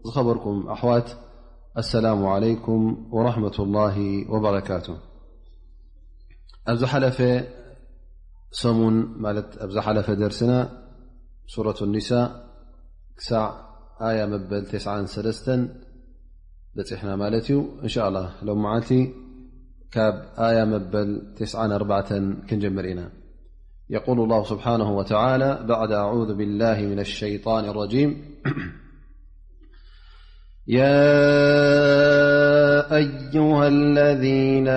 ዝኸበርኩም ኣሕዋት፣ ኣሰላሙ ዓለይኩም ወራህመቱላሂ ወበረካቱ። ኣብ ዝሓለፈ ሰሙን፣ ማለት ኣብ ዝሓለፈ ደርስና፣ ሱረቱ ኒሳ ክሳዕ ኣያ መበል ተስዓን ሰለስተን በጺሕና ማለት እዩ። እንሻኣላህ ሎም መዓልቲ ካብ ኣያ መበል ተስዓን ኣርባዕተን ክንጀምር ኢና። يقول الله سبحانه وتعالى بعد أعوذ بالله من الشيطان الرجيم: يا أيها الذين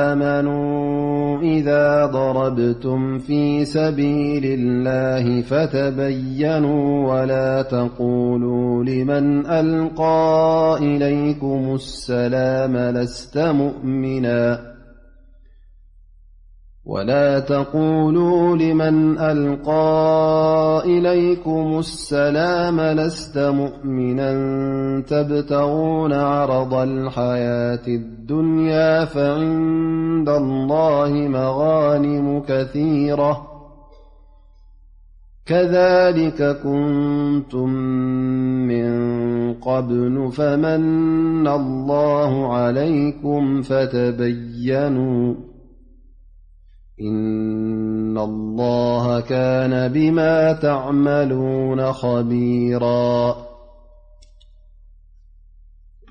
آمنوا إذا ضربتم في سبيل الله فتبينوا ولا تقولوا لمن ألقى إليكم السلام لست مؤمنا ولا تقولوا لمن ألقى إليكم السلام لست مؤمنا تبتغون عرض الحياة الدنيا فعند الله مغانم كثيرة كذلك كنتم من قبل فمن الله عليكم فتبينوا إن الله كان بما تعملون خبيرا.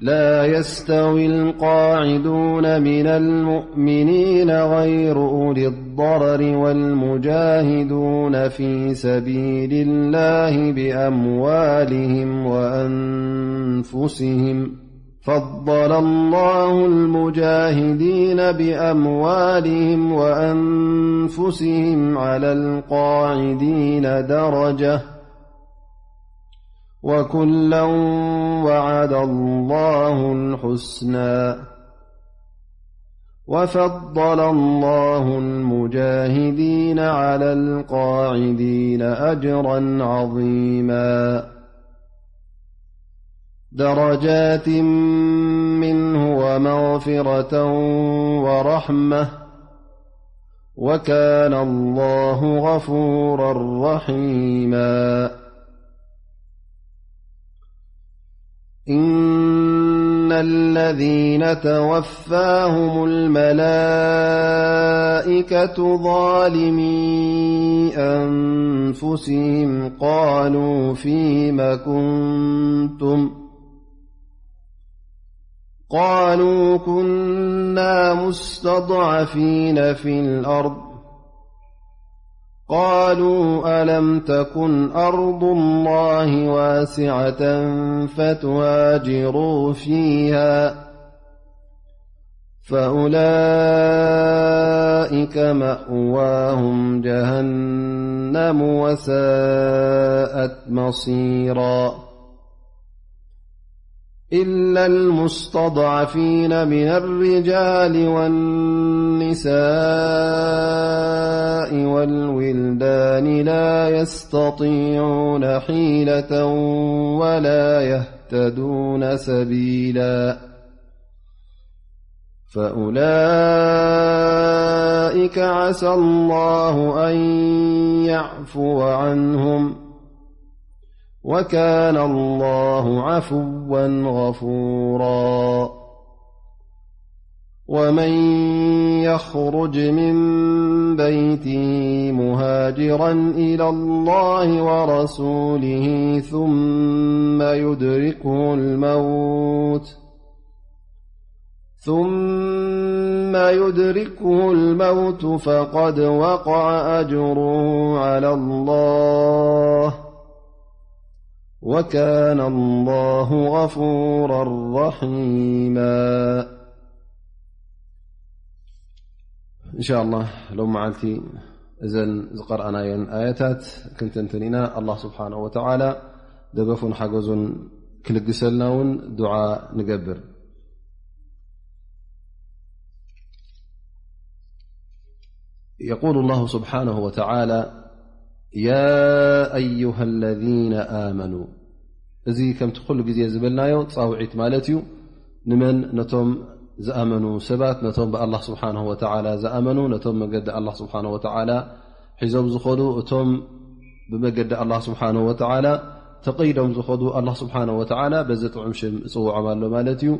لا يستوي القاعدون من المؤمنين غير أولي الضرر والمجاهدون في سبيل الله بأموالهم وأنفسهم فضل الله المجاهدين بأموالهم وأنفسهم على القاعدين درجة وكلا وعد الله الحسنى وفضل الله المجاهدين على القاعدين أجرا عظيما درجات منه ومغفرة ورحمة وكان الله غفورا رحيما. إن الذين توفاهم الملائكة ظالمي أنفسهم قالوا فيم كنتم قالوا كنا مستضعفين في الأرض قالوا ألم تكن أرض الله واسعة فتهاجروا فيها فأولئك مأواهم جهنم وساءت مصيرا. إلا المستضعفين من الرجال والنساء والولدان لا يستطيعون حيلة ولا يهتدون سبيلا. فأولئك عسى الله أن يعفو عنهم وكان الله عفوا غفورا. ومن يخرج من بيته مهاجرا إلى الله ورسوله ثم يدركه الموت ثم يدركه الموت فقد وقع أجره على الله وكان الله غفورا رحيما. إن شاء الله ሎም መዓልቲ እዘን ዝቐርኣናየን ኣያታት ክንትንትን ኢና። ኣላህ ስብሓንሁ ወተዓላ ደገፉን ሓገዙን ክልግሰልና እውን ዱዓ ንገብር። يقول الله سبحانه وتعالى: يا أيها الذين آمنوا እዚ ከምቲ ኩሉ ግዜ ዝበልናዮ ጻውዒት ማለት እዩ። ንመን? ነቶም ዝኣመኑ ሰባት፣ ነቶም ብኣላህ ስብሓንሁ ወተዓላ ዝኣመኑ፣ ነቶም መገዲ ኣላህ ስብሓንሁ ወተዓላ ሒዞም ዝኸዱ፣ እቶም ብመገዲ ኣላህ ስብሓንሁ ወተዓላ ተቐይዶም ዝኸዱ ኣላህ ስብሓነ ወተዓላ በዚ ጥዑም ሽም እጽውዖም ኣሎ ማለት እዩ።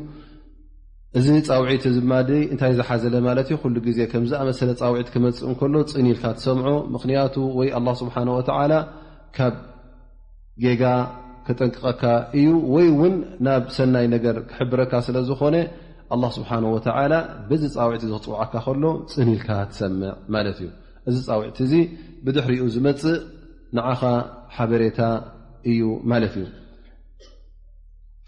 እዚ ጻውዒት እዚ ድማ እንታይ ዝሓዘለ ማለት እዩ? ኩሉ ግዜ ከም ዝኣመሰለ ጻውዒት ክመጽእ እንከሎ ጽን ኢልካ ትሰምዖ። ምኽንያቱ ወይ ኣላህ ስብሓነ ወተዓላ ካብ ጌጋ ከጠንቅቐካ እዩ፣ ወይ እውን ናብ ሰናይ ነገር ክሕብረካ ስለ ዝኾነ ኣላህ ስብሓነ ወተዓላ በዚ ጻውዒት እዚ ክጽውዓካ ከሎ ጽን ኢልካ ትሰምዕ ማለት እዩ። እዚ ጻውዒት እዚ ብድሕሪኡ ዝመጽእ ንዓኻ ሓበሬታ እዩ ማለት እዩ።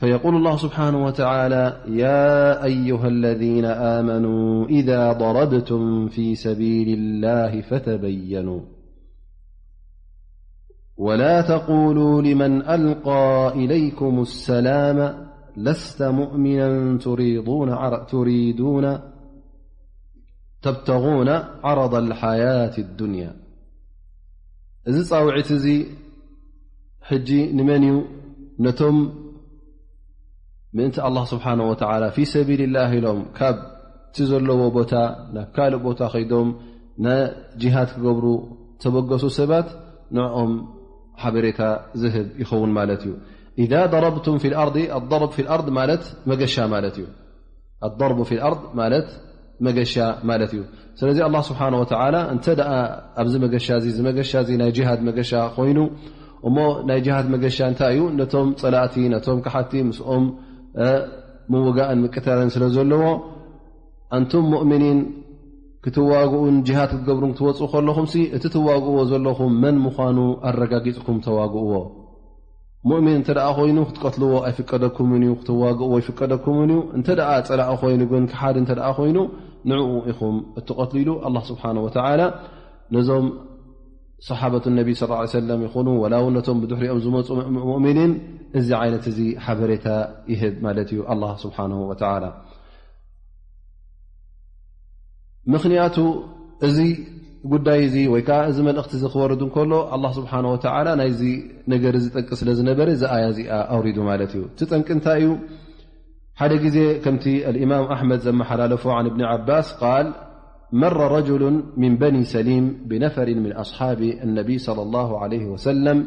فيقول الله سبحانه وتعالى: يا أيها الذين آمنوا إذا ضربتم في سبيل الله فتبينوا ولا تقولوا لمن ألقى إليكم السلام لست مؤمنا تريدون عر- تريدون تبتغون عرض الحياة الدنيا. እዚ ጻውዒት እዚ ሕጂ ንመን እዩ? ነቶም ምእንቲ ኣላህ ስብሓነ ወተዓላ ፊ ሰቢልላህ ኢሎም ካብ እቲ ዘለዎ ቦታ ናብ ካልእ ቦታ ከይዶም ንጂሃድ ክገብሩ ተበገሱ ሰባት ንዕኦም ሓበሬታ ዝህብ ይኸውን ማለት እዩ። ኢዛ ضربتم في الأرض، الضرب في الأرض ማለት መገሻ ማለት እዩ። الضرب في الأرض ማለት መገሻ ማለት እዩ። ስለዚ ኣላህ ስብሓነ ወተዓላ እንተ ደኣ ኣብዚ መገሻ እዚ፣ እዚ መገሻ እዚ ናይ ጂሃድ መገሻ ኮይኑ፣ እሞ ናይ ጂሃድ መገሻ እንታይ እዩ? ነቶም ጸላእቲ፣ ነቶም ከሓቲ ምስኦም፣ እ፣ ምውጋእን ምቅታልን ስለ ዘለዎ፣ ኣንቱም ሙእሚኒን ክትዋግኡን ጂሃድ ክትገብሩን ክትወጽኡ ከለኹምሲ፣ እቲ ትዋግእዎ ዘለኹም መን ምዃኑ ኣረጋጊጽኩም ተዋግእዎ። ሙእሚን እንተ ደኣ ኮይኑ ክትቀትልዎ ኣይፍቀደኩምን እዩ፣ ክትዋግእዎ ኣይፍቀደኩምን እዩ። እንተ ደኣ ጸላኢ ኮይኑ ግን፣ ክሓዲ እንተ ደኣ ኮይኑ፣ ንዕኡ ኢኹም እትቐትሉ ኢሉ ኣላህ ስብሓነ ወተዓላ ነዞም ሰሓበቱ ነቢ ሰለላሁ ዐለይሂ ወሰለም ይኹኑ፣ ወላ እውን ነቶም ብድሕሪኦም ዝመጹ ሙእሚኒን እዚ ዓይነት እዚ ሓበሬታ ይህብ ማለት እዩ ኣላህ ስብሓነሁ ወተዓላ። ምኽንያቱ እዚ ጉዳይ እዚ ወይ ከዓ እዚ መልእኽቲ እዚ ክወርድ እንከሎ ኣላህ ስብሓነ ወተዓላ ናይዚ ነገር እዚ ጠንቂ ስለ ዝነበረ እዚ ኣያ እዚኣ ኣውሪዱ ማለት እዩ። እቲ ጠንቂ እንታይ እዩ? ሓደ ግዜ ከምቲ الإمام أحمد ዘመሓላለፎ عن ابن عباس قال: مر رجل من بني سليم بنفر من أصحاب النبي صلى الله عليه وسلم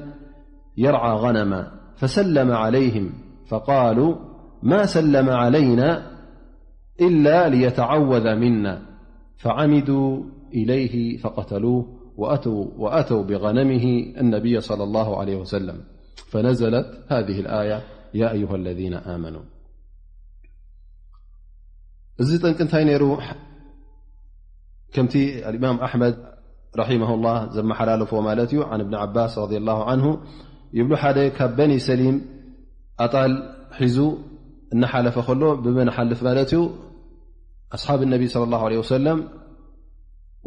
يرعى غنما فسلم عليهم فقالوا: ما سلم علينا إلا ليتعوذ منا، فعمدوا إليه فقتلوه وأتوا، وأتوا بغنمه النبي صلى الله عليه وسلم، فنزلت هذه الآية: يا أيها الذين آمنوا. እዚ ጠንቂ እንታይ ነይሩ? ከምቲ الإمام أحمد رحمه الله ዘመሓላለፎ ማለት እዩ፣ عن ابن عباس رضي الله عنه ይብሉ፣ ሓደ ካብ በኒ ሰሊም ኣጣል ሒዙ እናሓለፈ ከሎ፣ ብመን ሓልፍ ማለት እዩ? ኣስሓብ ነቢ صلى الله عليه وسلم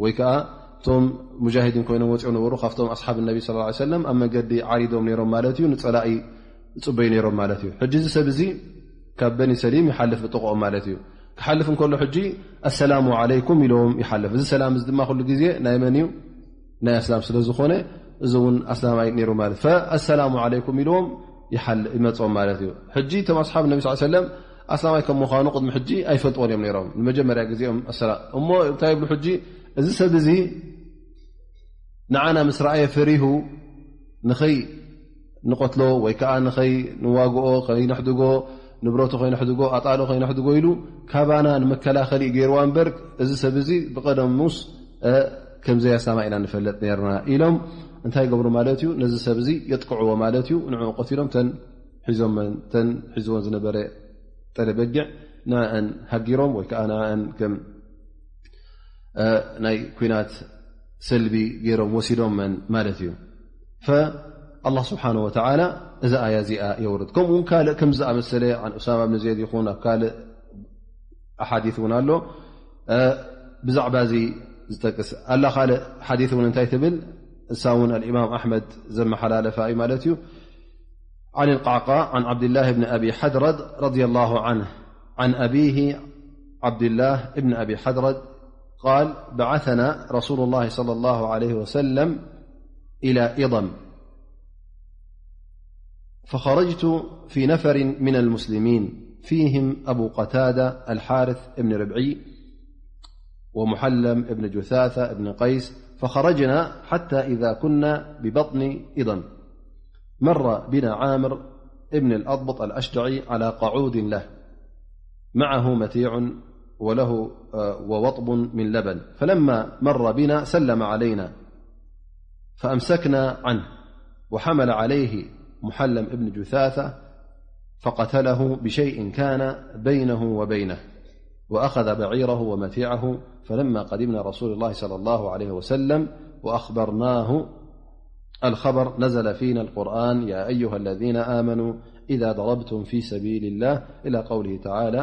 ወይ ከዓ እቶም ሙጃሂዲን ኮይኖም ወፂኦም ነበሩ፣ ካብቶም ኣስሓብ ነቢ صلى الله عليه وسلم ኣብ መንገዲ ዓሪዶም ነይሮም ማለት እዩ፣ ንፀላኢ ይፅበዩ ነይሮም ማለት እዩ። ሕጂ እዚ ሰብ እዚ ካብ በኒ ሰሊም ይሓልፍ ብጥቕኦም ማለት እዩ። ክሓልፍ እንከሎ ሕጂ ኣሰላሙ ዓለይኩም ኢሎም ይሓልፍ። እዚ ሰላም እዚ ድማ ኩሉ ግዜ ናይ መን እዩ? ናይ ኣስላም ስለ ዝኾነ፣ እዚ እውን ኣስላማይ ነይሩ ማለት። ፈኣሰላሙ ዓለይኩም ኢልዎም ይሓል-፣ ይመጾም ማለት እዩ። ሕጂ እቶም ኣስሓብ ነቢ ሰለላሁ ዐለይሂ ወሰለም ኣስላማይ ከም ምዃኑ ቅድሚ ሕጂ ኣይፈልጥዎን እዮም ነይሮም። ንመጀመርያ ግዜኦም ኣሰላ-፣ እሞ እንታይ ይብሉ ሕጂ? እዚ ሰብ እዚ ንዓና ምስ ረኣየ ፈሪሁ ንኸይ ንቐትሎ ወይ ከዓ ንኸይ ንዋግኦ፣ ከይነሕድጎ፣ ንብረቱ ከይነሕድጎ፣ ኣጣሎ ከይነሕድጎ ኢሉ ካባና ንመከላኸሊ ገይርዋ እምበር፣ እዚ ሰብ እዚ ብቐደሙስ፣ እ፣ ከም ዘይ ኣስላማይ ኢና ንፈልጥ ነርና ኢሎም እንታይ ይገብሩ ማለት እዩ? ነዚ ሰብ እዚ የጥቅዕዎ ማለት እዩ። ንዕኡ ቀቲሎም፣ ተን ሒዞመን፣ ተን ሒዝወን ዝነበረ ጠለ በጊዕ ንዕአን ሃጊሮም ወይ ከዓ ንዕአን ከም፣ እ፣ ናይ ኲናት ሰልቢ ገይሮም ወሲዶመን ማለት እዩ። ፈኣላህ ስብሓነ ወተዓላ እዛ ኣያ እዚኣ የውርድ። ከምኡ እውን ካልእ ከም ዝኣመሰለ፣ عن أسامة بن زيد ይኹን ኣብ ካልእ ኣሓዲት እውን ኣሎ፣ እ፣ ብዛዕባ እዚ ዝጠቅስ ኣላ። ካልእ ሓዲት እውን እንታይ ትብል? እሳ እውን الإمام أحمد ዘመሓላለፋ እዩ ማለት እዩ። عن القعقاع عن عبد الله بن أبي حدرد رضي الله عنه عن أبيه عبد الله بن أبي حدرد قال: بعثنا رسول الله صلى الله عليه وسلم إلى إضم، فخرجت في نفر من المسلمين فيهم أبو قتادة الحارث بن ربعي ومحلم بن جثاثة بن قيس، فخرجنا حتى إذا كنا ببطن إضم، مر بنا عامر ابن الأضبط الأشجعي على قعود له، معه متيع وله، آه، ووطب من لبن. فلما مر بنا سلم علينا فأمسكنا عنه، وحمل عليه محلم ابن جثاثة فقتله بشيء كان بينه وبينه، وأخذ بعيره ومتيعه. فلما قدمنا رسول الله صلى الله عليه وسلم وأخبرناه الخبر، نزل فينا القرآن: يا أيها الذين آمنوا إذا ضربتم في سبيل الله، إلى قوله تعالى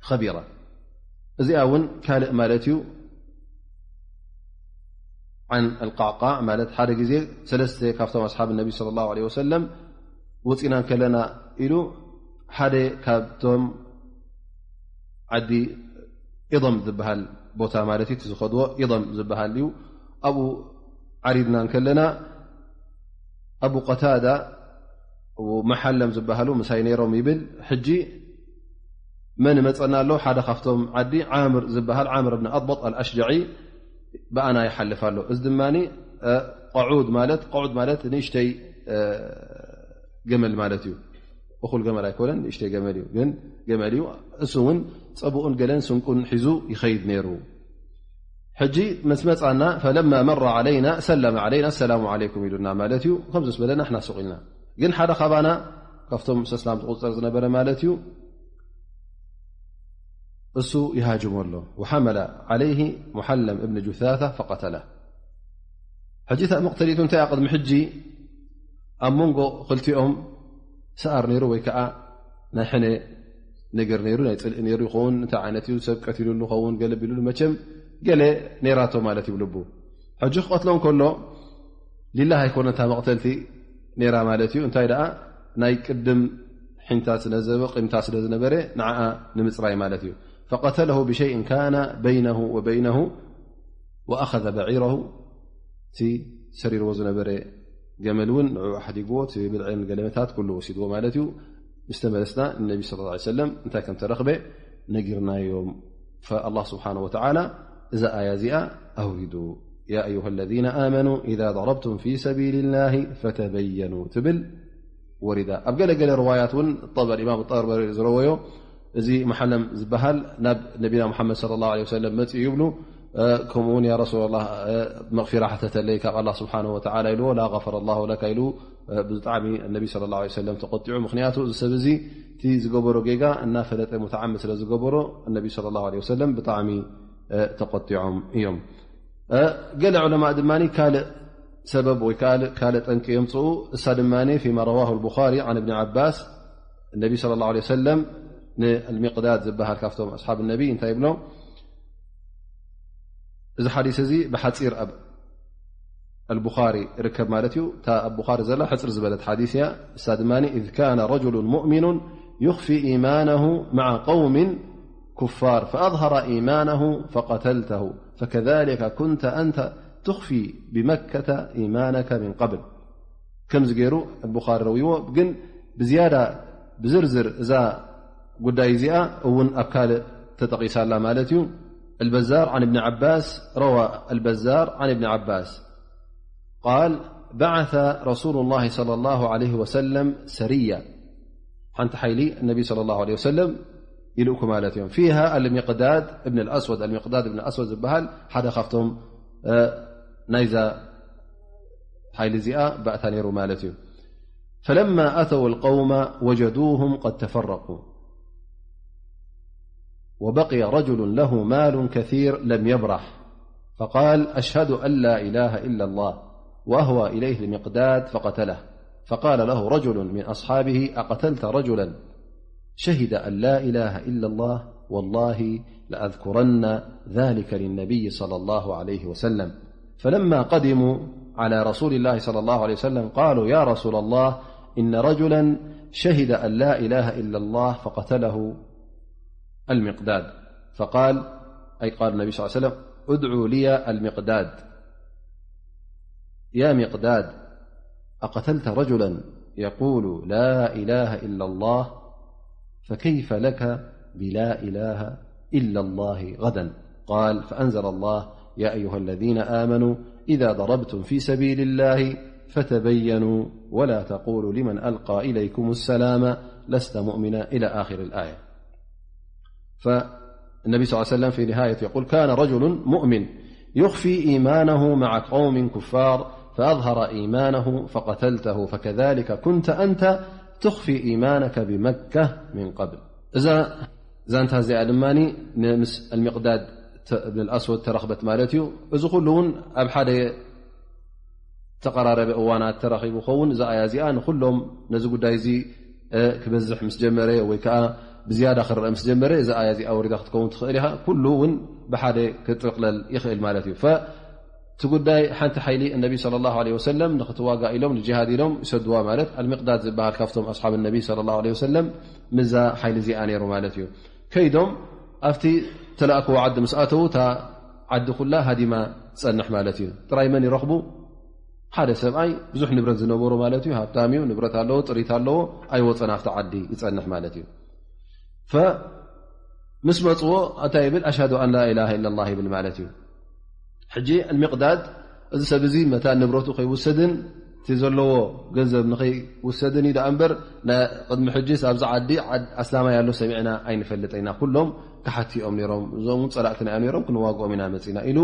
خبيرا. እዚኣ እውን ካልእ ማለት እዩ። عن القعقاع ማለት ሓደ ግዜ ሰለስተ ካብቶም ኣስሓብ ነቢ صلى الله عليه وسلم ወፂና ከለና ኢሉ ሓደ ካብቶም ዓዲ ኢضም ዝበሃል ቦታ ማለት እዩ፣ እቲ ዝኸድዎ ኢضም ዝበሃል እዩ። ኣብኡ ዓሪድና ከለና ኣቡ ቀታዳ፣ ኣቡ መሓለም ዝበሃሉ ምሳይ ነይሮም ይብል። ሕጂ መን መፀና ኣሎ? ሓደ ካብቶም ዓዲ ዓምር ዝበሃል፣ ዓምር ብን ኣضበጥ ኣልኣሽጃዒ ብኣና ይሓልፍ ኣሎ። እዚ ድማ፣ እ፣ ቀዑድ ማለት፣ ቀዑድ ማለት ንእሽተይ፣ እ፣ ገመል ማለት እዩ። እኹል ገመል ኣይኮነን፣ ንእሽተይ ገመል እዩ፣ ግን ገመል እዩ። እሱ እውን ፀብኡን ገለን ስንቁን ሒዙ ይኸይድ ነይሩ። ሕጂ ምስ መፃና፣ ፈለማ መረ ዓለይና ሰለመ ዓለይና፣ ኣሰላሙ ዓለይኩም ኢሉና ማለት እዩ። ከምዚ ምስ በለና፣ ንሕና ሱቕ ኢልና። ግን ሓደ ካባና፣ ካብቶም ምስ እስላም ዝቑፀር ዝነበረ ማለት እዩ፣ እሱ ይሃጅሞ ኣሎ። ወሓመለ ዓለይሂ ሙሓለም እብኒ ጁታታ ፈቀተላ። ሕጂ እታ መቕተሊቱ እንታይ እያ? ቅድሚ ሕጂ ኣብ መንጎ ክልቲኦም ሰኣር ነይሩ፣ ወይ ከዓ ናይ ሕነ ነገር ነይሩ፣ ናይ ፅልኢ ነይሩ ይኸውን። እንታይ ዓይነት እዩ? ሰብ ቀቲሉሉ ይኸውን፣ ገለ ቢሉሉ፣ መቸም ገለ ነይራቶ ማለት እዩ ልቡ። ሕጂ ክቐትሎ እንከሎ ሊላህ ኣይኮነ እታ መቕተልቲ ነይራ ማለት እዩ። እንታይ ደኣ ናይ ቅድም ሒንታ ስለ ዘበ-፣ ቂምታ ስለ ዝነበረ ንዓኣ ንምፅራይ ማለት እዩ። ፈቀተለሁ ብሸይእን ካነ በይነሁ ወበይነሁ ወኣኸዘ በዒረሁ፣ እቲ ሰሪርዎ ዝነበረ ገመል እውን ንዕኡ ኣሕዲግዎ፣ እቲ ብልዕን ገለመታት ኩሉ ወሲድዎ ማለት እዩ። ምስ ተመለስና ንነቢ ሰለላሁ ዐለይሂ ወሰለም እንታይ ከም ተረኽበ ነጊርናዮም። ፈኣላህ ስብሓነሁ ወተዓላ እዛ ኣያ እዚኣ ኣውሪዱ። ያ ኣዩሃ ለዚነ ኣመኑ ኢዛ ضረብቱም ፊ ሰቢልላሂ ፈተበየኑ ትብል ወሪዳ። ኣብ ገለ ገለ ርዋያት እውን ጠበሪ፣ ኢማም ጠበሪ ዝረወዮ፣ እዚ መሓለም ዝበሃል ናብ ነቢና ሙሓመድ ሰለላሁ ዐለይሂ ወሰለም መፂኡ ይብሉ። እ፣ ከምኡ እውን ያ ረሱላላህ፣ እ፣ መቕፊራ ሕተተለይ ካብ ኣላህ ስብሓነሁ ወተዓላ ኢልዎ፣ ላ ገፈረ ላሁ ለካ ኢሉ፣ እ፣ ብጣዕሚ ነቢ ሰለላሁ ዐለይሂ ወሰለም ተቆጢዑ። ምኽንያቱ እዚ ሰብ እዚ እቲ ዝገበሮ ጌጋ እናፈለጠ ሙተዓምድ ስለ ዝገበሮ ነቢ ሰለላሁ ዐለይሂ ወሰለም ብጣዕሚ፣ እ፣ ተቆጢዖም እዮም። እ፣ ገለ ዑለማእ ድማ ካልእ ሰበብ ወይ ካልእ፣ ካልእ ጠንቂ የምፅኡ። እሳ ድማ ፊማ ረዋሁ ልቡኻሪ ዓን እብኒ ዓባስ፣ ነቢ ሰለላሁ ዐለይሂ ወሰለም ንልሚቅዳድ ዝበሃል ካብቶም ኣስሓብ ነቢ እንታይ ይብሎ? እዚ ሓዲስ እዚ ብሓፂር ኣብ ኣልቡኻሪ ይርከብ ማለት እዩ። እታ ኣብ ቡኻሪ ዘላ ሕፅር ዝበለት ሓዲስ እያ። እሳ ድማ፣ إذ كان رجل مؤمن يخفي إيمانه مع قوم كفار فأظهر إيمانه فقتلته فكذلك كنت أنت تخفي بمكة إيمانك من قبل። ከምዚ ገይሩ ኣልቡኻሪ ረዊዎ፣ ግን ብዝያዳ ብዝርዝር እዛ ጉዳይ እዚኣ እውን ኣብ ካልእ ተጠቒሳ ኣላ ማለት እዩ። البزار عن ابن عباس، روى البزار عن ابن عباس قال: بعث رسول الله صلى الله عليه وسلم سرية، ሓንቲ ሓይሊ ነቢ ሰለላሁ ዐለይሂ ወሰለም ይልእኩ ማለት እዮም። فيها المقداد بن الأسود، المقداد بن الأسود ዝበሃል ሓደ ካብቶም፣ እ፣ ናይዛ ሓይሊ እዚኣ ባእታ ነይሩ ማለት እዩ። فلما أتوا القوم وجدوهم قد تفرقوا وبقي رجل له مال كثير لم يبرح، فقال: أشهد أن لا إله إلا الله، وأهوى إليه المقداد فقتله، فقال له رجل من أصحابه: أقتلت رجلا شهد أن لا إله إلا الله؟ والله لأذكرن ذلك للنبي صلى الله عليه وسلم. فلما قدموا على رسول الله صلى الله عليه وسلم قالوا: يا رسول الله، إن رجلا شهد أن لا إله إلا الله فقتله المقداد. فقال، أي قال النبي صلى الله عليه وسلم: ادعوا لي المقداد. يا مقداد، أقتلت رجلا يقول لا إله إلا الله؟ فكيف لك بلا إله إلا الله غدا؟ قال، فأنزل الله: يا أيها الذين آمنوا إذا ضربتم في سبيل الله فتبينوا ولا تقولوا لمن ألقى إليكم السلام لست مؤمنا، إلى آخر الآية. فالنبي صلى الله عليه وسلم في نهاية يقول: كان رجل مؤمن يخفي إيمانه مع قوم كفار فأظهر إيمانه فقتلته، فكذلك كنت أنت تخفي إيمانك بمكة من قبل. እዛ ዛንታ እዚኣ ድማ ምስ ኣልሚቕዳድ ተ- ብን ኣስወድ ተረኽበት ማለት እዩ። እዚ ኩሉ እውን ኣብ ሓደ ተቐራረበ እዋናት ተረኺቡ ኸውን። እዛ ኣያ እዚኣ ንኹሎም ነዚ ጉዳይ እዚ እ፣ ክበዝሕ ምስ ጀመረ ወይ ከዓ ብዝያዳ ክረአ ምስ ጀመረ እዛ ኣያ እዚኣ ወሪዳ ክትከውን ትኽእል ኢኻ። ኩሉ እውን ብሓደ ክጥቕለል ይኽእል ማለት እዩ። እቲ ጉዳይ ሓንቲ ሓይሊ እነቢ صلى الله عليه وسلم ንክትዋጋ ኢሎም ንጅሃድ ኢሎም ይሰድዋ ማለት ኣልሚቕዳድ ዝበሃል ካብቶም ኣስሓብ ነቢ صلى الله عليه وسلم ምዛ ሓይሊ እዚኣ ነይሩ ማለት እዩ። ከይዶም ኣብቲ ተላእክዎ ዓዲ ምስ ኣተዉ እታ ዓዲ ኩላ ሃዲማ ትጸንሕ ማለት እዩ። ጥራይ መን ይረኽቡ? ሓደ ሰብኣይ ብዙሕ ንብረት ዝነበሩ ማለት እዩ። ሃብታም እዩ፣ ንብረት ኣለዎ፣ ጥሪት ኣለዎ፣ ኣይወፀን ኣብቲ ዓዲ ይጸንሕ ማለት እዩ። ፈ ምስ መፅዎ እንታይ ይብል? ኣሽሃዱ ኣን ላ ኢላሃ ኢላ ላህ ይብል ማለት እዩ። ሕጂ ኣልሚቕዳድ እዚ ሰብ እዚ መታን ንብረቱ ከይውሰድን እቲ ዘለዎ ገንዘብ ንኸይውሰድን እዩ ደኣ እምበር ናይ ቅድሚ ሕጂስ ኣብዚ ዓዲ ዓድ ኣስላማይ ኣሎ ሰሚዕና ኣይንፈልጥ ኢና፣ ኩሎም ክሓቲ እዮም ነይሮም፣ እዞም እውን ፀላእትና እዮም ነይሮም፣ ክንዋግኦም ኢና መፂና ኢሉ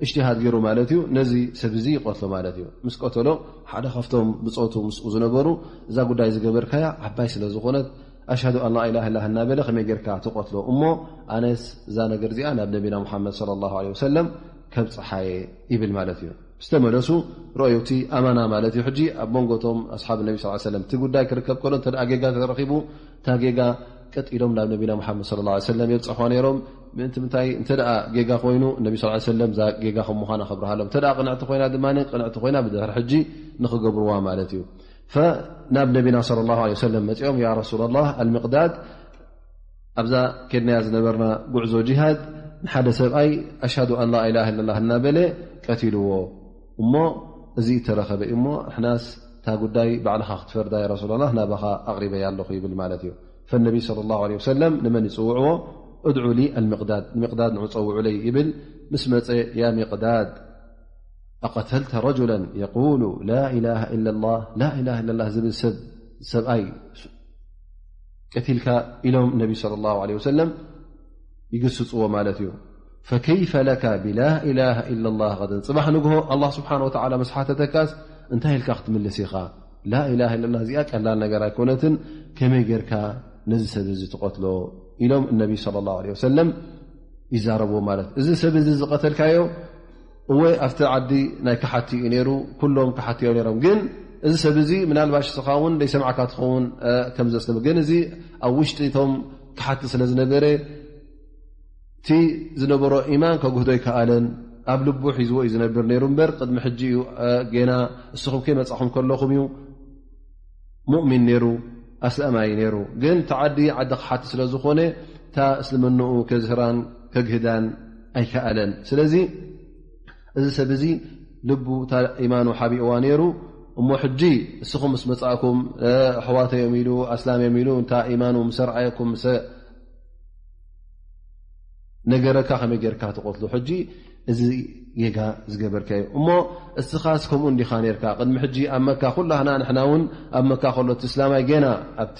እጅትሃድ ገይሩ ማለት እዩ። ነዚ ሰብ እዚ ይቐትሎ ማለት እዩ። ምስ ቀተሎ ሓደ ካብቶም ብፆቱ ምስኡ ዝነበሩ እዛ ጉዳይ ዝገበርካያ ዓባይ ስለ ዝኾነት ኣሽሃዱ ኣን ላ ኢላሃ ኢላ እናበለ ከመይ ጌርካ ትቐትሎ እሞ ኣነስ እዛ ነገር እዚኣ ናብ ነቢና ሙሓመድ صلى الله عليه وسلم ከብፅሓየ ይብል ማለት እዩ። ዝተመለሱ ረኣዩ እቲ ኣማና ማለት እዩ። ሕጂ ኣብ መንጎቶም ኣስሓብ ነቢ ስ ሰለም እቲ ጉዳይ ክርከብ ከሎ እንተ ጌጋ ተረኺቡ እታ ጌጋ ቀጥ ኢሎም ናብ ነቢና ሙሓመድ صلى الله عليه وسلم የብፅሕዋ ነይሮም። ምእንቲ ምንታይ? እንተ ደኣ ጌጋ ኮይኑ ነቢ ስ ሰለም እዛ ጌጋ ከም ምዃና ከብርሃሎም፣ እንተ ደኣ ቅንዕቲ ኮይና ድማ ቅንዕቲ ኮይና ብድሕሪ ሕጂ ንኽገብርዋ ማለት እዩ። ፈ ናብ ነቢና صلى الله عليه وسلم መፂኦም ያ ረሱላ ላህ ኣልሚቕዳድ ኣብዛ ኬድናያ ዝነበርና ጉዕዞ ጂሃድ ንሓደ ሰብኣይ ኣሽሃዱ ኣን ላ ኢላሃ ኢላ ላህ እናበለ ቀቲልዎ እሞ እዚ ተረኸበ እዩ እሞ ንሕናስ እታ ጉዳይ ባዕልኻ ክትፈርዳ ያ ረሱላ ላህ ናባኻ ኣቕሪበያ ኣለኹ ይብል ማለት እዩ። ፈነቢ صلى الله عليه وسلم ንመን ይፅውዕዎ? ادع لي المقداد، ሚቕዳድ ንዕፀውዑለይ ይብል። ምስ መፀ ያ ሚቕዳድ أقتلت رجلا يقول لا إله إلا الله، لا إله إلا الله ዝብል ሰብ ሰብኣይ ቀቲልካ ኢሎም ነቢ صلى الله عليه وسلم ይግስፅዎ ማለት እዩ። فكيف لك بلا إله إلا الله غدا، ፅባሕ ንግሆ ኣላህ ስብሓን ወተዓላ ምስ ሓተተካስ እንታይ ኢልካ ክትምልስ ኢኻ? ላ ኢላሃ ኢለላህ እዚኣ ቀላል ነገር ኣይኮነትን፣ ከመይ ጌርካ ነዚ ሰብ እዚ ትቐትሎ? ኢሎም እነቢ صلى الله عليه وسلم ይዛረብዎ ማለት። እዚ ሰብ እዚ ዝቐተልካዮ እወ ኣብቲ ዓዲ ናይ ክሓቲ እዩ ነይሩ፣ ኩሎም ክሓቲ እዮም ነይሮም። ግን እዚ ሰብ እዚ ምናልባሽ እስኻ እውን ዘይሰምዓካ ትኸውን ከም ዘስልም፣ ግን እዚ ኣብ ውሽጢ እቶም ክሓቲ ስለ ዝነበረ እቲ ዝነበሮ ኢማን ከጉህዶ ኣይከኣለን። ኣብ ልቡ ሒዝዎ እዩ ዝነብር ነይሩ እምበር ቅድሚ ሕጂ እዩ ጌና እስኹም ከይመጻኹም ከለኹም እዩ ሙእሚን ነይሩ፣ ኣስላማይ ነይሩ። ግን እቲ ዓዲ ዓዲ ክሓቲ ስለ ዝኾነ እታ እስልምንኡ ከዝህራን ከግህዳን ኣይከኣለን። ስለዚ እዚ ሰብ እዚ ልቡ እታ ኢማኑ ሓቢእዋ ነይሩ። እሞ ሕጂ እስኹም ምስ መጻእኩም ኣሕዋተዮም ኢሉ ኣስላምዮም ኢሉ እንታ ኢማኑ ምስ ኣርኣየኩም ምስ ነገረካ ከመይ ጌርካ ትቐትሉ? ሕጂ እዚ ጌጋ ዝገበርካዮ እሞ እስኻስ ከምኡ እንዲኻ ኔርካ? ቅድሚ ሕጂ ኣብ መካ ኩላህና ንሕና እውን ኣብ መካ ከሎ እቲ እስላማይ ጌና ኣብቲ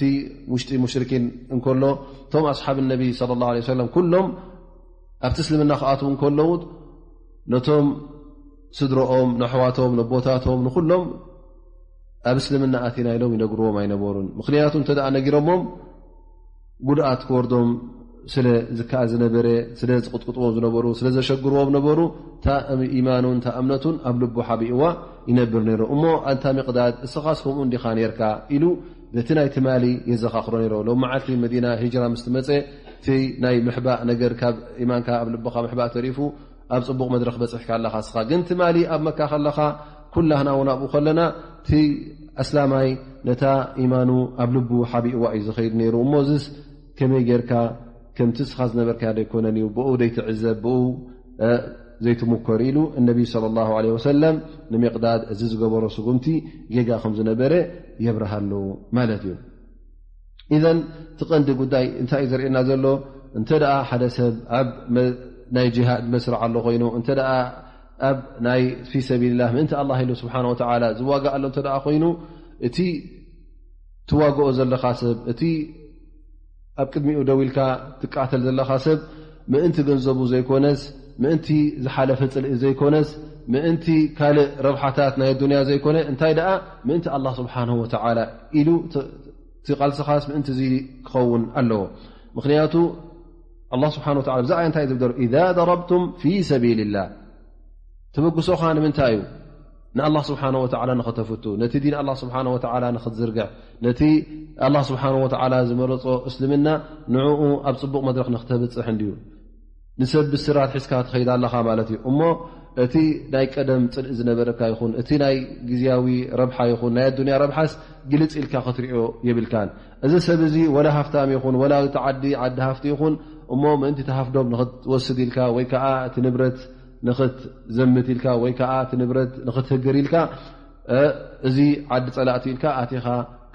ውሽጢ ሙሽርኪን እንከሎ እቶም ኣስሓብ ነቢ صلى الله عليه وسلم ኩሎም ኣብቲ እስልምና ክኣትዉ እንከለዉ ነቶም ስድሮኦም፣ ነሕዋቶም፣ ነቦታቶም ንኩሎም ኣብ እስልምና ኣቲና ኢሎም ይነግርዎም ኣይነበሩን። ምኽንያቱ እንተ ደኣ ነጊሮሞም ጉድኣት ክወርዶም ስለ ዝከኣል ዝነበረ፣ ስለ ዝቕጥቅጥዎም ዝነበሩ፣ ስለ ዘሸግርዎም ነበሩ፣ እታ ኢማኑን እታ እምነቱን ኣብ ልቡ ሓቢእዋ ይነብር ነይሩ። እሞ ኣንታ ሚቕዳድ እስኻስ ከምኡ እንዲኻ ነይርካ ኢሉ በቲ ናይ ትማሊ የዘኻኽሮ ነይሩ። ሎም መዓልቲ መዲና ሂጅራ ምስ ትመፀ እቲ ናይ ምሕባእ ነገር ካብ ኢማንካ ኣብ ልብኻ ምሕባእ ተሪፉ ኣብ ጽቡቕ መድረኽ በጺሕካ ኣለኻ እስኻ። ግን ትማሊ ኣብ መካ ከለኻ ኩላህና እውን ኣብኡ ከለና እቲ ኣስላማይ ነታ ኢማኑ ኣብ ልቡ ሓቢእዋ እዩ ዝኸይድ ነይሩ። እሞ እዚስ ከመይ ጌርካ ከምቲ እስኻ ዝነበርካዮ ደይኮነን እዩ፣ ብኡ ደይትዕዘብ፣ ብኡ ዘይትምኮር ኢሉ እነቢ صلى الله عليه وسلم ንሚቕዳድ እዚ ዝገበሮ ስጉምቲ ጌጋ ከም ዝነበረ የብርሃሉ ማለት እዩ። ኢዘን እቲ ቀንዲ ጉዳይ እንታይ እዩ ዘርእየና ዘሎ? እንተ ደኣ ሓደ ሰብ ኣብ ናይ ጅሃድ መስርዕ ኣሎ ኮይኑ፣ እንተ ደኣ ኣብ ናይ ፊ ሰቢልላህ ምእንቲ ኣላህ ኢሉ ስብሓን ወተዓላ ዝዋጋእ ኣሎ እንተ ደኣ ኮይኑ፣ እቲ ትዋግኦ ዘለኻ ሰብ፣ እቲ ኣብ ቅድሚኡ ደው ኢልካ ትቃተል ዘለኻ ሰብ፣ ምእንቲ ገንዘቡ ዘይኮነስ፣ ምእንቲ ዝሓለፈ ጽልኢ ዘይኮነስ፣ ምእንቲ ካልእ ረብሓታት ናይ ኣዱንያ ዘይኮነ፣ እንታይ ደኣ ምእንቲ ኣላህ ስብሓንሁ ወተዓላ ኢሉ፣ እቲ ቃልስኻስ ምእንቲ እዚ ክኸውን ኣለዎ። ምኽንያቱ ኣላህ ስብሓንሁ ወተዓላ ብዛዕባ እንታይ ዝብል ዘሎ? ኢዛ ደረብቱም ፊ ሰቢልላህ፣ ተበግሶኻ ንምንታይ እዩ? ንኣላህ ስብሓንሁ ወተዓላ ንኸተፍቱ፣ ነቲ ዲን ኣላህ ስብሓንሁ ወተዓላ ንኽትዝርግሕ፣ ነቲ ኣላህ ስብሓንሁ ወተዓላ ዝመረጾ እስልምና ንዕኡ ኣብ ጽቡቕ መድረኽ ንኽተብጽሕ እንድዩ። ንሰብ ብስራት ሒዝካ ትኸይድ ኣለኻ ማለት እዩ። እሞ እቲ ናይ ቀደም ጽልኢ ዝነበረካ ይኹን፣ እቲ ናይ ግዝያዊ ረብሓ ይኹን፣ ናይ ኣዱንያ ረብሓስ ግልጽ ኢልካ ክትሪኦ የብልካን። እዚ ሰብ እዚ ወላ ሃፍታም ይኹን፣ ወላ እቲ ዓዲ፣ ዓዲ ሃፍቲ ይኹን፣ እሞ ምእንቲ እቲ ሃፍዶም ንኽትወስድ ኢልካ ወይ ከኣ እቲ ንብረት ንኽትዘምት ኢልካ ወይ ከኣ እቲ ንብረት ንኽትህግር ኢልካ፣ እ፣ እዚ ዓዲ ጸላእቲ ኢልካ ኣቲኻ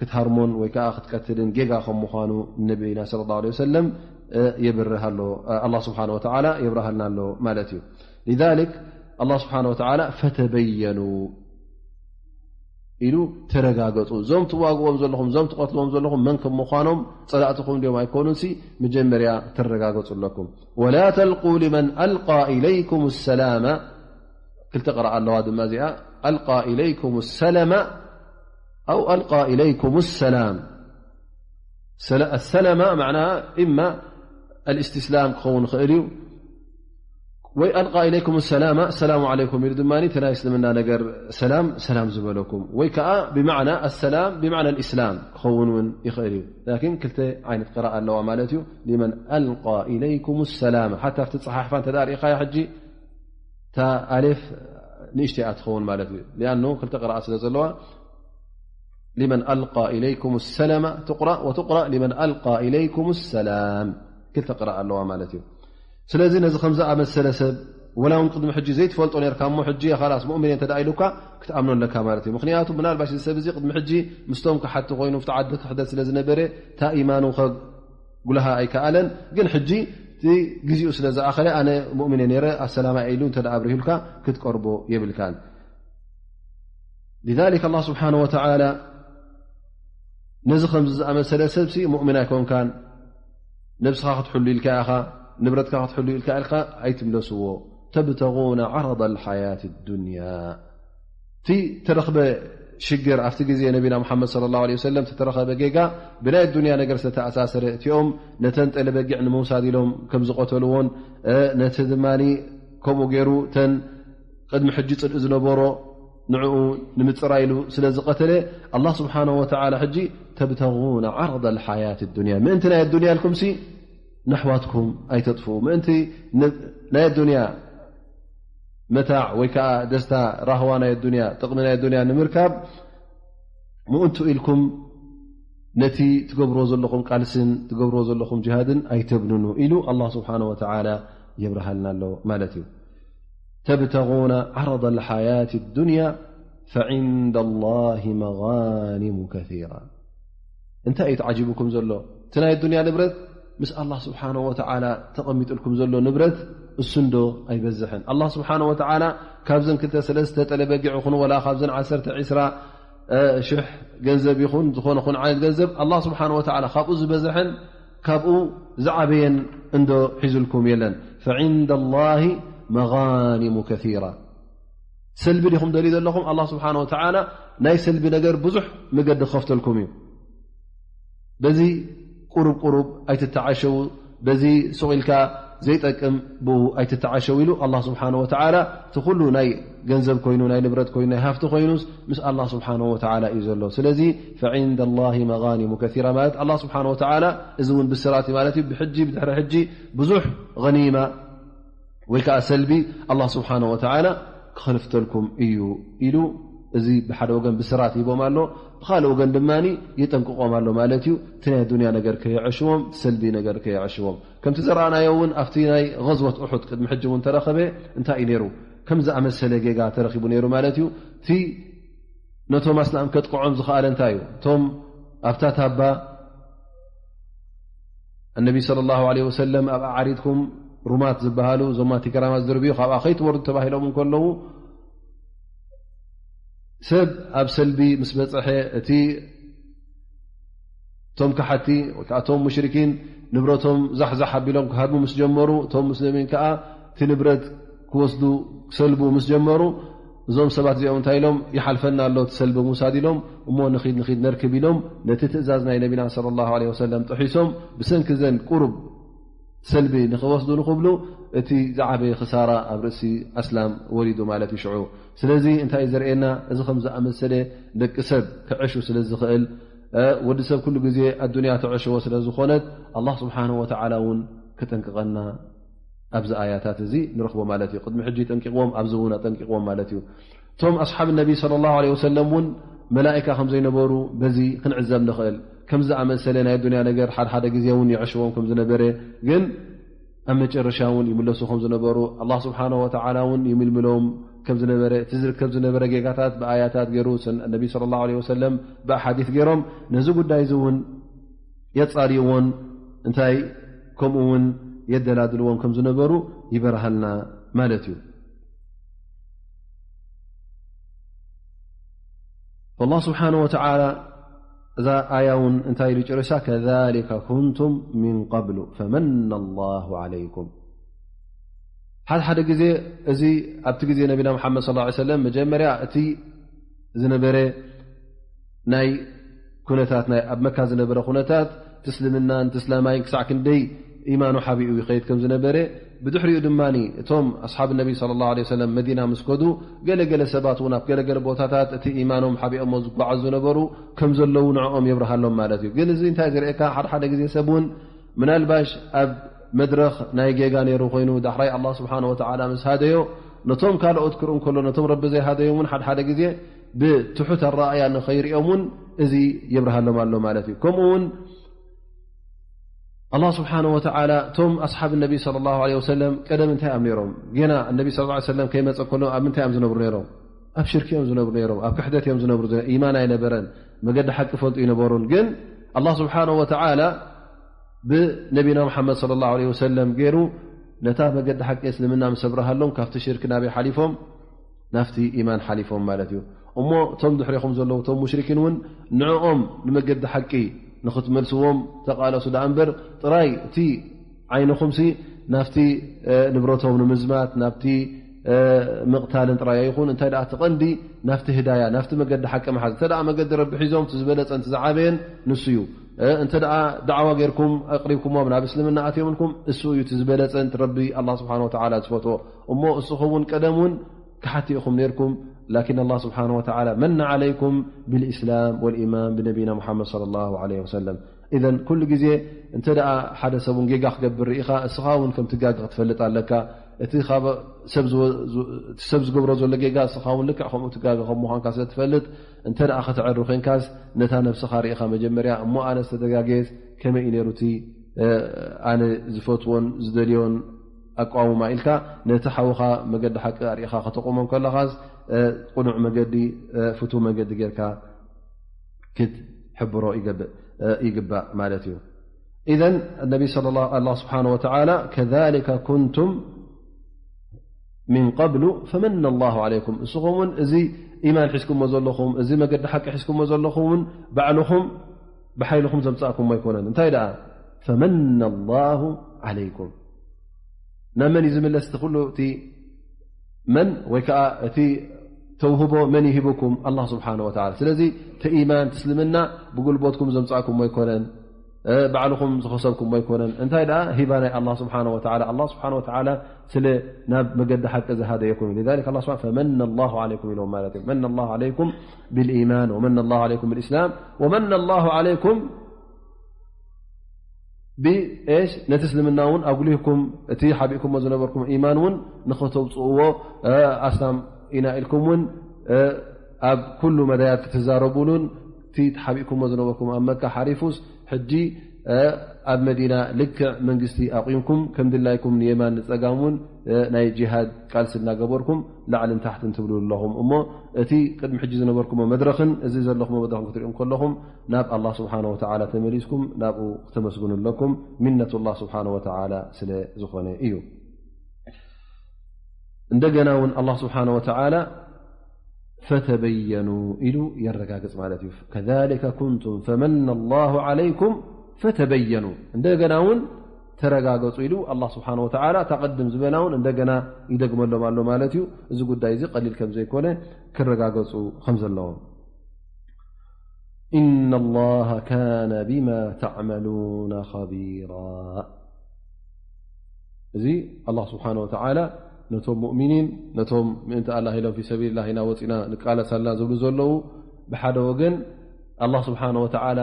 ክትሃርሞን ወይ ከኣ ክትቀትልን ጌጋ ከም ምዃኑ ነቢና ሰለላሁ ዐለይሂ ወሰለም፣ እ፣ የብርህ ኣሎ። እ፣ ኣላህ ስብሓነሁ ወተዓላ የብርሃልና ኣሎ ማለት እዩ። ሊዛሊክ ኣላህ ስብሓነሁ ወተዓላ ፈተበየኑ ኢሉ፣ ተረጋገጹ። እዞም ትዋግኦም ዘለኹም፣ እዞም ትቐትልዎም ዘለኹም መን ከም ምዃኖም፣ ጸላእትኹም ድዮም ኣይኮኑንሲ፣ መጀመርያ ተረጋገጹ ኣለኩም። ወላ ተልቁ ሊመን ኣልቃ ኢለይኩም ሰላማ፣ ክልተ ቅራእ ኣለዋ ድማ እዚኣ፣ ኣልቃ ኢለይኩም ሰለማ ኣው ኣልቃ ኢለይኩም ሰላም። ሰለ-፣ ሰለማ ማዕና ኢማ ኣልእስትስላም ክኸውን ይኽእል እዩ፣ ወይ ኣልቃ ኢለይኩም ሰላማ፣ ሰላሙ ዓለይኩም ኢሉ ድማ እቲ ናይ እስልምና ነገር ሰላም፣ ሰላም ዝበለኩም፣ ወይ ከኣ ብማዕና ኣሰላም ብማዕና ኣልእስላም ክኸውን እውን ይኽእል እዩ። ላኪን ክልተ ዓይነት ቅራእ ኣለዋ ማለት እዩ። ሊመን ኣልቃ ኢለይኩም ሰላማ፣ ሓታ ኣብቲ ጸሓሕፋ እንተ ደኣ ርኢኻያ ሕጂ፣ እታ ኣሌፍ ንእሽተይ እያ ትኸውን ማለት እዩ። ሊኣኑ ክልተ ቅራኣት ስለ ዘለዋ፣ ሊመን ኣልቃ ኢለይኩም ሰላማ ትቕራእ፣ ወትቕራእ ሊመን ኣልቃ ኢለይኩም ሰላም፣ ክልተ ቅራእ ኣለዋ ማለት እዩ። ስለዚ ነዚ ከም ዝኣመሰለ ሰብ፣ ወላ እውን ቅድሚ ሕጂ ዘይትፈልጦ ነርካ እሞ፣ ሕጂ ኻላስ ሙእሚን እየ እንተ ደኣ ኢሉካ፣ ክትኣምኖ ኣለካ ማለት እዩ። ምኽንያቱ ምናልባሽ እዚ ሰብ እዚ ቅድሚ ሕጂ ምስቶም ክሓቲ ኮይኑ፣ ኣብቲ ዓዲ ክሕደት ስለ ዝነበረ፣ እታ ኢማኑ ከ-፣ ጉልሃ ኣይከኣለን። ግን ሕጂ እቲ ግዜኡ ስለ ዝኣኸለ፣ ኣነ ሙእሚን እየ ነይረ፣ ኣሰላማ ኢሉ እንተ ደኣ ኣብሪሁልካ፣ ክትቀርቦ የብልካን። ሊዛሊክ ኣላህ ስብሓነሁ ወተዓላ ነዚ ከምዚ ዝኣመሰለ ሰብሲ ሙእሚን ኣይኮንካን፣ ነብስኻ ክትሕሉ ኢልካ ኢኻ፣ ንብረትካ ክትሕሉ ኢልካ ኢልካ ኣይትምለስዎ። ተብተጉነ ዓረደ ልሓያት ዱንያ። እቲ ተረኽበ ሽግር ኣብቲ ግዜ ነቢና ሙሓመድ ሰለላሁ ዐለይሂ ወሰለም፣ እቲ ተረኸበ ጌጋ ብናይ ዱንያ ነገር ዝተኣሳሰረ፣ እቲኦም ነተን ጠለበጊዕ ንምውሳድ ኢሎም ከም ዝቐተልዎን፣ እ፣ ነቲ ድማኒ ከምኡ ገይሩ እተን ቅድሚ ሕጂ ጽልኢ ዝነበሮ ንዕኡ ንምጽራይ ኢሉ ስለ ዝቐተለ፣ ኣላህ ስብሓነሁ ወተዓላ ሕጂ፣ ተብተጉነ ዓረደ ልሓያት ዱንያ፣ ምእንቲ ናይ ኣዱንያ ኢልኩምሲ ነሕዋትኩም ኣይተጥፍኡ፣ ምእንቲ ን-፣ ናይ ኣዱንያ መታዕ ወይ ከኣ ደስታ፣ ራህዋ ናይ ኣዱንያ፣ ጥቕሚ ናይ ኣዱንያ ንምርካብ ምእንቱ ኢልኩም ነቲ ትገብርዎ ዘለኹም ቃልስን ትገብርዎ ዘለኹም ጅሃድን ኣይተብንኑ ኢሉ ኣላህ ስብሓነሁ ወተዓላ የብርሃልና ኣሎ ማለት እዩ። ተብተጉነ ዓረደ ልሓያት ዱንያ ፈዒንደ ላሂ መጋኒሙ ከሲራ። እንታይ እዩ ተዓጂቡኩም ዘሎ? እቲ ናይ ዱንያ ንብረት ምስ ኣላህ ስብሓነሁ ወተዓላ ተቐሚጥልኩም ዘሎ ንብረት እሱ እንዶ ኣይበዝሕን? ኣላህ ስብሓነሁ ወተዓላ ካብዘን ክልተ ሰለስተ ጠለበጊዕ ይኹን ወላ ካብዘን ዓሰርተ ዒስራ ሽሕ ገንዘብ ይኹን ዝኾነ ኹን ዓይነት ገንዘብ ኣላህ ስብሓነሁ ወተዓላ ካብኡ ዝበዝሐን ካብኡ ዝዓበየን እንዶ ሒዙልኩም የለን። ፈዒንደ ላሂ መጋኒሙ ከሲራ። ሰልቢ ዲኹም ደልዩ ዘለኹም? ኣላህ ስብሓነሁ ወተዓላ ናይ ሰልቢ ነገር ብዙሕ መገዲ ክኸፍተልኩም እዩ። በዚ ቁሩብ ቁሩብ ኣይትተዓሸዉ፣ በዚ ሱቕ ኢልካ ዘይጠቅም ብኡ ኣይትተዓሸው ኢሉ ኣላህ ስብሓነሁ ወተዓላ፣ እቲ ኩሉ ናይ ገንዘብ ኮይኑ፣ ናይ ንብረት ኮይኑ፣ ናይ ሃፍቲ ኮይኑስ ምስ ኣላህ ስብሓነሁ ወተዓላ እዩ ዘሎ። ስለዚ ፈዒንደ ላሂ መጋኒሙ ከሲራ ማለት ኣላህ ስብሓነሁ ወተዓላ፣ እዚ እውን ብስራት እዩ ማለት እዩ። ብሕጂ፣ ብድሕሪ ሕጂ ብዙሕ ገኒማ ወይ ከዓ ሰልቢ ኣላህ ስብሓነሁ ወተዓላ ክኸልፍተልኩም እዩ ኢሉ፣ እዚ ብሓደ ወገን ብስራት ይቦም ኣሎ፣ ብኻልእ ወገን ድማ የጠንቅቖም ኣሎ ማለት እዩ። እቲ ናይ ዱንያ ነገር ከየዕሽዎም፣ ሰልቢ ነገር ከየዕሽዎም። ከምቲ ዘረኣናዮ እውን ኣብቲ ናይ ገዝወት ኡሑድ ቅድሚ ሕጂ እውን ተረኸበ። እንታይ እዩ ነይሩ? ከም ዝኣመሰለ ጌጋ ተረኺቡ ነይሩ ማለት እዩ። እቲ ነቶም ኣስላም ከጥቅዖም ዝኸኣለ እንታይ እዩ? እቶም ኣብታ ታባ እነቢ ሰለላሁ ዐለይሂ ወሰለም ኣብ ኣዕሪድኩም ሩማት ዝበሃሉ፣ እዞም ኣቲ ከራማት ዝድርብዩ ካብኣ ከይትወርዱ ተባሂሎም እንከለዉ፣ ሰብ ኣብ ሰልቢ ምስ በፀሐ፣ እቲ እቶም ከሓቲ ወይ ከዓ እቶም ሙሽሪኪን ንብረቶም ዛሕዛሕ ኣቢሎም ክሃቡ ምስ ጀመሩ፣ እቶም ሙስሊሚን ከዓ እቲ ንብረት ክወስዱ ክሰልቡ ምስ ጀመሩ፣ እዞም ሰባት እዚኦም እንታይ ኢሎም? "ይሓልፈና ኣሎ እቲ ሰልቢ ምውሳድ" ኢሎም፣ "እሞ ንኺድ ንኺድ ነርክብ" ኢሎም ነቲ ትእዛዝ ናይ ነቢና ሰለላሁ ዐለይሂ ወሰለም ጥሒሶም። ብሰንኪ ዘን ቁሩብ ሰልቢ ንኽወስዱ ንኽብሉ፣ እቲ ዝዓበየ ክሳራ ኣብ ርእሲ ኣስላም ወሪዱ ማለት እዩ። ሽዑ ስለዚ እንታይ እዩ ዘርእየና? እዚ ከም ዝኣመሰለ ደቂ ሰብ ክዕሹ ስለ ዝኽእል፣ እ፣ ወዲ ሰብ ኩሉ ግዜ ኣዱንያ ትዕሽዎ ስለ ዝኾነት፣ ኣላህ ስብሓንሁ ወተዓላ እውን ክጠንቅቐና ኣብዚ ኣያታት እዚ ንረኽቦ ማለት እዩ። ቅድሚ ሕጂ ጠንቂቕዎም፣ ኣብዚ እውን ኣጠንቂቕዎም ማለት እዩ። እቶም ኣስሓብ ነቢ ሰለላሁ ዐለይሂ ወሰለም እውን መላኢካ ከም ዘይነበሩ በዚ ክንዕዘብ ንኽእል። ከምዚ ዝኣመሰለ ናይ ኣዱንያ ነገር ሓድሓደ ግዜ እውን ይዕሽዎም ከም ዝነበረ፣ ግን ኣብ መጨረሻ እውን ይምለሱ ከም ዝነበሩ፣ ኣላህ ስብሓንሁ ወተዓላ እውን ይምልምሎም ከም ዝነበረ፣ እቲ ዝርከብ ዝነበረ ጌጋታት ብኣያታት ገይሩ፣ ሰን-፣ ነቢ ሰለላሁ ዐለይሂ ወሰለም ብኣሓዲት ገይሮም ነዚ ጉዳይ እዚ እውን የጻርይዎን እንታይ ከምኡ እውን የደላድልዎን ከም ዝነበሩ ይበርሃልና ማለት እዩ። ኣላህ ስብሓንሁ ወተዓላ እዛ ኣያ እውን እንታይ ኢሉ ጨረሳ? "ከዛሊከ ኩንቱም ሚን ቀብሉ ፈመነ ላሁ ዐለይኩም።" ሓደ ሓደ ግዜ እዚ ኣብቲ ግዜ ነቢና መሓመድ ሰለላሁ ዐለይሂ ወሰለም መጀመርያ እቲ ዝነበረ ናይ ኩነታት፣ ናይ ኣብ መካ ዝነበረ ኩነታት፣ እቲ እስልምናን እቲ እስላማይን ክሳዕ ክንደይ ኢማኑ ሓቢኡ ይኸይድ ከም ዝነበረ፣ ብድሕሪኡ ድማ እቶም ኣስሓብ ነቢ ሰለላሁ ዐለይሂ ወሰለም መዲና ምስ ከዱ፣ ገለገለ ሰባት እውን ኣብ ገለገለ ቦታታት እቲ ኢማኖም ሓቢኦሞ ዝጓዓዙ ዝነበሩ ከም ዘለዉ ንዕኦም የብርሃሎም ማለት እዩ። ግን እዚ እንታይ ዘርእየካ? ሓደ ሓደ ግዜ ሰብ እውን ምናልባሽ ኣብ መድረኽ ናይ ጌጋ ነይሩ ኮይኑ፣ ዳሕራይ ኣላህ ስብሓነ ወተዓላ ምስ ሃደዮ፣ ነቶም ካልኦት ክርኢ እንከሎ፣ ነቶም ረቢ ዘይሃደዮም እውን ሓደ ሓደ ግዜ ብትሑት ኣረኣእያ ንኸይርእዮም እውን እዚ የብርሃሎም ኣሎ ማለት እዩ። ከምኡ እውን ኣላህ ስብሓነ ወተዓላ እቶም ኣስሓብ ነቢ ሰለላሁ ዐለይሂ ወሰለም ቀደም እንታይ እዮም ነይሮም? ጌና ነቢ ሰለላሁ ዐለይሂ ወሰለም ከይመጸ ከሎ ኣብ ምንታይ እዮም ዝነብሩ ነይሮም? ኣብ ሽርኪ እዮም ዝነብሩ ነይሮም። ኣብ ክሕደት እዮም ዝነብሩ ነይሮም። ኢማን ኣይነበረን። መገዲ ሓቂ ፈልጡ ኣይነበሩን። ግን ኣላህ ስብሓነ ወተዓላ ብነቢና ሙሓመድ ሰለላሁ ዐለይሂ ወሰለም ገይሩ ነታ መገዲ ሓቂ እስልምና ምስ ኣብርሃሎም፣ ካብቲ ሽርክ ናበይ ሓሊፎም? ናብቲ ኢማን ሓሊፎም ማለት እዩ። እሞ እቶም ድሕሬኹም ዘለዉ እቶም ሙሽሪኪን እውን ንዕኦም ንመገዲ ሓቂ ንኽትመልስዎም ተቓለሱ ደኣ እምበር፣ ጥራይ እቲ ዓይንኹምሲ ናብቲ፣ እ፣ ንብረቶም ንምዝማት፣ ናብቲ፣ እ፣ ምቕታልን ጥራይ ኣይኹን። እንታይ ደኣ እቲ ቀንዲ ናብቲ ህዳያ፣ ናብቲ መገዲ ሓቂ ምሓዝ። እንተ ደኣ መገዲ ረቢ ሒዞም፣ እቲ ዝበለጸን እቲ ዝዓበየን ንሱ እዩ። እ፣ እንተ ደኣ ዳዕዋ ጌርኩም ኣቕሪብኩሞም፣ ናብ እስልምና ኣትዮምልኩም፣ እሱ እዩ እቲ ዝበለጸን እቲ ረቢ ኣላህ ስብሓነ ወተዓላ ዝፈትዎ። እሞ እስኹም እውን ቀደም እውን ክሓቲ ኢኹም ኔርኩም። ላኪን ኣላህ ስብሓነ ወተዓላ መነ ዓለይኩም ብልእስላም ወልኢማን ብነቢና ሙሓመድ ሰለላሁ ዐለይሂ ወሰለም። ኢዘን ኩሉ ግዜ እንተ ደኣ ሓደ ሰብ እውን ጌጋ ክገብር ርኢኻ፣ እስኻ እውን ከም ትጋገ ክትፈልጥ ኣለካ። እቲ ካብ ሰብ ዝወ-፣ ዝ-፣ እቲ ሰብ ዝገብሮ ዘሎ ጌጋ እስኻ እውን ልክዕ ከምኡ ትጋገ ከም ምዃንካ ስለ ትፈልጥ፣ እንተ ደኣ ከተዕሪ ኮንካስ ነታ ነብስኻ ርኢኻ መጀመርያ፣ እሞ ኣነ ዝተጋገየስ ከመይ እዩ ነይሩ እቲ፣ እ፣ ኣነ ዝፈትዎን ዝደልዮን ኣቋውማ ኢልካ ነቲ ሓውኻ መገዲ ሓቂ ኣርኢኻ ከተቑሞ ከለኻስ፣ እ፣ ቅኑዕ መገዲ፣ እ፣ ፍቱው መገዲ ጌርካ ክትሕብሮ ይገብእ፣ እ፣ ይግባእ ማለት እዩ። ኢዘን ነቢ ሰለላሁ፣ ኣላህ ስብሓነ ወተዓላ፣ "ከዛሊከ ኩንቱም ሚን ቀብሉ ፈመነ ላሁ ዐለይኩም።" እስኹም እውን እዚ ኢማን ሒዝኩሞ ዘለኹም፣ እዚ መገዲ ሓቂ ሒዝኩሞ ዘለኹም እውን ባዕልኹም ብሓይልኹም ዘምጻእኩሞ ኣይኮነን። እንታይ ደኣ? "ፈመነ ላሁ ዐለይኩም።" ናብ መን እዩ ዝምለስ እቲ ኩሉ? እቲ መን ወይ ከዓ እቲ ተውህቦ መን ይሂብኩም? ኣላህ ስብሓነ ወተዓላ። ስለዚ እቲ ኢማን፣ እቲ እስልምና ብጉልበትኩም ዘምጻእኩሞ ኣይኮነን፣ እ፣ ባዕልኹም ዝኸሰብኩሞ ኣይኮነን። እንታይ ደኣ? ሂባ ናይ ኣላህ ስብሓነ ወተዓላ። ኣላህ ስብሓነ ወተዓላ ስለ ናብ መገዲ ሓቂ ዝሃደየኩም እዩ። ሊዛሊክ ኣላህ ስብሓነ "ፈመነ ላሁ ዐለይኩም" ኢሎም ማለት እዩ። "መነ ላሁ ዐለይኩም ብልኢማን ወመነ ላሁ ዐለይኩም ብልእስላም ወመነ ላሁ ዐለይኩም" ብኤሽ ነቲ እስልምና እውን ኣጉሊህኩም፣ እቲ ሓቢእኩሞ ዝነበርኩም ኢማን እውን ንኸተውፅእዎ፣ እ፣ ኣስላም ኢና ኢልኩም እውን፣ እ፣ ኣብ ኩሉ መዳያት ክትዛረቡሉን፣ እቲ ተሓቢእኩሞ ዝነበርኩም ኣብ መካ ሓሪፉስ፣ ሕጂ፣ እ፣ ኣብ መዲና ልክዕ መንግስቲ ኣቑምኩም፣ ከም ድላይኩም ንየማን ንፀጋም እውን፣ እ፣ ናይ ጂሃድ ቃልሲ እናገበርኩም ላዕልን ታሕትን ትብሉ ኣለኹም። እሞ እቲ ቅድሚ ሕጂ ዝነበርኩሞ መድረኽን እዚ ዘለኹሞ መድረኽን ክትሪኡ ከለኹም፣ ናብ ኣላህ ስብሓነ ወተዓላ ተመሊስኩም ናብኡ ክተመስግኑ ኣለኩም፣ ሚነቱላህ ስብሓነ ወተዓላ ስለ ዝኾነ እዩ። እንደገና እውን ኣላህ ስብሓነ ወተዓላ ፈተበየኑ ኢሉ የረጋግጽ ማለት እዩ። ከዛሊከ ኩንቱም ፈመነ ላሁ ዓለይኩም ፈተበየኑ፣ እንደገና እውን ተረጋገጹ ኢሉ ኣላህ ስብሓነሁ ወተዓላ እታ ቅድም ዝበላ እውን እንደገና ይደግመሎም ኣሎ ማለት እዩ። እዚ ጉዳይ እዚ ቀሊል ከም ዘይኮነ ክረጋገጹ ከም ዘለዎም። ኢነ ላሃ ካነ ቢማ ተዕመሉነ ኸቢራ። እዚ ኣላህ ስብሓነሁ ወተዓላ ነቶም ሙእሚኒን፣ ነቶም ምእንቲ ኣላህ ኢሎም ፊ ሰቢልላህ ኢና ወፂና ንቃለስ ኣልና ዝብሉ ዘለዉ፣ ብሓደ ወገን ኣላህ ስብሓነሁ ወተዓላ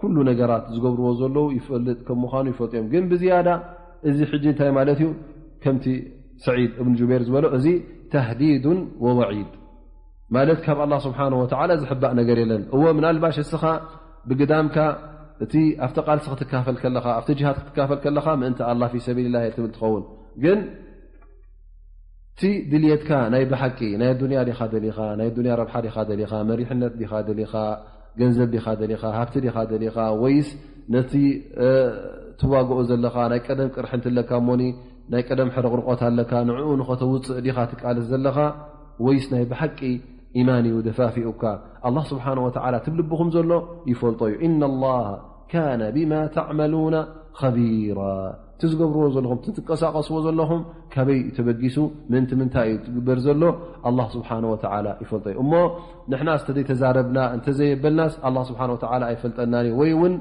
ኩሉ ነገራት ዝገብርዎ ዘለዉ ይፈልጥ ከም ምዃኑ ይፈልጡ እዮም። ግን ብዝያዳ እዚ ሕጂ እንታይ ማለት እዩ? ከምቲ ሰዒድ እብን ጁበይር ዝበሎ፣ እዚ ተህዲዱን ወወዒድ ማለት ካብ ኣላህ ስብሓነሁ ወተዓላ ዝሕባእ ነገር የለን። እወ፣ ምናልባሽ እስኻ ብግዳምካ እቲ ኣብቲ ቃልሲ ክትካፈል ከለኻ፣ ኣብቲ ጅሃድ ክትካፈል ከለኻ ምእንቲ ኣላህ ፊ ሰቢልላህ እየ ትብል ትኸውን። ግን እቲ ድልየትካ ናይ ብሓቂ ናይ ኣዱንያ ዲኻ ደሊኻ፣ ናይ ኣዱንያ ረብሓ ዲኻ ደሊኻ፣ መሪሕነት ዲኻ ደሊኻ፣ ገንዘብ ዲኻ ደሊኻ፣ ሃብቲ ዲኻ ደሊኻ፣ ወይስ ነቲ፣ እ፣ ትዋግኦ ዘለኻ ናይ ቀደም ቅርሒ እንትለካ እሞኒ ናይ ቀደም ሕርቕርቆት ኣለካ፣ ንዕኡ ንኸተውፅእ ዲኻ ትቃለስ ዘለኻ፣ ወይስ ናይ ብሓቂ ኢማን እዩ ደፋፊኡካ? ኣላህ ስብሓነ ወተዓላ እቲ ኣብ ልብኹም ዘሎ ይፈልጦ እዩ። ኢነ ላሃ ካነ ቢማ ተዕመሉነ ኸቢራ። እቲ ዝገብርዎ ዘለኹም፣ እቲ ትንቀሳቐስዎ ዘለኹም ካበይ እዩ ተበጊሱ፣ ምእንቲ ምንታይ እዩ ትግበር ዘሎ፣ ኣላህ ስብሓነ ወተዓላ ይፈልጦ እዩ። እሞ ንሕናስ እንተዘይተዛረብና፣ እንተዘየበልናስ ኣላህ ስብሓነ ወተዓላ ኣይፈልጠናን እዩ። ወይ እውን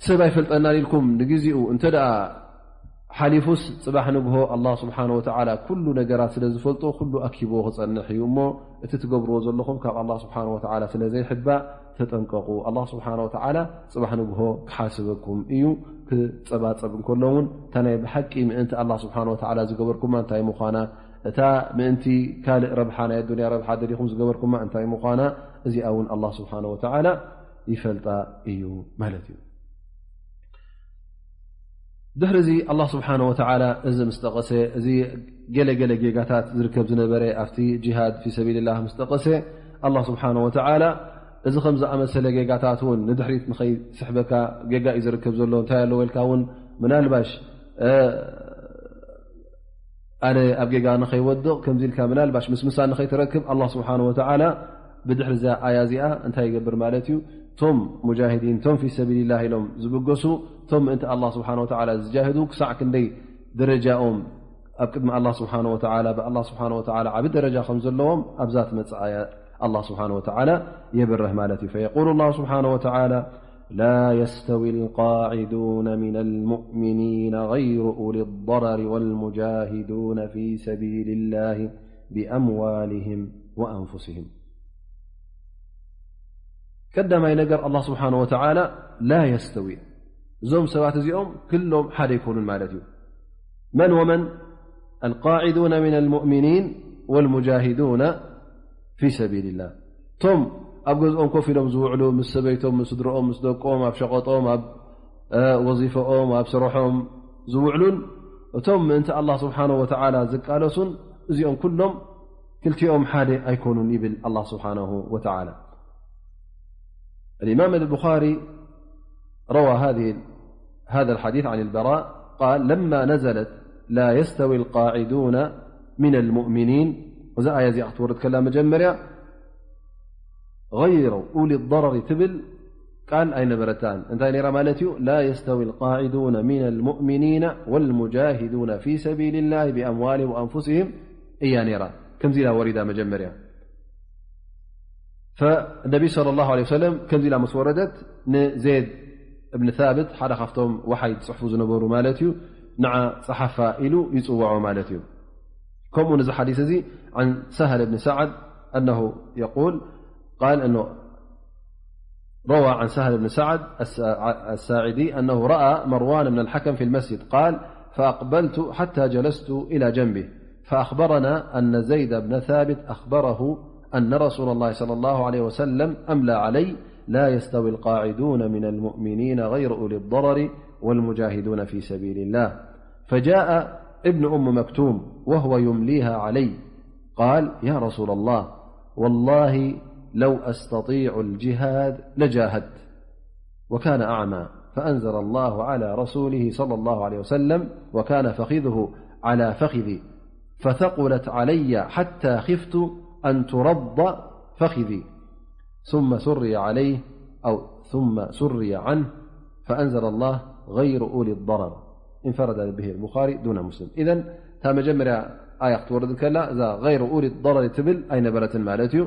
ሰብ ኣይፈልጠናን ኢልኩም ንግዜኡ እንተ ደኣ ሓሊፉስ፣ ጽባሕ ንግሆ ኣላህ ስብሓነ ወተዓላ ኩሉ ነገራት ስለ ዝፈልጦ፣ ኩሉ ኣኪብዎ ክጸንሕ እዩ። እሞ እቲ ትገብርዎ ዘለኹም ካብ ኣላህ ስብሓነ ወተዓላ ስለ ዘይሕባእ ተጠንቀቑ። ኣላህ ስብሓነ ወተዓላ ጽባሕ ንግሆ ክሓስበኩም እዩ። ክጸባጸብ እንከሎ እውን፣ እታ ናይ ብሓቂ ምእንቲ ኣላህ ስብሓነ ወተዓላ ዝገበርኩማ እንታይ ምዃና፣ እታ ምእንቲ ካልእ ረብሓ፣ ናይ ኣዱንያ ረብሓ ደሊኹም ዝገበርኩማ እንታይ ምዃና፣ እዚኣ እውን ኣላህ ስብሓነ ወተዓላ ይፈልጣ እዩ ማለት እዩ። ድሕሪ እዚ ኣላህ ስብሓነ ወተዓላ እዚ ምስ ጠቐሰ፣ እዚ ገለ ገለ ጌጋታት ዝርከብ ዝነበረ ኣብቲ ጂሃድ ፊ ሰቢልላህ ምስ ጠቐሰ፣ ኣላህ ስብሓነ ወተዓላ እዚ ከም ዝኣመሰለ ጌጋታት እውን ንድሕሪት ንኸይስሕበካ፣ ጌጋ እዩ ዝርከብ ዘሎ፣ እንታይ ኣለዎ ኢልካ እውን ምናልባሽ፣ እ፣ ኣነ ኣብ ጌጋ ንኸይወድቕ ከምዚ ኢልካ ምናልባሽ ምስምሳ ንኸይትረክብ፣ ኣላህ ስብሓነ ወተዓላ ብድሕሪ እዛ ኣያ እዚኣ እንታይ ይገብር ማለት እዩ? እቶም ሙጃሂዲን፣ እቶም ፊ ሰቢልላህ ኢሎም ዝብገሱ፣ እቶም ምእንቲ ኣላህ ስብሓነ ወተዓላ ዝጃሂዱ ክሳዕ ክንደይ ደረጃኦም ኣብ ቅድሚ ኣላህ ስብሓነ ወተዓላ፣ ብኣላህ ስብሓነ ወተዓላ ዓቢ ደረጃ ከም ዘለዎም ኣብዛ ትመጽእ ኣያ ኣላህ ስብሓነ ወተዓላ የብርህ ማለት እዩ። ፈየቁሉ ኣላህ ስብሓነ ወተዓላ لا يستوي القاعدون من المؤمنين غير أولي الضرر والمجاهدون في سبيل الله بأموالهم وأنفسهم. ቀዳማይ ነገር ኣላህ ስብሓነ ወተዓላ ላ የስተዊ፣ እዞም ሰባት እዚኦም ክሎም ሓደ ኣይኮኑን ማለት እዩ። መን ወመን؟ القاعدون من المؤمنين والمجاهدون في سبيل الله። እቶም ኣብ ገዝኦም ኮፍ ኢሎም ዝውዕሉ፣ ምስ ሰበይቶም፣ ምስ ስድርኦም፣ ምስ ደቆም፣ ኣብ ሸቐጦም፣ ኣብ፣ እ፣ ወዚፈኦም፣ ኣብ ስርሖም ዝውዕሉን እቶም ምእንቲ ኣላህ ስብሓነሁ ወተዓላ ዝቃለሱን፣ እዚኦም ኩሎም ክልቲኦም ሓደ ኣይኮኑን ይብል ኣላህ ስብሓነሁ ወተዓላ። الإمام البخاري روى هذه، هذا الحديث عن البراء قال: لما نزلت لا يستوي القاعدون من المؤمنين، እዛ ኣያ እዚኣ ክትወርድ ከላ መጀመርያ غير أولي الضرر ትብል ቃል ኣይነበረታን። እንታይ ነይራ ማለት እዩ? لا يستوي القاعدون من المؤمنين والمجاهدون في سبيل الله بأموالهم وأنفسهم እያ ነይራ። ከምዚ ኢላ ወሪዳ መጀመርያ። ፈነቢ ሰለላሁ ዐለይሂ ወሰለም ከምዚ ኢላ ምስ ወረደት ንዘይድ እብን ታብት፣ ሓደ ካብቶም ወሓይ ዝጽሕፉ ዝነበሩ ማለት እዩ፣ ንዓ ጸሓፋ ኢሉ ይጽውዖ ማለት እዩ። ከምኡ ነዚ ሓዲስ እዚ عن سهل بن سعد أنه يقول قال أنه روى عن سهل بن سعد الس-، الساعدي أنه رأى مروان بن الحكم في المسجد، قال: فأقبلت حتى جلست إلى جنبه، فأخبرنا أن زيد بن ثابت أخبره أن رسول الله صلى الله عليه وسلم أملى علي: لا يستوي القاعدون من المؤمنين غير أولي الضرر والمجاهدون في سبيل الله. فجاء ابن أم مكتوم وهو يمليها علي، قال: يا رسول الله، والله لو أستطيع الجهاد لجاهدت، وكان أعمى، فأنزل الله على رسوله صلى الله عليه وسلم، وكان فخذه على فخذي، فثقلت علي حتى خفت أن ترض فخذي، ثم سري عليه، أو ثم سري عنه، فأنزل الله: غير أولي الضرر. انفرد به البخاري دون مسلم. إذن، እታ መጀመርያ ኣያ ክትወርድ ከላ፣ እዛ غير أولي الضرر ትብል ኣይነበረትን ማለት እዩ።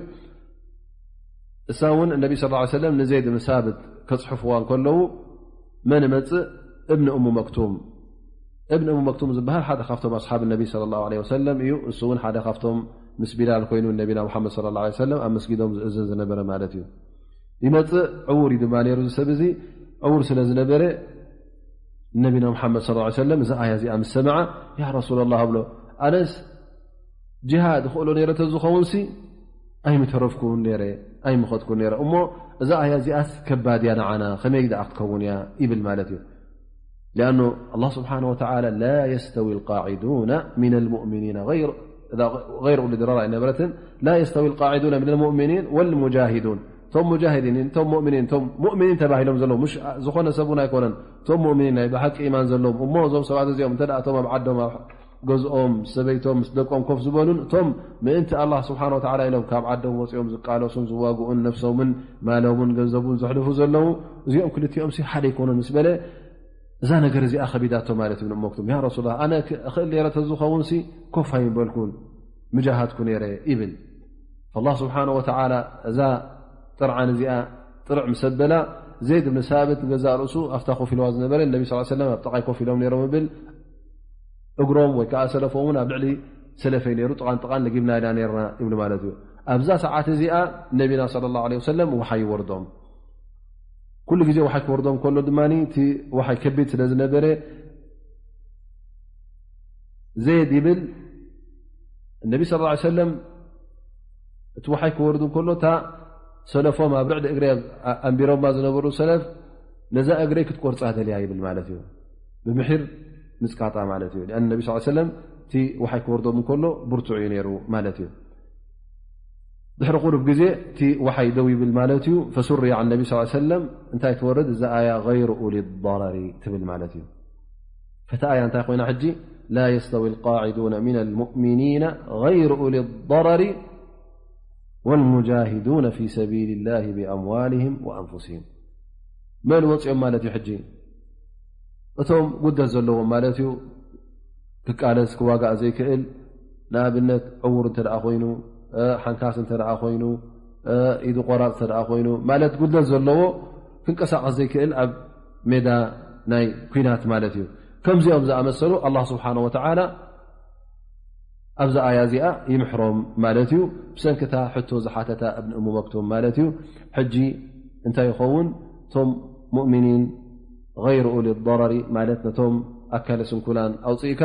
እሳ እውን ነቢ ሰለላሁ ዐለይሂ ወሰለም ንዘይድ ብን ሳብት ከጽሕፍዋ እንከለዉ፣ መን እመጽእ? እብን እሙ መክቱም። እብን እሙ መክቱም ዝበሃል ሓደ ካብቶም ኣስሓብ ነቢ ሰለላሁ ዐለይሂ ወሰለም እዩ። እሱ እውን ሓደ ካብቶም ምስ ቢላል ኮይኑ ነቢና ሙሓመድ ሰለላሁ ዐለይሂ ወሰለም ኣብ መስጊዶም ዝእዝን ዝነበረ ማለት እዩ። ይመጽእ፣ ዕዉር እዩ ድማ ነይሩ። እዚ ሰብ እዚ ዕዉር ስለ ዝነበረ፣ ነቢና ሙሓመድ ሰለላሁ ዐለይሂ ወሰለም እዛ ኣያ እዚኣ ምስ ሰምዐ፣ ያ ረሱለላህ፣ እብሎ፣ ኣነስ ጅሃድ እኽእሎ ነይረ ተዝኸውንሲ ኣይምተረፍኩን ነይረ፣ ኣይምኸድኩን ነይረ። እሞ እዛ ኣያ እዚኣስ ከባድ እያ ንዓና፣ ከመይ ደኣ ክትከውን እያ? ይብል ማለት እዩ። لأنه الله سبحانه وتعالى: لا يستوي القاعدون من المؤمنين غير، غير أولي الضرر ኣይነበረትን። لا يستوي القاعدون من المؤمنين والمجاهدون. እቶም ሙጃሂዲን፣ እቶም ሙእሚኒን፣ እቶም ሙእሚኒን ተባሂሎም ዘለዉ፣ ምሽ ዝኾነ ሰብ እውን ኣይኮነን። እቶም ሙእሚኒን፣ ናይ ብሓቂ ኢማን ዘለዎም። እሞ እዞም ሰባት እዚኦም እንተ ደኣ እቶም ኣብ ዓዶም፣ ኣብ ገዝኦም፣ ምስ ሰበይቶም፣ ምስ ደቆም ኮፍ ዝበሉን፣ እቶም ምእንቲ ኣላህ ስብሓነ ወተዓላ ኢሎም ካብ ዓዶም ወፂኦም ዝቃለሱን ዝዋግኡን፣ ነፍሶምን ማሎምን ገንዘቡን ዘሕልፉ ዘለዉ፣ እዚኦም ክልቲኦም ሲ ሓደ ኣይኮኑን ምስ በለ፣ እዛ ነገር እዚኣ ከቢዳቶ ማለት እዩ። እሞ መክቱም፣ ያ ረሱላ፣ ኣነ ክ-፣ እኽእል ነይረ ተዝኸውንሲ ኮፍ ኣይምበልኩን፣ ምጃሃድኩ ነይረ ይብል። ኣላህ ስብሓነ ወተዓላ እዛ ጥርዓን እዚኣ ጥርዕ ምስ ኣበላ፣ ዘይድ ብን ሳብት ንገዛእ ርእሱ ኣብታ ኮፍ ኢልዋ ዝነበረ፣ ነቢ ስ ሰለም ኣብ ጥቓይ ኮፍ ኢሎም ነይሮም ይብል። እግሮም ወይ ከዓ ሰለፎም እውን ኣብ ልዕሊ ሰለፈይ ነይሩ፣ ጥቓን ጥቓን ለጊብና ኢና ነይርና ይብሉ ማለት እዩ። ኣብዛ ሰዓት እዚኣ ነቢና ሰለላሁ ዐለይሂ ወሰለም ወሓይ ይወርዶም። ኩሉ ግዜ ወሓይ ክወርዶም ከሎ ድማ እቲ ወሓይ ከቢድ ስለ ዝነበረ፣ ዘይድ ይብል፣ ነቢ ሰለላሁ ዐለይሂ ወሰለም እቲ ወሓይ ክወርድ እንከሎ፣ እታ ሰለፎም ኣብ ርዕዲ እግረይ ኣብ-፣ ኣንቢሮማ ዝነበሩ ሰለፍ፣ ነዛ እግረይ ክትቆርጻ ደልያ ይብል ማለት እዩ። ብምሒር ምጽቃጣ ማለት እዩ። ሊኣን ነቢ ሰለላሁ ዐለይሂ ወሰለም እቲ ወሓይ ክወርዶም እንከሎ ብርቱዕ እዩ ነይሩ ማለት እዩ። ድሕሪ ቁሩብ ግዜ እቲ ወሓይ ደው ይብል ማለት እዩ። ፈሱሪ ዐን ነቢ ሰለላሁ ዐለይሂ ወሰለም፣ እንታይ ትወርድ? እዛ ኣያ ገይሩ ኡሊ ضረሪ ትብል ማለት እዩ። ፈታ ኣያ እንታይ ኮይና ሕጂ? لا يستوي القاعدون من المؤمنين غير أولي الضرر والمجاهدون في سبيل الله بأموالهم وأنفسهم. መን ወፂኦም ማለት እዩ ሕጂ? እቶም ጉደት ዘለዎም ማለት እዩ። ክቃለስ ክዋጋእ ዘይክእል፣ ንኣብነት ዕዉር እንተ ደኣ ኮይኑ፣ እ፣ ሓንካስ እንተ ደኣ ኮይኑ፣ እ፣ ኢዱ ቆራፅ እንተ ደኣ ኮይኑ፣ ማለት ጉድለት ዘለዎ ክንቀሳቐስ ዘይክእል ኣብ ሜዳ ናይ ኲናት ማለት እዩ። ከምዚኦም ዝኣመሰሉ ኣላህ ስብሓነ ወተዓላ ኣብዛ ኣያ እዚኣ ይምሕሮም ማለት እዩ። ብሰንክታ ሕቶ ዝሓተታ እብን እሙ መክቱም ማለት እዩ። ሕጂ እንታይ ይኸውን? እቶም ሙእሚኒን ገይሩ ኡሊ ضረሪ ማለት ነቶም ኣካለ ስንኩላን ኣውፅእካ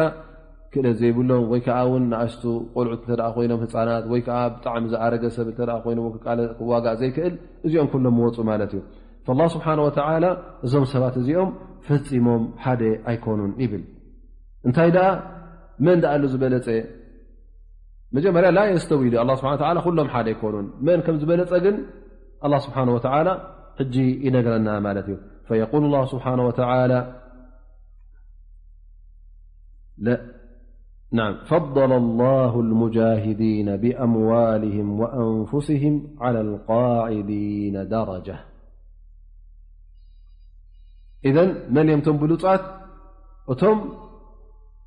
ክእለት ዘይብሎም ወይ ከዓ እውን ንኣሽቱ ቆልዑት እንተ ደኣ ኮይኖም ህፃናት ወይ ከዓ ብጣዕሚ ዝኣረገ ሰብ እንተ ደኣ ኮይኑ እውን ክቃለ-፣ ክዋጋእ ዘይክእል እዚኦም ኩሎም ይወፁ ማለት እዩ። ፈላህ ስብሓነ ወተዓላ እዞም ሰባት እዚኦም ፈፂሞም ሓደ ኣይኮኑን ይብል። እንታይ ደኣ መን ደኣ ኣሉ ዝበለፀ? መጀመርያ ላ የስተዊ ኢሉ ኣላህ ስብሓነ ወተዓላ ኩሎም ሓደ ኣይኮኑን። መን ከም ዝበለፀ ግን ኣላህ ስብሓነ ወተዓላ ሕጂ ይነግረና ማለት እዩ። ፈየቁሉ ኣላህ ስብሓነ ወተዓላ ለ-፣ ናም፣ ፈضለ ኣላሁ ልሙጃሂዲነ ብኣምዋልህም ወኣንፉስህም ዓላ ልቃዒዲነ ደረጃ። ኢዘን መን እዮም እቶም ብሉጻት? እቶም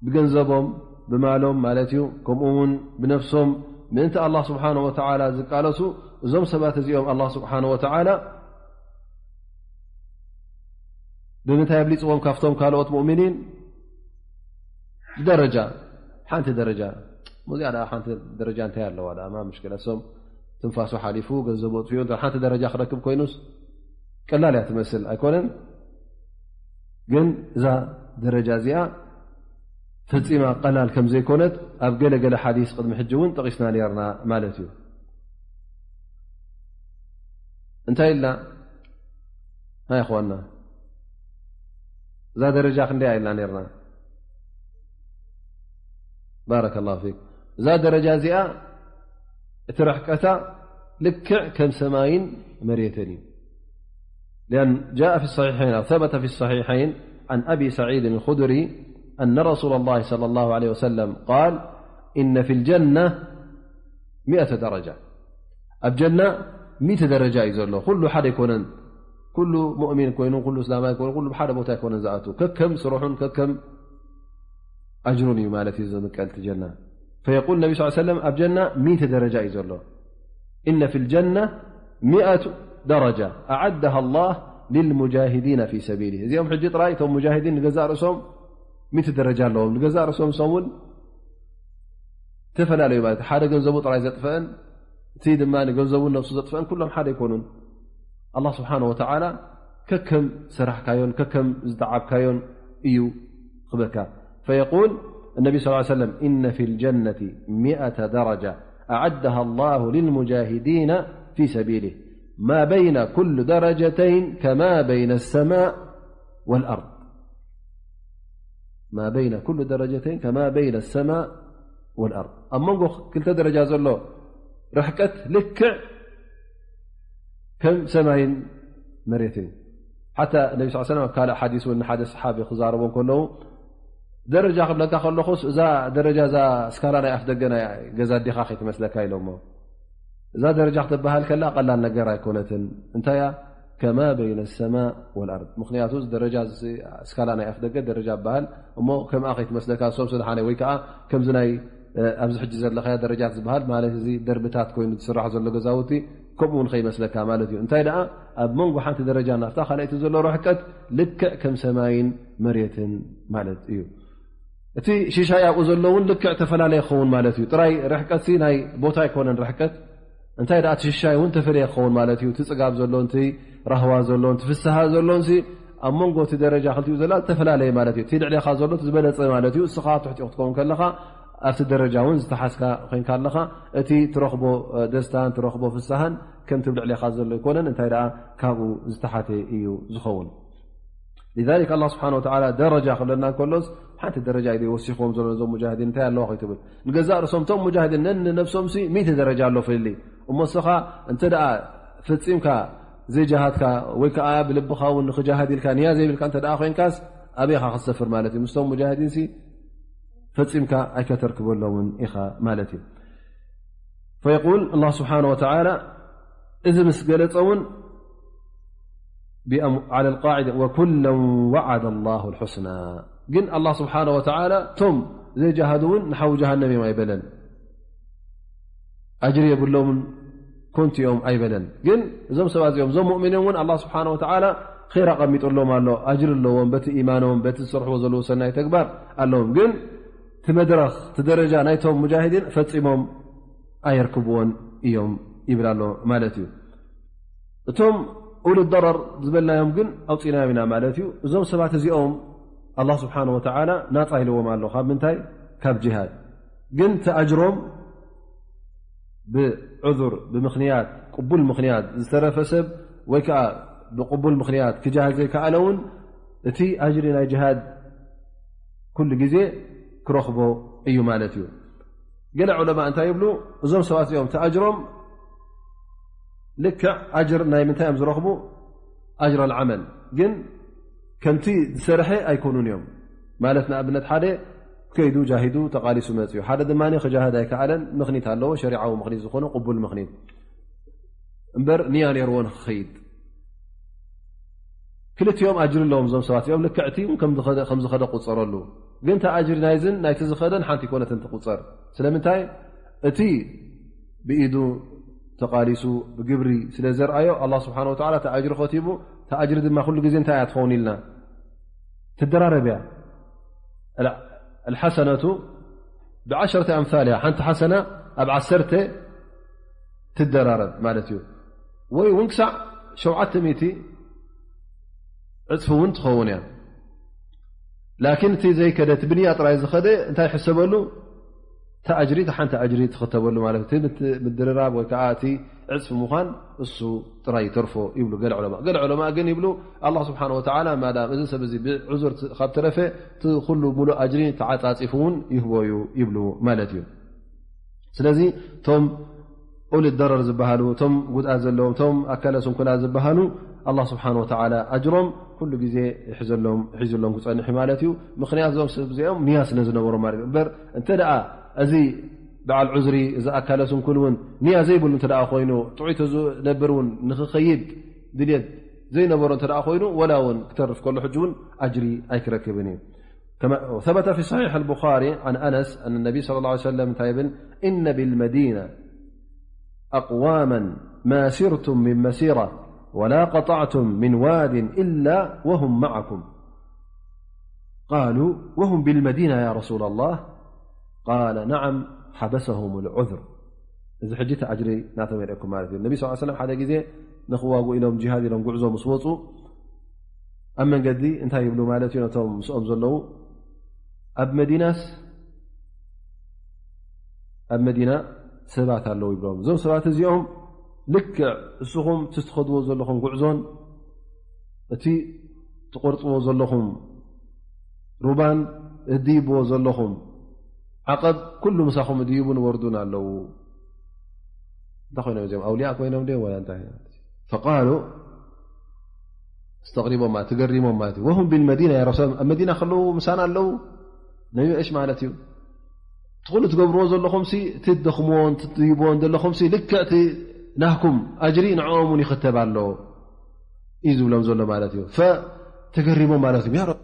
ብገንዘቦም፣ ብማሎም ማለት እዩ፣ ከምኡ እውን ብነፍሶም ምእንቲ ኣላህ ስብሓነ ወተዓላ ዝቃለሱ፣ እዞም ሰባት እዚኦም ኣላህ ስብሓነ ወተዓላ ብምንታይ ኣብሊፅዎም ካብቶም ካልኦት ሙእሚኒን? ብደረጃ፣ ሓንቲ ደረጃ። እዚኣ ደኣ ሓንቲ ደረጃ እንታይ ኣለዋ ደኣ? ማ ምሽክላ፣ እሶም ትንፋሱ ሓሊፉ፣ ገንዘቡ ኣጥፊኡ፣ እንተ ሓንቲ ደረጃ ክረክብ ኮይኑስ ቀላል እያ ትመስል ኣይኮነን? ግን እዛ ደረጃ እዚኣ ፈጺማ ቀላል ከም ዘይኮነት ኣብ ገለ ገለ ሓዲስ ቅድሚ ሕጂ እውን ጠቒስና ነይርና ማለት እዩ። እንታይ ኢልና? ሃይ ኣኽዋና፣ እዛ ደረጃ ክንደይ ኢልና ነይርና? ባረከላሁ ፊክ። እዛ ደረጃ እዚኣ እቲ ርሕቀታ ልክዕ ከም ሰማይን መሬትን እዩ። لأن جاء في الصحيحين أو ثبت في الصحيحين عن أبي سعيد الخدري أن رسول الله صلى الله عليه وسلم قال: إن في الجنة مئة درجة. ኣብ ጀና ሚእቲ ደረጃ እዩ ዘሎ። ኩሉ ሓደ ኣይኮነን። ኩሉ ሙእሚን ኮይኑ፣ ኩሉ እስላማይ ኮይኑ፣ ኩሉ ብሓደ ቦታ ኣይኮነን ዝኣቱ። ከከም ስርሑን ከከም ኣጅሩን እዩ ማለት እዩ ዝምቀል እቲ ጀና። فيقول النبي صلى الله عليه وسلم، ኣብ ጀና ሚእቲ ደረጃ እዩ ዘሎ። إن في الجنة مئة درجة أعدها الله للمجاهدين في سبيله. እዚኦም ሕጂ ጥራይ እቶም ሙጃሂዲን ንገዛእ ርእሶም ሚእቲ ደረጃ ኣለዎም። ንገዛእ ርእሶም ንሶም እውን ዝተፈላለዩ ማለት ሓደ ገንዘቡ ጥራይ ዘጥፈአን እቲ ድማ ንገንዘቡን ነፍሱ ዘጥፈአን ኩሎም ሓደ ኣይኮኑን። ኣላህ ስብሓነ ወተዓላ ከከም ሰራሕካዮን ከከም ዝጠዓብካዮን እዩ ክበካ። فيقول النبي صلى الله عليه وسلم، إن في الجنة مئة درجة أعدها الله للمجاهدين في سبيله، ما بين كل درجتين كما بين السماء والأرض. ما بين كل درجتين كما بين السماء والأرض. ኣብ መንጎ ክልተ ደረጃ ዘሎ ርሕቀት ልክዕ ከም ሰማይን መሬትን። ሓታ ነቢ ስ ሰለም ኣብ ካልእ ሓዲስ እውን ንሓደ ሰሓቢ ክዛረቦ ከለዉ፣ ደረጃ ክብለካ ከለኹስ እዛ ደረጃ እዛ እስካላ ናይ ኣፍ ደገ ናይ ገዛ ኣዴኻ ከይትመስለካ ኢሎሞ። እዛ ደረጃ ክትበሃል ከላ ቀላል ነገር ኣይኮነትን። እንታይ እያ? ከማ በይነ ሰማእ ወልኣርድ። ምኽንያቱ እዚ ደረጃ እዚ እስካላ ናይ ኣፍ ደገ ደረጃ ይበሃል እሞ፣ ከምኣ ከይትመስለካ፣ እሶም ስድሓነ ወይ ከዓ ከምዚ ናይ፣ እ፣ ኣብዚ ሕጂ ዘለኻዮ ደረጃት ዝበሃል ማለት እዚ ደርብታት ኮይኑ ዝስራሕ ዘሎ ገዛውቲ ከምኡ እውን ከይመስለካ ማለት እዩ። እንታይ ደኣ፣ ኣብ መንጎ ሓንቲ ደረጃ ናብታ ካልኣይቲ ዘሎ ርሕቀት ልክዕ ከም ሰማይን መሬትን ማለት እዩ። እቲ ሽሻይ ኣብኡ ዘሎ እውን ልክዕ ተፈላለየ ክኸውን ማለት እዩ። ጥራይ ርሕቀትሲ ናይ ቦታ ኣይኮነን ርሕቀት፣ እንታይ ደኣ እቲ ሽሻይ እውን ተፈለየ ክኸውን ማለት እዩ። እቲ ጽጋብ ዘሎን እቲ ራህዋ ዘሎን እቲ ፍስሃ ዘሎንሲ ኣብ መንጎ እቲ ደረጃ ክልቲኡ ዘላ ዝተፈላለየ ማለት እዩ። እቲ ልዕሌኻ ዘሎ እቲ ዝበለጸ ማለት እዩ። እስኻ ትሕቲኡ ክትከውን ከለኻ ኣብቲ ደረጃ እውን ዝተሓዝካ ኮይንካ ኣለኻ። እቲ ትረኽቦ፣ እ፣ ደስታን ትረኽቦ ፍስሃን ከምቲ ኣብ ልዕሌኻ ዘሎ ኣይኮነን፣ እንታይ ደኣ ካብኡ ዝተሓተ እዩ ዝኸውን። لذلك ኣላህ ስብሓነ ወተዓላ ደረጃ ክብለና እንከሎስ ሓንቲ ደረጃ እዩ ወሲኽዎም ዘሎ ነዞም ሙጃሂዲን። እንታይ ኣለዋ ከይትብል፣ ንገዛእ ርእሶም እቶም ሙጃሂዲን ነንነብሶምሲ ሚእቲ ደረጃ ኣሎ ፍልልይ። እሞ እስኻ እንተ ደኣ ፈጺምካ ዘይጀሃድካ ወይ ከዓ ብልብኻ እውን ንኽጃሃድ ኢልካ ንያ ዘይብልካ እንተ ደኣ ኮይንካስ ኣበይ ኢኻ ክትሰፍር ማለት እዩ? ምስቶም ሙጃሂዲንሲ ፈጺምካ ኣይከተርክበሎምን ኢኻ ማለት እዩ። فيقول الله سبحانه وتعالى، እዚ ምስ ገለጸ እውን ብኣም-፣ على القاعدة، وكلا وعد الله الحسنى። ግን ኣላህ ስብሓነ ወተዓላ እቶም ዘይጃሃዱ እውን ንሓዊ ጀሃነም እዮም ኣይበለን። ኣጅሪ የብሎምን፣ ኮንቱ እዮም ኣይበለን። ግን እዞም ሰባት እዚኦም፣ እዞም ሙእሚኒን እውን ኣላህ ስብሓነ ወተዓላ ኸይር ኣቐሚጡሎም ኣሎ፣ ኣጅሪ ኣለዎም፣ በቲ ኢማኖም፣ በቲ ዝሰርሕዎ ዘለዉ ሰናይ ተግባር ኣለዎም። ግን እቲ መድረኽ፣ እቲ ደረጃ ናይቶም ሙጃሂዲን ፈጺሞም ኣየርክብዎን እዮም ይብል ኣሎ ማለት እዩ። እቶም ኡሉ ደረር ዝበልናዮም ግን ኣውፂእናዮም ኢና ማለት እዩ። እዞም ሰባት እዚኦም ኣላህ ስብሓነ ወተዓላ ናፃ ኢልዎም ኣሎ። ካብ ምንታይ? ካብ ጅሃድ። ግን እቲ ኣጅሮም ብዑዙር፣ ብምኽንያት፣ ቅቡል ምኽንያት ዝተረፈ ሰብ ወይ ከዓ ብቅቡል ምኽንያት ክጃሃድ ዘይከኣለ እውን እቲ ኣጅሪ ናይ ጅሃድ ኩሉ ግዜ ክረኽቦ እዩ ማለት እዩ። ገለ ዑለማ እንታይ ይብሉ? እዞም ሰባት እዚኦም እቲ ኣጅሮም ልክዕ ኣጅር ናይ ምንታይ እዮም ዝረኽቡ? ኣጅር ኣልዓመል። ግን ከምቲ ዝሰርሐ ኣይኮኑን እዮም። ማለት ንኣብነት ሓደ ከይዱ ጃሂዱ ተቓሊሱ መፅዩ፣ ሓደ ድማ ክጃሃድ ኣይከኣለን፣ ምኽኒት ኣለዎ፣ ሸሪዓዊ ምኽኒት ዝኾነ ቅቡል ምኽኒት። እምበር ንያ ነይርዎ ንክኸይድ። ክልቲኦም ኣጅሪ ኣለዎም እዞም ሰባት እዚኦም። ልክዕ እቲ እውን ከም ዝኸደ፣ ከም ዝኸደ ቁፀረሉ። ግን እቲ ኣጅሪ ናይዝን ናይቲ ዝኸደን ሓንቲ ይኮነትን ትቁፀር። ስለምንታይ? እቲ ብኢዱ ተቓሊሱ ብግብሪ ስለ ዘርኣዮ ኣላህ ስብሓነ ወተዓላ እቲ ኣጅሪ ከቲቡ፣ እቲ ኣጅሪ ድማ ኩሉ ግዜ እንታይ እያ ትኸውን ኢልና? ትደራረብ እያ። ኣል-፣ ኣልሓሰነቱ ብዓሸረተ ኣምሳል እያ። ሓንቲ ሓሰና ኣብ ዓሰርተ ትደራረብ ማለት እዩ። ወይ እውን ክሳዕ ሸውዓተ ሚእቲ ዕፅፊ እውን ትኸውን እያ። ላኪን እቲ ዘይከደ፣ እቲ ብንያ ጥራይ ዝኸደ እንታይ ይሕሰበሉ? እቲ ኣጅሪ፣ እቲ ሓንቲ ኣጅሪ ትኽተበሉ ማለት እዩ። እቲ ምት-፣ ምድርራብ ወይ ከዓ እቲ ዕፅፊ ምዃን እሱ ጥራይ ይተርፎ ይብሉ ገለ ዑለማ። ገለ ዑለማ ግን ይብሉ፣ ኣላህ ስብሓነ ወተዓላ ማዳም እዚ ሰብ እዚ ብዑዙር ት-፣ ካብ ተረፈ እቲ ኩሉ ሙሉእ ኣጅሪ ተዓፃፂፉ እውን ይህቦ እዩ ይብሉ ማለት እዩ። ስለዚ እቶም ኡሊ ደረር ዝበሃሉ፣ እቶም ጉድኣት ዘለዎም፣ እቶም ኣካለ ስንኩላት ዝበሃሉ ኣላህ ስብሓነ ወተዓላ ኣጅሮም ኩሉ ግዜ ይሕዘሎም፣ ሒዙሎም ክፀንሕ እዩ ማለት እዩ። ምኽንያት እዞም ሰብ እዚኦም ንያ ስለ ዝነበሮም ማለት እዩ። እምበር እንተ ደኣ እዚ በዓል ዑዝሪ፣ እዚ ኣካለ ስንኩል እውን ንያ ዘይብሉ እንተ ደኣ ኮይኑ፣ ጥዑይ ተዝነብር እውን ንኽኸይድ ድልየት ዘይነበሮ እንተ ደኣ ኮይኑ፣ ወላ እውን ክተርፍ ከሎ ሕጂ እውን ኣጅሪ ኣይክረክብን እዩ። كما ثبت في صحيح البخاري عن أنس أن النبي صلى الله عليه وسلم እንታይ ይብል? إن بالمدينة أقواما ما سرتم من مسيرة ولا قطعتم من واد إلا وهم معكم. قالوا: وهم بالمدينة يا رسول الله؟ قال: نعم، حبسهم العذر. እዚ ሕጂ እቲ ኣጅሪ ናቶም የርእየኩም ማለት እዩ። ነቢ ስ ሰለም ሓደ ግዜ ንኽዋጉ ኢሎም ጂሃድ ኢሎም ጉዕዞ ምስ ወፁ ኣብ መንገዲ እንታይ ይብሉ ማለት እዩ? ነቶም ምስኦም ዘለዉ ኣብ መዲናስ ኣብ መዲና ሰባት ኣለዉ ይብሎም። እዞም ሰባት እዚኦም ልክዕ እስኹም እቲ ትኸድዎ ዘለኹም ጉዕዞን እቲ ትቆርጥዎ ዘለኹም ሩባን እድይብዎ ዘለኹም ዓቐብ ኩሉ ምሳኹም እድይቡን ወርዱን ኣለዉ። እንታይ ኮይኖም እዚኦም? ኣውልያ ኮይኖም ደ ወላ እንታይ? ፈቃሉ፣ ኣስተቕሪቦም ማለት፣ ተገሪሞም ማለት እዩ። ወሁም ቢልመዲና፣ ያ ረሱል፣ ኣብ መዲና ከለዉ ምሳና ኣለዉ። ነቢ እሽ ማለት እዩ። እቲ ኩሉ ትገብርዎ ዘለኹም ሲ፣ እቲ ትደኽምዎን ትድይብዎን ዘለኹም ሲ፣ ልክዕ እቲ ናህኩም ኣጅሪ ንዕኦም እውን ይኽተብ ኣሎ እዩ ዝብሎም ዘሎ ማለት እዩ። ፈተገሪሞም ማለት እዩ። ያ ረብ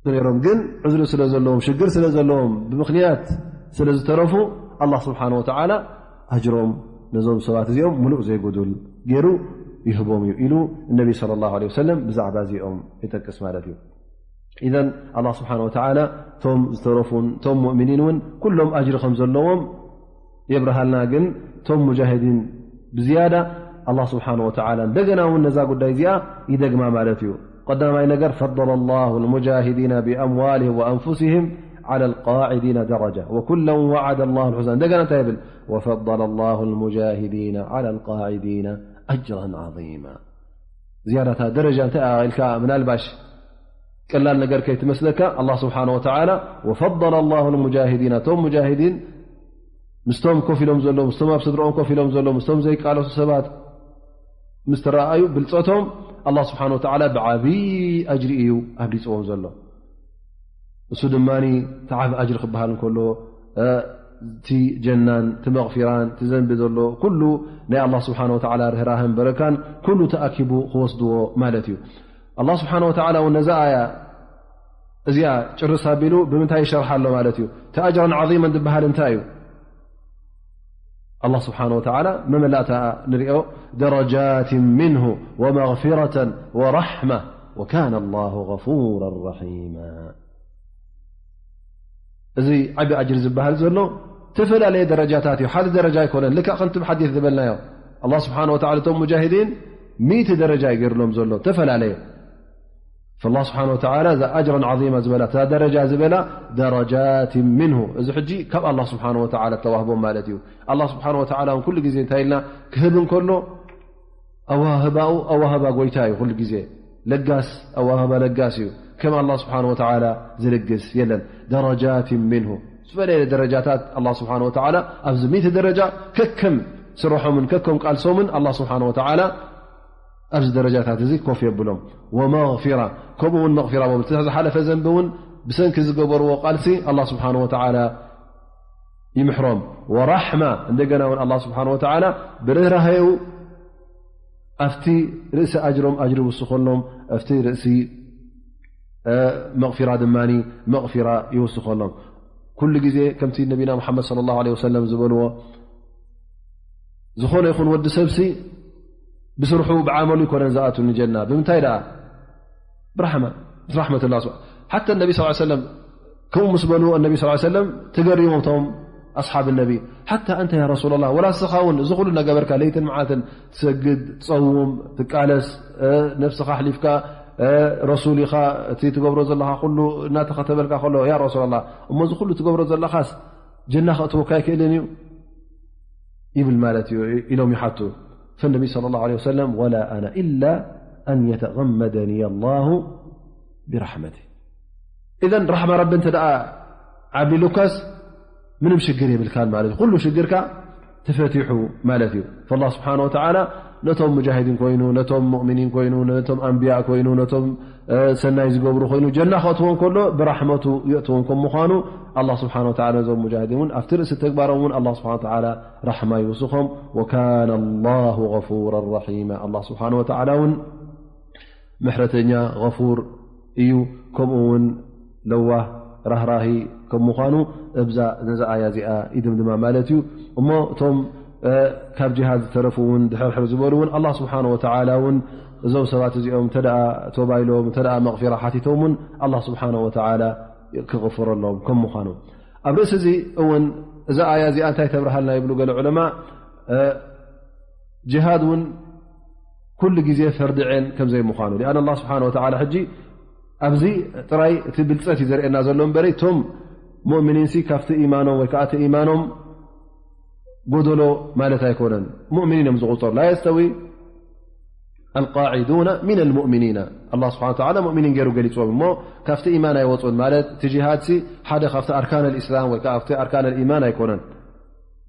ነይሮም፣ ግን ዕዝሪ ስለ ዘለዎም፣ ሽግር ስለ ዘለዎም፣ ብምኽንያት ስለ ዝተረፉ፣ ኣላህ ስብሓነ ወተዓላ ኣጅሮም ነዞም ሰባት እዚኦም ምሉእ ዘይጎዱል ገይሩ ይህቦም እዩ ኢሉ ነቢ ሰለላሁ ዐለይሂ ወሰለም ብዛዕባ እዚኦም ይጠቅስ ማለት እዩ። ኢዘን ኣላህ ስብሓነ ወተዓላ እቶም ዝተረፉን እቶም ሙእሚኒን እውን ኩሎም ኣጅሪ ከም ዘለዎም የብርሃልና። ግን እቶም ሙጃሂዲን ብዝያዳ ኣላህ ስብሓነ ወተዓላ እንደገና እውን ነዛ ጉዳይ እዚኣ ይደግማ ማለት እዩ። ቀዳማይ ነገር፣ ፈضل الله المجاهدين بأموالهم وأنفسهم على القاعدين درجة وكلا وعد الله الحسنى። እንደገና እንታይ ይብል? وفضل الله المجاهدين على القاعدين أجرا عظيما። ዝያዳታ ደረጃ እንታይ ኢልካ ምናልባሽ ቀላል ነገር ከይትመስለካ፣ ኣላህ ስብሓነ ወተዓላ ወፈضل الله المجاهدين፣ እቶም ሙጃሂዲን ምስቶም ኮፍ ኢሎም ዘለዉ፣ ምስቶም ኣብ ስድርኦም ኮፍ ኢሎም ዘለዉ፣ ምስቶም ዘይቃለሱ ሰባት ምስ ተረኣዩ ብልጸቶም ኣላህ ስብሓነ ወተዓላ ብዓብዪ ኣጅሪ እዩ ኣብሊጽዎም ዘሎ። እሱ ድማ እቲ ዓቢ ኣጅሪ ክበሃል እንከሎ፣ እ፣ እቲ ጀናን፣ እቲ መቕፊራን፣ እቲ ዘንቢ ዘሎ ኩሉ ናይ ኣላህ ስብሓነ ወተዓላ ርህራህን በረካን ኩሉ ተኣኪቡ ክወስድዎ ማለት እዩ። ኣላህ ስብሓነ ወተዓላ እውን ነዛ ኣያ እዚኣ ጭርስ ኣቢሉ ብምንታይ ይሸርሓ ኣሎ ማለት እዩ? እቲ ኣጅረን ዓዚመን ዝበሃል እንታይ እዩ? ኣላህ ስብሓነ ወተዓላ መመላእታ ንሪኦ፣ ደረጃት ምንሁ ወመግፊረተን ወራሕማ ወካነ ኣላሁ ገፉረን ረሒማ። እዚ ዓቢ ኣጅሪ ዝበሃል ዘሎ ዝተፈላለየ ደረጃታት እዩ። ሓደ ደረጃ ኣይኮነን። ልክዕ ከምቲ ብሓዲስ ዝበልናዮ፣ ኣላህ ስብሓነ ወተዓላ እቶም ሙጃሂዲን ሚእቲ ደረጃ እዩ ገይሩሎም ዘሎ፣ ዝተፈላለየ። ፈላህ ስብሓነ ወተዓላ እዛ ኣጅረን ዓዚማ ዝበላ፣ እታ ደረጃ ዝበላ፣ ደረጃት ምንሁ፣ እዚ ሕጂ ካብ ኣላህ ስብሓነ ወተዓላ እተዋህቦም ማለት እዩ። ኣላህ ስብሓነ ወተዓላ እውን ኩሉ ግዜ እንታይ ኢልና ክህብ እንከሎ፣ ኣዋህባኡ ኣዋህባ ጎይታ እዩ። ኩሉ ግዜ ለጋስ ኣዋህባ ለጋስ እዩ። ከም ኣላህ ስብሓነ ወተዓላ ዝልግስ የለን። ደረጃት ምንሁ፣ ዝተፈላለየ ደረጃታት ኣላህ ስብሓነ ወተዓላ ኣብዚ ሚእቲ ደረጃ ከከም ስርሖምን ከከም ቃልሶምን ኣላህ ስብሓነ ወተዓላ ኣብዚ ደረጃታት እዚ ኮፍ የብሎም። ወመግፊራ፣ ከምኡ እውን መግፊራ፣ በብቲ ዝሓለፈ ዘንቢ እውን ብሰንኪ ዝገበርዎ ቃልሲ ኣላህ ስብሓነ ወተዓላ ይምሕሮም። ወራሕማ፣ እንደገና እውን ኣላህ ስብሓነ ወተዓላ ብርህራሄኡ ኣብቲ ርእሲ ኣጅሮም ኣጅሪ ይውስኸሎም፣ ኣብቲ ርእሲ፣ እ፣ መቕፊራ ድማ መቕፊራ ይውስኸሎም። ኩሉ ግዜ ከምቲ ነቢና ሙሓመድ ሰለላሁ ዐለይሂ ወሰለም ዝበልዎ፣ ዝኾነ ይኹን ወዲ ሰብሲ ብስርሑ ብዓመሉ ይኮነን ዝኣቱ ንጀና። ብምንታይ ደኣ? ብራሕማ፣ ምስ ራሕመት ኣላህ ስብሓ-፣ ሓታ ነቢ ሰለላሁ ዐለይሂ ወሰለም ከምኡ ምስ በልዎ፣ ነቢ ሰለላሁ ዐለይሂ ወሰለም ተገሪሞም እቶም ኣስሓብ ነቢ። ሓታ ኣንተ ያ ረሱላላህ፣ ወላ እስኻ እውን እዚ ኩሉ እናገበርካ ለይትን መዓልትን ትሰግድ፣ ትጸውም፣ ትቃለስ፣ እ፣ ነብስኻ ኣሕሊፍካ፣ እ፣ ረሱል ኢኻ፣ እቲ ትገብሮ ዘለኻ ኩሉ እናተኸተበልካ ከሎ፣ ያ ረሱላላህ፣ እሞ እዚ ኩሉ ትገብሮ ዘለኻስ ጀና ከእትወካ ኣይክእልን እዩ? ይብል ማለት እዩ ኢሎም ይሓቱ። ፈነቢ ሰለላሁ ዐለይሂ ወሰለም፣ ወላ ኣና ኢላ ኣን የተገመደኒ ኣላሁ ብራሕመቲ። ኢዘን ራሕማ ረቢ እንተ ደኣ ዓቢሉካስ ምንም ሽግር የብልካን ማለት እዩ። ኩሉ ሽግርካ ተፈቲሑ ማለት እዩ። ፈላህ ስብሓነ ወተዓላ ነቶም ሙጃሂዲን ኮይኑ፣ ነቶም ሙእሚኒን ኮይኑ፣ ነቶም ኣንብያ ኮይኑ፣ ነቶም ሰናይ ዝገብሩ ኮይኑ ጀና ከእትዎም ከሎ ብራሕመቱ የእትዎም ከም ምዃኑ፣ ኣላህ ስብሓን ወተዓላ ነዞም ሙጃሂዲን እውን ኣብቲ ርእሲ ተግባሮም እውን ኣላህ ስብሓን ወተዓላ ራሕማ ይውስኾም። ወካነ ኣላሁ ገፉራን ረሒማ። ኣላህ ስብሓን ወተዓላ እውን ምሕረተኛ፣ ገፉር እዩ። ከምኡ እውን ለዋህ፣ ራህራሂ ከም ምዃኑ እብዛ፣ ነዛ ኣያ እዚኣ ይድምድማ ማለት እዩ። እሞ እቶም ካብ ጅሃድ ዝተረፉ እውን ድሕርሕር ዝበሉ እውን ኣላህ ስብሓን ወተዓላ እውን እዞም ሰባት እዚኦም እንተ ደኣ ቶባ ኢሎም፣ እንተ ደኣ መቕፊራ ሓቲቶም እውን ኣላህ ስብሓን ወተዓላ ክቕፍረሎም ከም ምዃኑ፣ ኣብ ርእሲ እዚ እውን እዛ ኣያ እዚኣ እንታይ ተብርሃልና ይብሉ ገለ ዑለማ፣ ጅሃድ እውን ኩሉ ግዜ ፈርዲ ዐይን ከም ዘይምዃኑ። ሊኣን ኣላህ ስብሓን ወተዓላ ሕጂ ኣብዚ ጥራይ እቲ ብልጸት እዩ ዘርእየና ዘሎ እምበሪ፣ እቶም ሙእሚኒንሲ ካብቲ ኢማኖም ወይ ከዓ እቲ ኢማኖም ጎደሎ ማለት ኣይኮነን። ሙእሚኒን እዮም ዝቑጸሩ። ላ የስተዊ ኣልቃዒዱና ሚን ኣልሙእሚኒና። ኣላህ ስብሓን ወተዓላ ሙእሚኒን ገይሩ ገሊፅዎም እሞ ካብቲ ኢማን ኣይወፁን ማለት እቲ ጅሃድሲ ሓደ ካብቲ ኣርካን ኣልእስላም ወይ ከዓ ኣብቲ ኣርካን ኣልኢማን ኣይኮነን።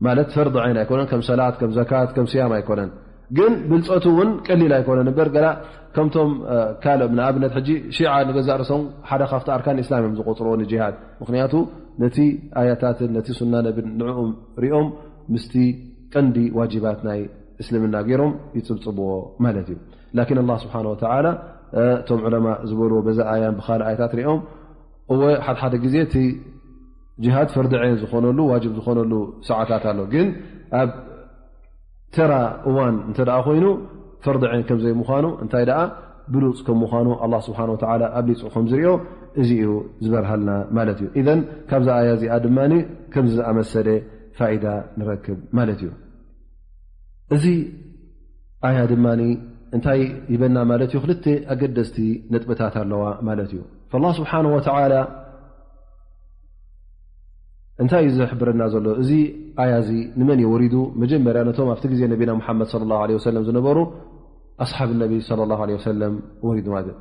ማለት ፈርድ ዓይን ኣይኮነን፣ ከም ሰላት፣ ከም ዘካት፣ ከም ስያም ኣይኮነን። ግን ብልፀቱ እውን ቀሊል ኣይኮነን እምበር ገላ ከምቶም ካልኦም ንኣብነት ሕጂ ሺዓ ንገዛእ ርእሶም ሓደ ካብቲ ኣርካን እስላም እዮም ዝቆፅርዎ ንጂሃድ። ምክንያቱ ነቲ ኣያታትን ነቲ ሱና ነብን ንዕኦም ሪኦም ምስቲ ቀንዲ ዋጅባት ናይ እስልምና ገይሮም ይፅብፅብዎ ማለት እዩ። ላኪን ኣላህ ስብሓን ወተዓላ እቶም ዑለማ ዝበልዎ በዛ ኣያን ብካልእ ኣያታት ሪኦም እወ ሓድሓደ ግዜ እቲ ጅሃድ ፈርዲ ዐይን ዝኾነሉ ዋጅብ ዝኾነሉ ሰዓታት ኣሎ። ግን ኣብ ተራ እዋን እንተ ደኣ ኮይኑ ፈርዲ ዐይን ከም ዘይምዃኑ እንታይ ደኣ ብሉፅ ከም ምዃኑ ኣላህ ስብሓን ወተዓላ ኣብሊፁ ከም ዝሪኦ እዚ እዩ ዝበርሃልና ማለት እዩ። ኢዘን ካብዛ ኣያ እዚኣ ድማ ከምዚ ዝኣመሰለ ፋይዳ ንረክብ ማለት እዩ። እዚ ኣያ ድማ እንታይ ይበና ማለት እዩ? ክልተ ኣገደስቲ ነጥብታት ኣለዋ ማለት እዩ። ፈላህ ስብሓን ወተዓላ እንታይ እዩ ዝሕብረና ዘሎ? እዚ ኣያ እዚ ንመን እዩ ወሪዱ? መጀመርያ ነቶም ኣብቲ ግዜ ነቢና ሙሓመድ ሰለላሁ ዐለይሂ ወሰለም ዝነበሩ ኣስሓብ ነቢ ሰለላሁ ዐለይሂ ወሰለም ወሪዱ ማለት እዩ።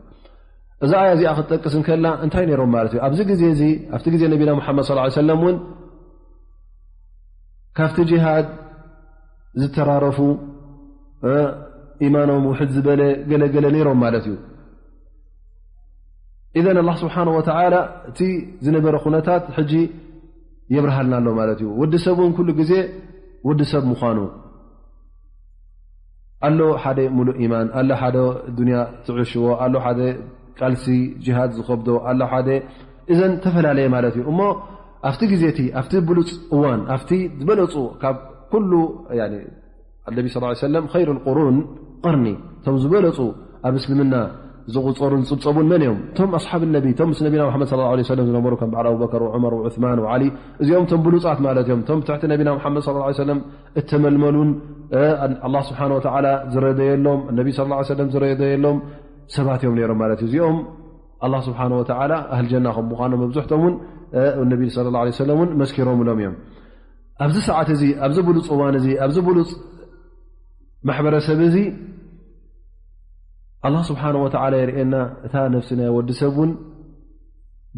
እዛ ኣያ እዚኣ ክትጠቅስ እንከላ እንታይ ነይሮም ማለት እዩ? ኣብዚ ግዜ እዚ ኣብቲ ግዜ ነቢና ሙሓመድ ሰለላሁ ዐለይሂ ወሰለም እውን ካብቲ ጂሃድ ዝተራረፉ ኢማኖም ውሕድ ዝበለ ገለገለ ነይሮም ማለት እዩ። ኢዘን ኣላህ ስብሓን ወተዓላ እቲ ዝነበረ ኩነታት ሕጂ የብርሃልና ኣሎ ማለት እዩ። ወዲ ሰብ እውን ኩሉ ግዜ ወዲ ሰብ ምዃኑ ኣሎ ሓደ ሙሉእ ኢማን፣ ኣሎ ሓደ ዱንያ ትዕሽዎ፣ ኣሎ ሓደ ቃልሲ ጅሃድ ዝኸብዶ፣ ኣሎ ሓደ እዘን ተፈላለየ ማለት እዩ። እሞ ኣብቲ ግዜ እቲ ኣብቲ ብሉፅ እዋን ኣብቲ ዝበለፁ ካብ ኩሉ ነቢ ስ ሰለም ኸይሩ ልቁሩን ቀርኒ እቶም ዝበለፁ ኣብ እስልምና ዝቑፀሩን ዝፅብፀቡን መን እዮም? እቶም ኣስሓብ ነቢ፣ እቶም ምስ ነቢና መሓመድ ሰለላሁ ዐለይሂ ወሰለም ዝነበሩ ከም በዓል ኣቡበከር ወዑመር ወዑስማን ወዓሊ፣ እዚኦም እቶም ብሉፃት ማለት እዮም። እቶም ብትሕቲ ነቢና መሓመድ ሰለላሁ ዐለይሂ ወሰለም እተመልመሉን ኣላህ ስብሓን ወተዓላ ዝረደየሎም፣ ነቢ ሰለላሁ ዐለይሂ ወሰለም ዝረደየሎም ሰባት እዮም ነይሮም ማለት እዩ። እዚኦም ኣላህ ስብሓን ወተዓላ ኣህል ጀና ከም ምዃኖም መብዝሕቶም እውን ነቢ ሰለላሁ ዐለይሂ ወሰለም እውን መስኪሮምሎም እዮም። ኣብዚ ሰዓት እዚ ኣብዚ ብሉፅ እዋን እዚ ኣብዚ ብሉፅ ማሕበረሰብ እዚ ኣላህ ስብሓን ወተዓላ የርእየና። እታ ነፍሲ ናይ ወዲ ሰብ እውን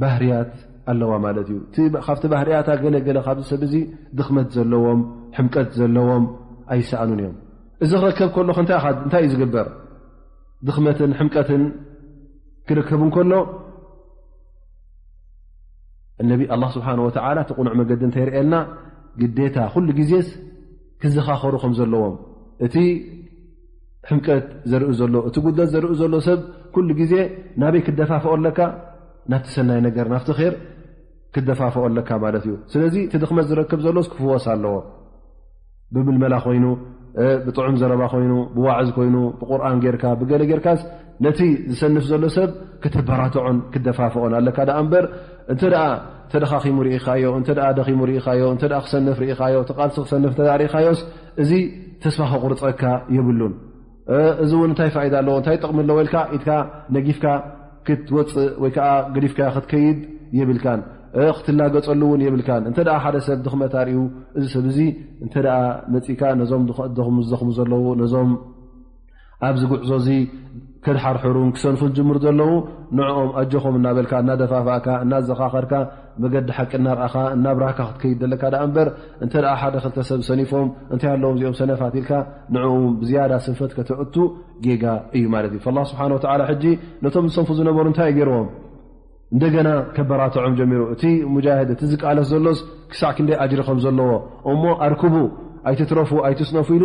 ባህርያት ኣለዋ ማለት እዩ። እቲ ካብቲ ባህርያታ ገለ ገለ ካብዚ ሰብ እዚ ድኽመት ዘለዎም ሕምቀት ዘለዎም ኣይሰኣኑን እዮም። እዚ ክረከብ ከሎ እንታይ ኢኻ እንታይ እዩ ዝግበር? ድኽመትን ሕምቀትን ክርከብ እንከሎ ነቢ ኣላህ ስብሓን ወተዓላ እቲ ቁኑዕ መገዲ እንተይርእየልና ግዴታ ኩሉ ግዜስ ክዘኻኸሩ ከም ዘለዎም እቲ ሕምቀት ዘርኢ ዘሎ እቲ ጉድለት ዘርኢ ዘሎ ሰብ ኩሉ ግዜ ናበይ ክደፋፍኦ ኣለካ? ናብቲ ሰናይ ነገር ናብቲ ር ክደፋፍኦ ኣለካ ማለት እዩ። ስለዚ እቲ ድኽመት ዝረክብ ዘሎስ ክፍወስ ኣለዎ። ብምልመላ ኮይኑ ብጥዑም ዘረባ ኮይኑ ብዋዕዝ ኮይኑ ብቁርኣን ጌርካ ብገለ ጌርካስ ነቲ ዝሰንፍ ዘሎ ሰብ ክተበራትዖን ክደፋፍኦን ኣለካ። ደኣ እምበር እንተ ደኣ ተደኻኺሙ ርኢኻዮ፣ እንተ ደኣ ደኺሙ ርኢኻዮ፣ እንተ ደኣ ክሰንፍ ርኢኻዮ፣ እቲ ቃልሲ ክሰንፍ እንተ ደኣ ርኢኻዮስ እዚ ተስፋ ከቑርፀካ የብሉን። እዚ እውን እንታይ ፋይዳ ኣለዎ እንታይ ጥቕሚ ኣለዎ ኢልካ ኢድካ ነጊፍካ ክትወፅእ ወይ ከዓ ገዲፍካ ክትከይድ የብልካን። ክትላገፀሉ እውን የብልካን። እንተ ደኣ ሓደ ሰብ ድኽመት ኣርእዩ እዚ ሰብ እዚ እንተ ደኣ መፂእካ ነዞም ዝደኽሙ ዘለዉ ነዞም ኣብዚ ጉዕዞ እዚ ከድሓርሕሩን ክሰንፉን ዝጅምሩ ዘለዉ ንዕኦም ኣጆኹም እናበልካ እናደፋፋእካ እናዘኻኸርካ መገዲ ሓቂ እናርኣኻ እናብራህካ ክትከይድ ዘለካ ደኣ እምበር፣ እንተ ደኣ ሓደ ክልተ ሰብ ሰኒፎም እንታይ ኣለዎም እዚኦም ሰነፋት ኢልካ ንዕኡ ብዝያዳ ስንፈት ከተእቱ ጌጋ እዩ ማለት እዩ። ፈላህ ስብሓን ወተዓላ ሕጂ ነቶም ዝሰንፉ ዝነበሩ እንታይ እዩ ገይርዎም? እንደገና ከበራትዖም ጀሚሩ። እቲ ሙጃሂድ፣ እቲ ዝቃለስ ዘሎስ ክሳዕ ክንደይ ኣጅሪ ከም ዘለዎ እሞ ኣርክቡ፣ ኣይትትረፉ፣ ኣይትስነፉ ኢሉ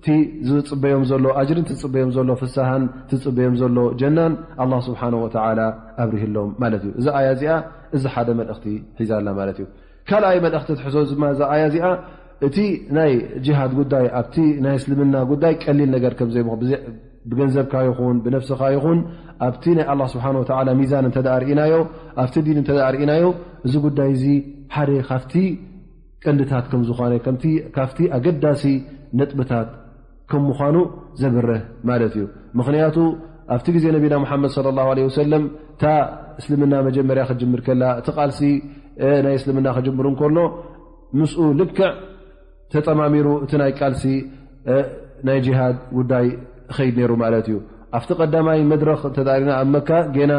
እቲ ዝጽበዮም ዘሎ ኣጅርን ትጽበዮም ዘሎ ፍሳሃን ትጽበዮም ዘሎ ጀናን ኣላህ ስብሓን ወተዓላ ኣብሪህሎም ማለት እዩ። እዚ ኣያ እዚኣ እዚ ሓደ መልእኽቲ ሒዛላ ማለት እዩ። ካልኣይ መልእኽቲ ትሕዞ ድማ እዛ ኣያ እዚኣ እቲ ናይ ጅሃድ ጉዳይ ኣብቲ ናይ እስልምና ጉዳይ ቀሊል ነገር ከም ዘይምኾ-፣ ብዘ-፣ ብገንዘብካ ይኹን ብነፍስኻ ይኹን ኣብቲ ናይ ኣላህ ስብሓን ወተዓላ ሚዛን እንተ ደኣ ርኢናዮ፣ ኣብቲ ዲን እንተ ደኣ ርኢናዮ፣ እዚ ጉዳይ እዚ ሓደ ካብቲ ቀንድታት ከም ዝኾነ፣ ከምቲ፣ ካብቲ ኣገዳሲ ነጥብታት ከም ምዃኑ ዘብርህ ማለት እዩ። ምኽንያቱ ኣብቲ ግዜ ነቢና ሙሓመድ ሰለላሁ ዐለይሂ ወሰለም እታ እስልምና መጀመርያ ክትጅምር ከላ፣ እቲ ቃልሲ፣ እ፣ ናይ እስልምና ክጅምር እንከሎ ምስኡ ልክዕ ተጠማሚሩ እቲ ናይ ቃልሲ፣ እ፣ ናይ ጂሃድ ጉዳይ እኸይድ ነይሩ ማለት እዩ። ኣብቲ ቀዳማይ መድረኽ እንተ ደኣ ርኢና ኣብ መካ ጌና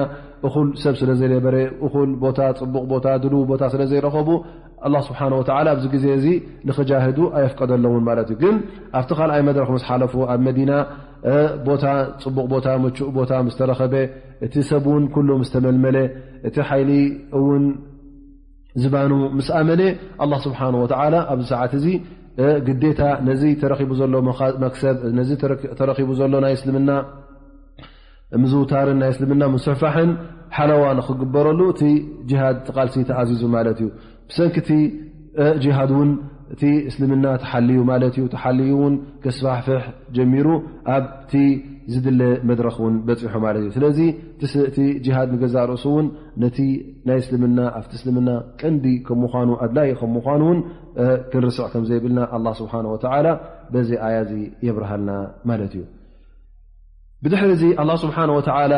እኹል ሰብ ስለ ዘይነበረ፣ እኹል ቦታ፣ ጽቡቕ ቦታ፣ ድሉው ቦታ ስለ ዘይረኸቡ፣ ኣላህ ስብሓነ ወተዓላ ኣብዚ ግዜ እዚ ንኽጃህዱ ኣየፍቀደሎምን ማለት እዩ። ግን ኣብቲ ካልኣይ መድረኽ ምስ ሓለፉ፣ ኣብ መዲና፣ እ፣ ቦታ፣ ጽቡቕ ቦታ፣ ምቹእ ቦታ ምስ ተረኸበ፣ እቲ ሰብ እውን ኩሉ ምስ ተመልመለ፣ እቲ ሓይሊ እውን ዝባኑ ምስ ኣመነ፣ ኣላህ ስብሓነ ወተዓላ ኣብዚ ሰዓት እዚ፣ እ፣ ግዴታ ነዚ ተረኺቡ ዘሎ መኻ-፣ መክሰብ፣ ነዚ ተረክ-፣ ተረኺቡ ዘሎ ናይ እስልምና ምዝውታርን ናይ እስልምና ምስሕፋሕን ሓለዋ ንኽግበረሉ እቲ ጅሃድ፣ እቲ ቃልሲ ተኣዚዙ ማለት እዩ። ብሰንኪ እቲ፣ እ፣ ጅሃድ እውን እቲ እስልምና ተሓልዩ ማለት እዩ። ተሓልዩ እውን ከስፋሕፍሕ ጀሚሩ ኣብቲ ዝድለ መድረኽ እውን በፂሑ ማለት እዩ። ስለዚ እቲ ስ-፣ እቲ ጅሃድ ንገዛእ ርእሱ እውን ነቲ ናይ እስልምና፣ ኣብቲ እስልምና ቀንዲ ከም ምዃኑ፣ ኣድላዪ ከም ምዃኑ እውን፣ እ፣ ክንርስዕ ከም ዘይብልና ኣላህ ስብሓነ ወተዓላ በዚ ኣያ እዚ የብርሃልና ማለት እዩ። ብድሕሪ እዚ ኣላህ ስብሓነ ወተዓላ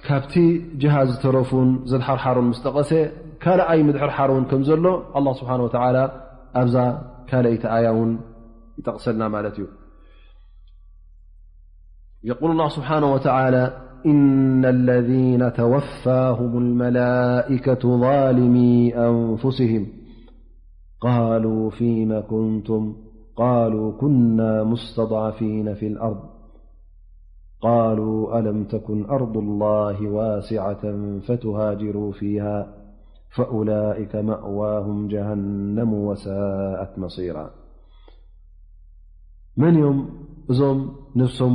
ካብቲ ጅሃድ ዝተረፉን ዘድሓርሓሩን ምስ ጠቐሰ፣ ካልኣይ ምድሕርሓር እውን ከም ዘሎ ኣላህ ስብሓነ ወተዓላ ኣብዛ ካልኣይቲ ኣያ እውን ይጠቕሰልና ማለት እዩ። يقول الله سبحانه وتعالى: إن الذين توفاهم الملائكة ظالمي أنفسهم قالوا فيم كنتم قالوا كنا مستضعفين في الأرض قالوا ألم تكن أرض الله واسعة فتهاجروا فيها فأولئك مأواهم جهنم وساءت مصيرا. መን እዮም እዞም ነፍሶም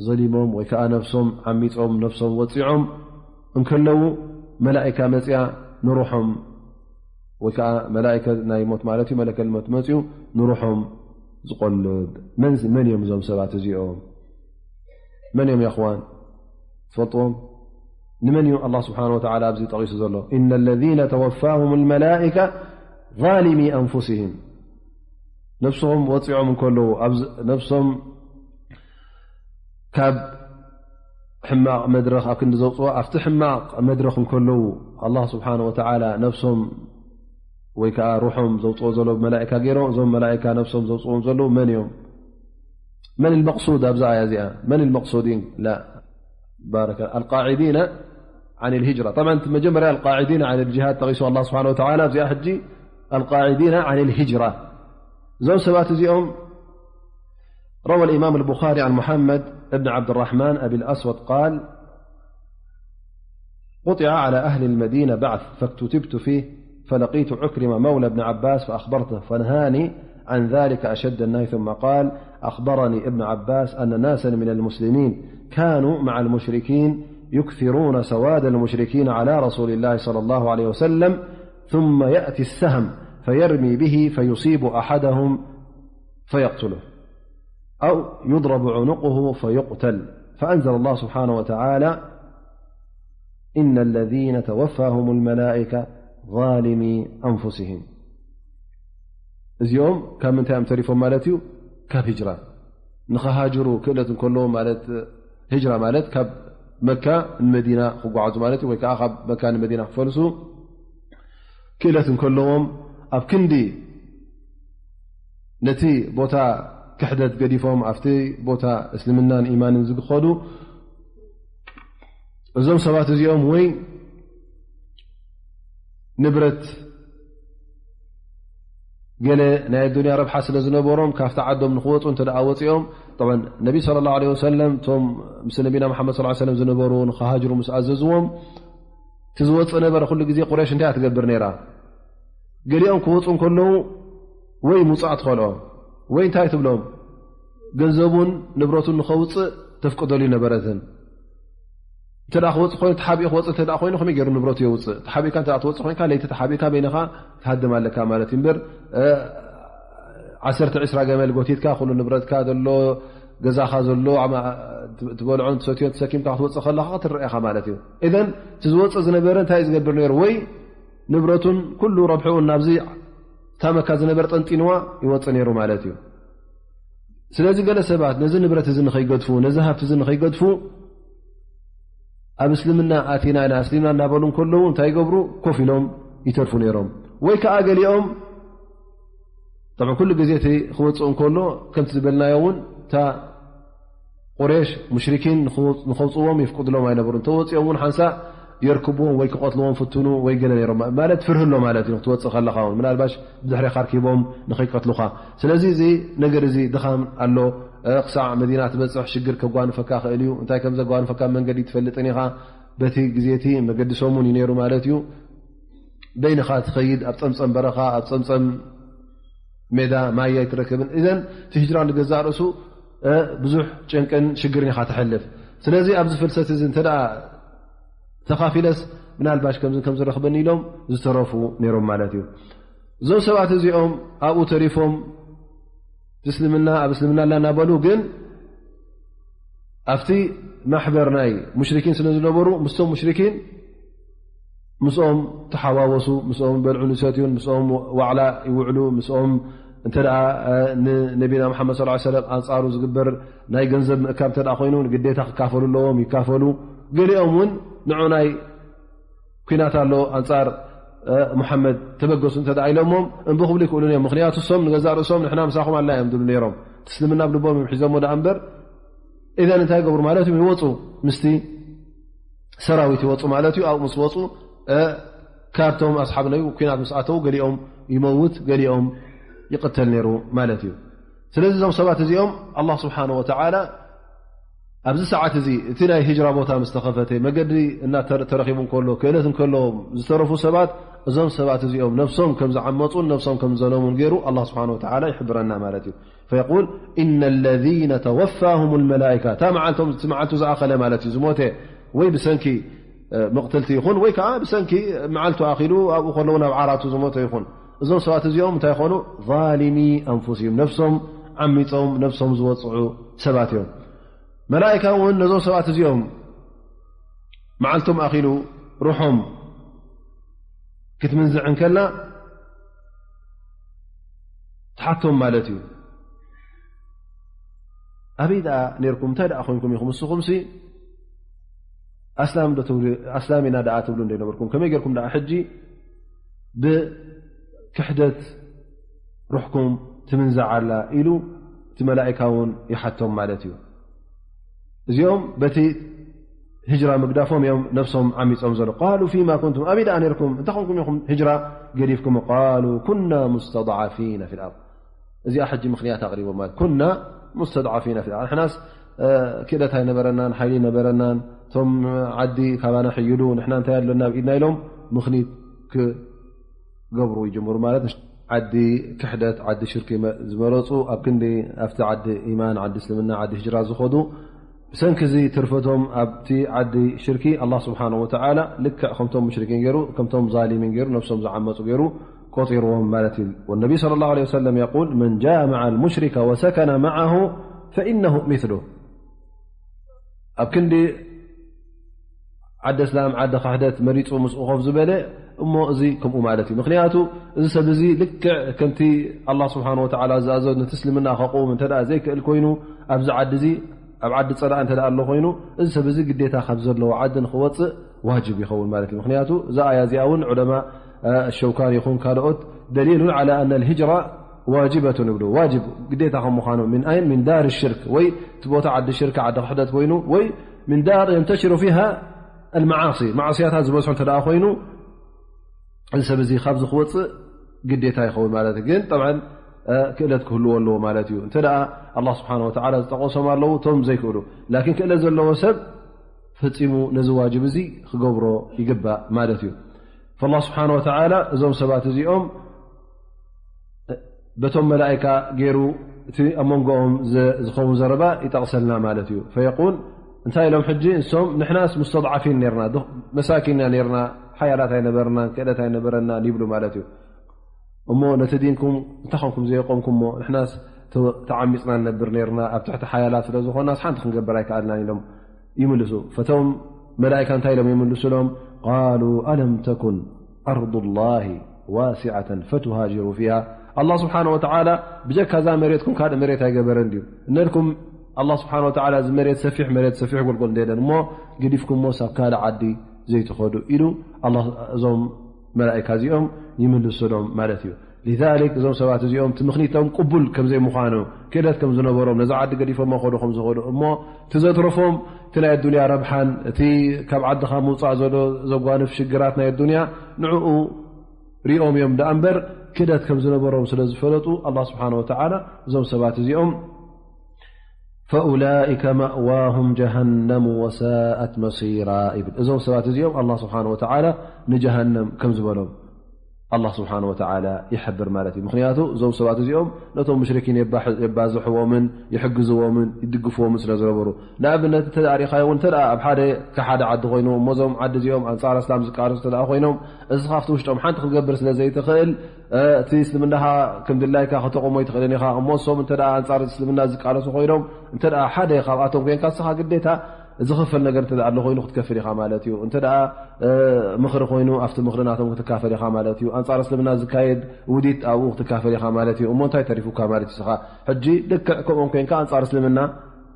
ዘሊሞም ወይ ከዓ ነፍሶም ዓሚጾም ነፍሶም ወጺዖም እንከለዉ መላኢካ መጺኣ ንሩሖም ወይ ከዓ መላኢከ ናይ ሞት ማለት እዩ፣ መለከል ሞት መጺኡ ንሩሖም ዝቆልብ መን፣ መን እዮም እዞም ሰባት እዚኦም? መን እዮም የኽዋን? ትፈልጥዎም? ንመን እዩ ኣላህ ስብሓነ ወተዓላ ኣብዚ ጠቒሱ ዘሎ? إن الذين توفاهم الملائكة ظالمي أنفسهم ነፍሶም ወፂዖም እንከለዉ፣ ኣብ ነፍሶም ካብ ሕማቕ መድረኽ ኣብ ክንዲ ዘውፅዋ፣ ኣብቲ ሕማቕ መድረኽ እንከለዉ ኣላህ ስብሓነ ወተዓላ ነፍሶም ወይ ከዓ ሩሖም ዘውፅኦ ዘሎ መላኢካ ገይሮ፣ እዞም መላኢካ ነፍሶም ዘውፅዎም ዘለዉ መን እዮም? መን ልመቅሱድ ኣብዛ ኣያ እዚኣ? መን ልመቅሱዲን? ላ ባረከ ኣልቃዒዲነ ዓን ልሂጅራ። ጠብዓን እቲ መጀመርያ ኣልቃዒዲነ ዓን ልጅሃድ ጠቒሱ ኣላህ ስብሓነ ወተዓላ፣ ኣብዚኣ ሕጂ ኣልቃዒዲነ ዓን ልሂጅራ። እዞም ሰባት እዚኦም روى الإمام البخاري عن محمد بن عبد الرحمن أبي الأسود قال: قطع على أهل المدينة بعث، فاكتتبت فيه، فلقيت عكرمة مولى ابن عباس فأخبرته، فنهاني عن ذلك أشد النهي، ثم قال: أخبرني ابن عباس أن ناسا من المسلمين كانوا مع المشركين يكثرون سواد المشركين على رسول الله صلى الله عليه وسلم، ثم يأتي السهم فيرمي به فيصيب أحدهم فيقتله، أو يضرب عنقه فيقتل، فأنزل الله سبحانه وتعالى: إن الذين توفاهم الملائكة ظالمي أنفسهم። እዚኦም ካብ ምንታይ እዮም ተሪፎም ማለት እዩ? ካብ ሂጅራ ንኸሃጅሩ ክእለት እንከለዎም ማለት፣ ሂጅራ ማለት ካብ መካ ንመዲና ክጓዓዙ ማለት እዩ፣ ወይ ከዓ ካብ መካ ንመዲና ክፈልሱ ክእለት እንከለዎም ኣብ ክንዲ ነቲ ቦታ ክሕደት ገዲፎም ኣብቲ ቦታ እስልምናን ኢማንን ዝኸዱ እዞም ሰባት እዚኦም ወይ ንብረት ገለ ናይ ኣዱንያ ረብሓ ስለ ዝነበሮም ካብቲ ዓዶም ንክወፁ እንተ ደኣ ወፂኦም፣ ጠብዓን ነቢ ሰለላሁ ዐለይሂ ወሰለም እቶም ምስ ነቢና መሓመድ ሰለላሁ ዐለይሂ ወሰለም ዝነበሩ ንክሃጅሩ ምስ ኣዘዝዎም፣ እቲ ዝወፅእ ነበረ ኩሉ ግዜ ቁረይሽ እንታይ እያ ትገብር ነይራ? ገሊኦም ክወፁ እንከለዉ ወይ ምውፃእ ትኸልኦም ወይ እንታይ ትብሎም? ገንዘቡን ንብረቱን ንኸውፅእ ተፍቅደሉ ነበረትን። እንተ ደኣ ክወፅእ ኮይኑ፣ ተሓቢኡ ክወፅእ እንተ ደኣ ኮይኑ፣ ከመይ ገይሩ ንብረቱ የውፅእ? ተሓቢእካ እንተ ደኣ ትወፅእ ኮይንካ፣ ለይቲ ተሓቢእካ በይንኻ ትሃድም ኣለካ ማለት እዩ እምበር፣ እ፣ ዓሰርተ ዒስራ ገመል ጎቲትካ፣ ኩሉ ንብረትካ ዘሎ፣ ገዛኻ ዘሎ፣ ኣማ-፣ ትበልዖን ትሰትዮን ተሰኪምካ ክትወፅእ ከለኻ ክትረአ ኢኻ ማለት እዩ። ኢዘን፣ እቲ ዝወፅእ ዝነበረ እንታይ እዩ ዝገብር ነይሩ? ወይ ንብረቱን ኩሉ ረብሕኡን ናብዚ እታ መካ ዝነበረ ጠንጢንዋ ይወፅእ ነይሩ ማለት እዩ። ስለዚ ገለ ሰባት ነዚ ንብረት እዚ ንኸይገድፉ፣ ነዚ ሃብቲ እዚ ንኸይገድፉ፣ ኣብ እስልምና ኣቲና ኢና፣ እስልምና እናበሉ እንከለዉ እንታይ ይገብሩ? ኮፍ ኢሎም ይተርፉ ነይሮም። ወይ ከኣ ገሊኦም፣ ጠብዓ ኩሉ ግዜ እቲ ክወፅእ እንከሎ፣ ከምቲ ዝበልናዮ እውን፣ እታ ቁሬሽ ሙሽሪኪን ንኸው-፣ ንኸውፅዎም ይፍቅድሎም ኣይነበሩን። እንተወፂኦም እውን ሓንሳእ የርክብዎም ወይ ክቐትልዎም ፍትኑ ወይ ገለ ነይሮም። ማለት ፍርህሎ ማለት እዩ፣ ክትወፅእ ከለኻ እውን። ምናልባሽ ብድሕሬኻ ኣርኪቦም ንኸይቀትሉኻ። ስለዚ እዚ ነገር እዚ ድኻም ኣሎ። እ፣ ክሳዕ መዲና ትበፅሕ ሽግር ከጓንፈካ ክእል እዩ። እንታይ ከም ዘጓንፈካ መንገዲ ትፈልጥን ኢኻ። በቲ ግዜ እቲ መገዲ ሰሙን እዩ ነይሩ ማለት እዩ። በይንኻ ትኸይድ፣ ኣብ ጸምጸም በረኻ፣ ኣብ ጸምጸም ሜዳ ማይ ኣይትረክብን። እዘን እቲ ሂጅራ ንገዛእ ርእሱ፣ እ፣ ብዙሕ ጭንቅን ሽግርን ኢኻ ትሕልፍ። ስለዚ ኣብዚ ፍልሰት እዚ እንተ ደኣ ተኻፊለስ፣ ምናልባሽ ከምዚ ከም ዝረኽበኒ ኢሎም ዝተረፉ ነይሮም ማለት እዩ። እዞም ሰባት እዚኦም ኣብኡ ተሪፎም፣ እስልምና፣ ኣብ እስልምና ኣላ እናበሉ፣ ግን ኣብቲ ማሕበር ናይ ሙሽሪኪን ስለ ዝነበሩ፣ ምስቶም ሙሽሪኪን ምስኦም ተሓዋወሱ፣ ምስኦም ይበልዑን ይሰትዩን፣ ምስኦም ዋዕላ ይውዕሉ፣ ምስኦም እንተ ደኣ፣ እ፣ ንነቢና መሓመድ ሰለላሁ ዐለይሂ ወሰለም ኣንጻሩ ዝግበር ናይ ገንዘብ ምእካብ እንተ ደኣ ኮይኑ፣ ግዴታ ክካፈሉ ኣለዎም፣ ይካፈሉ። ገሊኦም እውን ንዑ ናይ ኲናት ኣሎ ኣንጻር፣ እ፣ ሙሓመድ ተበገሱ እንተ ደኣ ኢሎሞም፣ እምቢ ክብሉ ይክእሉን እዮም። ምኽንያቱ፣ እሶም ንገዛእ ርእሶም ንሕና ምሳኹም ኣላ እዮም ዝብሉ ነይሮም። እቲ እስልምና ኣብ ልቦም እዮም ሒዞሞ ደኣ እምበር፣ ኢዘን እንታይ ይገብሩ ማለት እዩ? ይወፁ፣ ምስቲ ሰራዊት ይወፁ ማለት እዩ። ኣብኡ ምስ ወፁ፣ እ፣ ካብቶም ኣስሓብ ነቢ ኲናት ምስ ኣተዉ፣ ገሊኦም ይመውት፣ ገሊኦም ይቕተል ነይሩ ማለት እዩ። ስለዚ እዞም ሰባት እዚኦም፣ ኣላህ ስብሓነ ወተዓላ ኣብዚ ሰዓት እዚ፣ እቲ ናይ ሂጅራ ቦታ ምስ ተኸፈተ፣ መገዲ እና ተረ-፣ ተረኺቡ እንከሎ፣ ክእለት እንከለዎም ዝተረፉ ሰባት፣ እዞም ሰባት እዚኦም ነብሶም ከም ዝዓመፁን ነብሶም ከም ዝዘለሙን ገይሩ ኣላህ ስብሓነ ወተዓላ ይሕብረና ማለት እዩ። ፈየቁል፣ "ኢነ ለዚነ ተወፋሁም ልመላኢካ"፣ እታ መዓልቶም፣ እቲ መዓልቱ ዝኣኸለ ማለት እዩ፣ ዝሞተ ወይ ብሰንኪ፣ እ፣ መቕትልቲ ይኹን ወይ ከዓ ብሰንኪ መዓልቱ ኣኺሉ ኣብኡ ከለዉ ናብ ዓራቱ ዝሞተ ይኹን፣ እዞም ሰባት እዚኦም እንታይ ይኾኑ? ዛሊሚ ኣንፉሲሂም፣ ነብሶም ዓሚፆም፣ ነብሶም ዝወፅዑ ሰባት እዮም። መላኢካ እውን ነዞም ሰባት እዚኦም መዓልቶም ኣኺሉ ሩሖም ክትምንዝዕ እንከላ ትሓቶም ማለት እዩ። ኣበይ ደኣ ነይርኩም? እንታይ ደኣ ኮይንኩም ኢኹም? ንስኹምሲ ኣስላም ዶ ትብሉ፣ ኣስላም ኢና ደኣ ትብሉ እንዶ ነበርኩም? ከመይ ጌርኩም ደኣ ሕጂ ብክሕደት ሩሕኩም ትምንዛዕ ኣላ? ኢሉ እቲ መላኢካ እውን ይሓቶም ማለት እዩ። እዚኦም በቲ ሂጅራ ምግዳፎም እዮም ነብሶም ዓሚጾም ዘሎ። ቃሉ ፊማ ኩንቱም፣ ኣበይ ደኣ ነይርኩም? እንታይ ኮንኩም ኢኹም ሂጅራ ገዲፍኩም? ቃሉ ኩና ሙስተድዓፊነ ፊል ኣርድ። እዚኣ ሕጂ ምኽንያት ኣቕሪቦም ማለት ኩና ሙስተድዓፊነ ፊል ኣርድ። ንሕናስ፣ እ፣ ክእለት ኣይነበረናን፣ ሓይሊ ኣይነበረናን፣ እቶም ዓዲ ካባና ሕይሉ፣ ንሕና እንታይ ኣለና ኣብ ኢድና ኢሎም ምኽኒት ክገብሩ ይጅምሩ ማለት። ዓዲ ክሕደት፣ ዓዲ ሽርኪ መ-፣ ዝመረጹ፣ ኣብ ክንዲ ኣብቲ ዓዲ ኢማን፣ ዓዲ እስልምና፣ ዓዲ ሂጅራ ዝኸዱ፣ ብሰንኪ እዚ ትርፈቶም ኣብቲ ዓዲ ሽርኪ፣ ኣላህ ስብሓነሁ ወተዓላ ልክዕ ከምቶም ሙሽሪኪን ገይሩ፣ ከምቶም ዛሊሚን ገይሩ፣ ነብሶም ዝዓመጹ ገይሩ ቆጺርዎም ማለት እዩ። ወነቢ ሰለላሁ ዐለይሂ ወሰለም የቁል፣ "መን ጃመዐ ልሙሽሪከ ወሰከነ መዓሁ ፈኢነሁ ሚስሉ." ኣብ ክንዲ ዓዲ እስላም፣ ዓዲ ክሕደት መሪጹ ምስኡ ኮፍ ዝበለ፣ እሞ እዚ ከምኡ ማለት እዩ። ምኽንያቱ፣ እዚ ሰብ እዚ ልክዕ ከምቲ ኣላህ ስብሓነሁ ወተዓላ ዝኣዘዞ ነቲ እስልምና ከቕውም እንተ ደኣ ዘይክእል ኮይኑ፣ ኣብዚ ዓዲ እዚ፣ ኣብ ዓዲ ጸላኢ እንተ ደኣ ኣሎ ኮይኑ፣ እዚ ሰብ እዚ ግዴታ ካብ ዘለዎ ዓዲ ንኽወጽእ ዋጅብ ይኸውን ማለት እዩ። ምኽንያቱ፣ እዛ ኣያ እዚኣ እውን ዑለማ፣ እ፣ ሸውካኒ ይኹን ካልኦት፣ ደሊሉን ዓላ ኣነ ልሂጅራ ዋጅበቱን ይብሉ። ዋጅብ፣ ግዴታ ከም ምዃኑ፣ ምን ኣይን፣ ምን ዳር ሽርክ፣ ወይ እቲ ቦታ ዓዲ ሽርክ፣ ዓዲ ክሕደት ኮይኑ፣ ወይ ምን ዳር የንተሽሩ ፊሃ ኣልመዓሲ፣ ማዕስያታት ዝበዝሖ እንተ ደኣ ኮይኑ፣ እዚ ሰብ እዚ ካብዚ ክወፅእ ግዴታ ይኸውን ማለት እዩ። ግን ጠብዓን ክእለት ክህልዎ ኣለዎ ማለት እዩ። እንተ ደኣ ኣላህ ስብሓን ወተዓላ ዝጠቐሶም ኣለዉ እቶም ዘይክእሉ፣ ላኪን ክእለት ዘለዎ ሰብ ፈጺሙ ነዚ ዋጅብ እዚ ክገብሮ ይግባእ ማለት እዩ። ፈላህ ስብሓን ወተዓላ እዞም ሰባት እዚኦም በቶም መላእካ ገይሩ እቲ ኣብ መንጎኦም ዝኸውን ዘረባ ይጠቕሰልና ማለት እዩ። ፈየቁል እንታይ ኢሎም ሕጂ ንሶም ንሕናስ ሙስተድዓፊን ነርና፣ መሳኪንና ነርና፣ ሓያላት ኣይነበርናን፣ ክእለት ኣይነበረናን ይብሉ ማለት እዩ። እሞ ነቲ ዲንኩም እንታይ ኾንኩም ዘየቆምኩም እሞ ንሕናስ ተዓሚፅና ንነብር ነርና፣ ኣብ ትሕቲ ሓያላት ስለ ዝኾናስ ሓንቲ ክንገብር ኣይከኣልናን ኢሎም ይምልሱ። ፈቶም መላእካ እንታይ ኢሎም ይምልሱሎም? ቃሉ ኣለም ተኩን ኣርዱላሂ ዋሲዓተን ፈቱሃጅሩ ፊሃ። ኣላህ ስብሓን ወተዓላ ብጀካ እዛ መሬትኩም ካልእ መሬት ኣይገበረን ድዩ? እነልኩም ኣላህ ስብሓን ወተዓላ እዚ መሬት ሰፊሕ መሬት ሰፊሕ ጎልጎል እንደ የለን እሞ ገዲፍኩሞ ሳብ ካልእ ዓዲ ዘይትኸዱ ኢሉ እዞም መላእካ እዚኦም ይምልሱሎም ማለት እዩ። ሊዛሊክ እዞም ሰባት እዚኦም ትምኽኒቶም ቅቡል ከም ዘይምዃኑ፣ ክእለት ከም ዝነበሮም፣ ነዚ ዓዲ ገዲፎሞ ከዱ ከም ዝኸዱ እሞ እቲ ዘትረፎም እቲ ናይ ኣዱንያ ረብሓን እቲ ካብ ዓድኻ ምውፃእ ዘሎ ዘጓንፍ ሽግራት ናይ ኣዱንያ ንዕኡ ሪኦም እዮም ደኣ እምበር ክእለት ከም ዝነበሮም ስለ ዝፈለጡ ኣላህ ስብሓን ወተዓላ እዞም ሰባት እዚኦም ፈኡላኢከ መእዋሁም ጀሃነሙ ወሳኣት መሲራ ይብል። እዞም ሰባት እዚኦም ኣላህ ስብሓን ወተዓላ ንጀሃነም ከም ዝበሎም ኣላህ ስብሓን ወተዓላ ይሕብር ማለት እዩ። ምኽንያቱ እዞም ሰባት እዚኦም ነቶም ሙሽሪኪን የባዝሕዎምን ይሕግዝዎምን ይድግፍዎምን ስለ ዝነበሩ። ንኣብነት እንተ ደኣ ሪእኻዮ እውን እንተ ደኣ ኣብ ሓደ ከሓደ ዓዲ ኮይኑ እሞ እዞም ዓዲ እዚኦም ኣንጻር እስላም ዝቃለሱ እንተ ደኣ ኮይኖም እስኻ ኣብቲ ውሽጦም ሓንቲ ክትገብር ስለ ዘይትኽእል እቲ እስልምናኻ ከም ድላይካ ከተቆሞ ኣይትኽእልን ኢኻ። እሞ እሶም እንተ ደኣ ኣንጻር እስልምና ዝቃለሱ ኮይኖም እንተ ደኣ ሓደ ካብኣቶም ኮይንካ እስኻ ግዴታ ዝኽፈል ነገር እንተ ኣሎ ኮይኑ ክትከፍል ኢኻ ማለት እዩ። እንተ ደኣ ምኽሪ ኮይኑ ኣብቲ ምኽሪ ናቶም ክትካፈል ኢኻ ማለት እዩ። ኣንጻር እስልምና ዝካየድ ውዲት ኣብኡ ክትካፈል ኢኻ ማለት እዩ። እሞ እንታይ ተሪፉካ ማለት እዩ? እስኻ ሕጂ ልክዕ ከምኦም ኮይንካ ኣንጻር እስልምና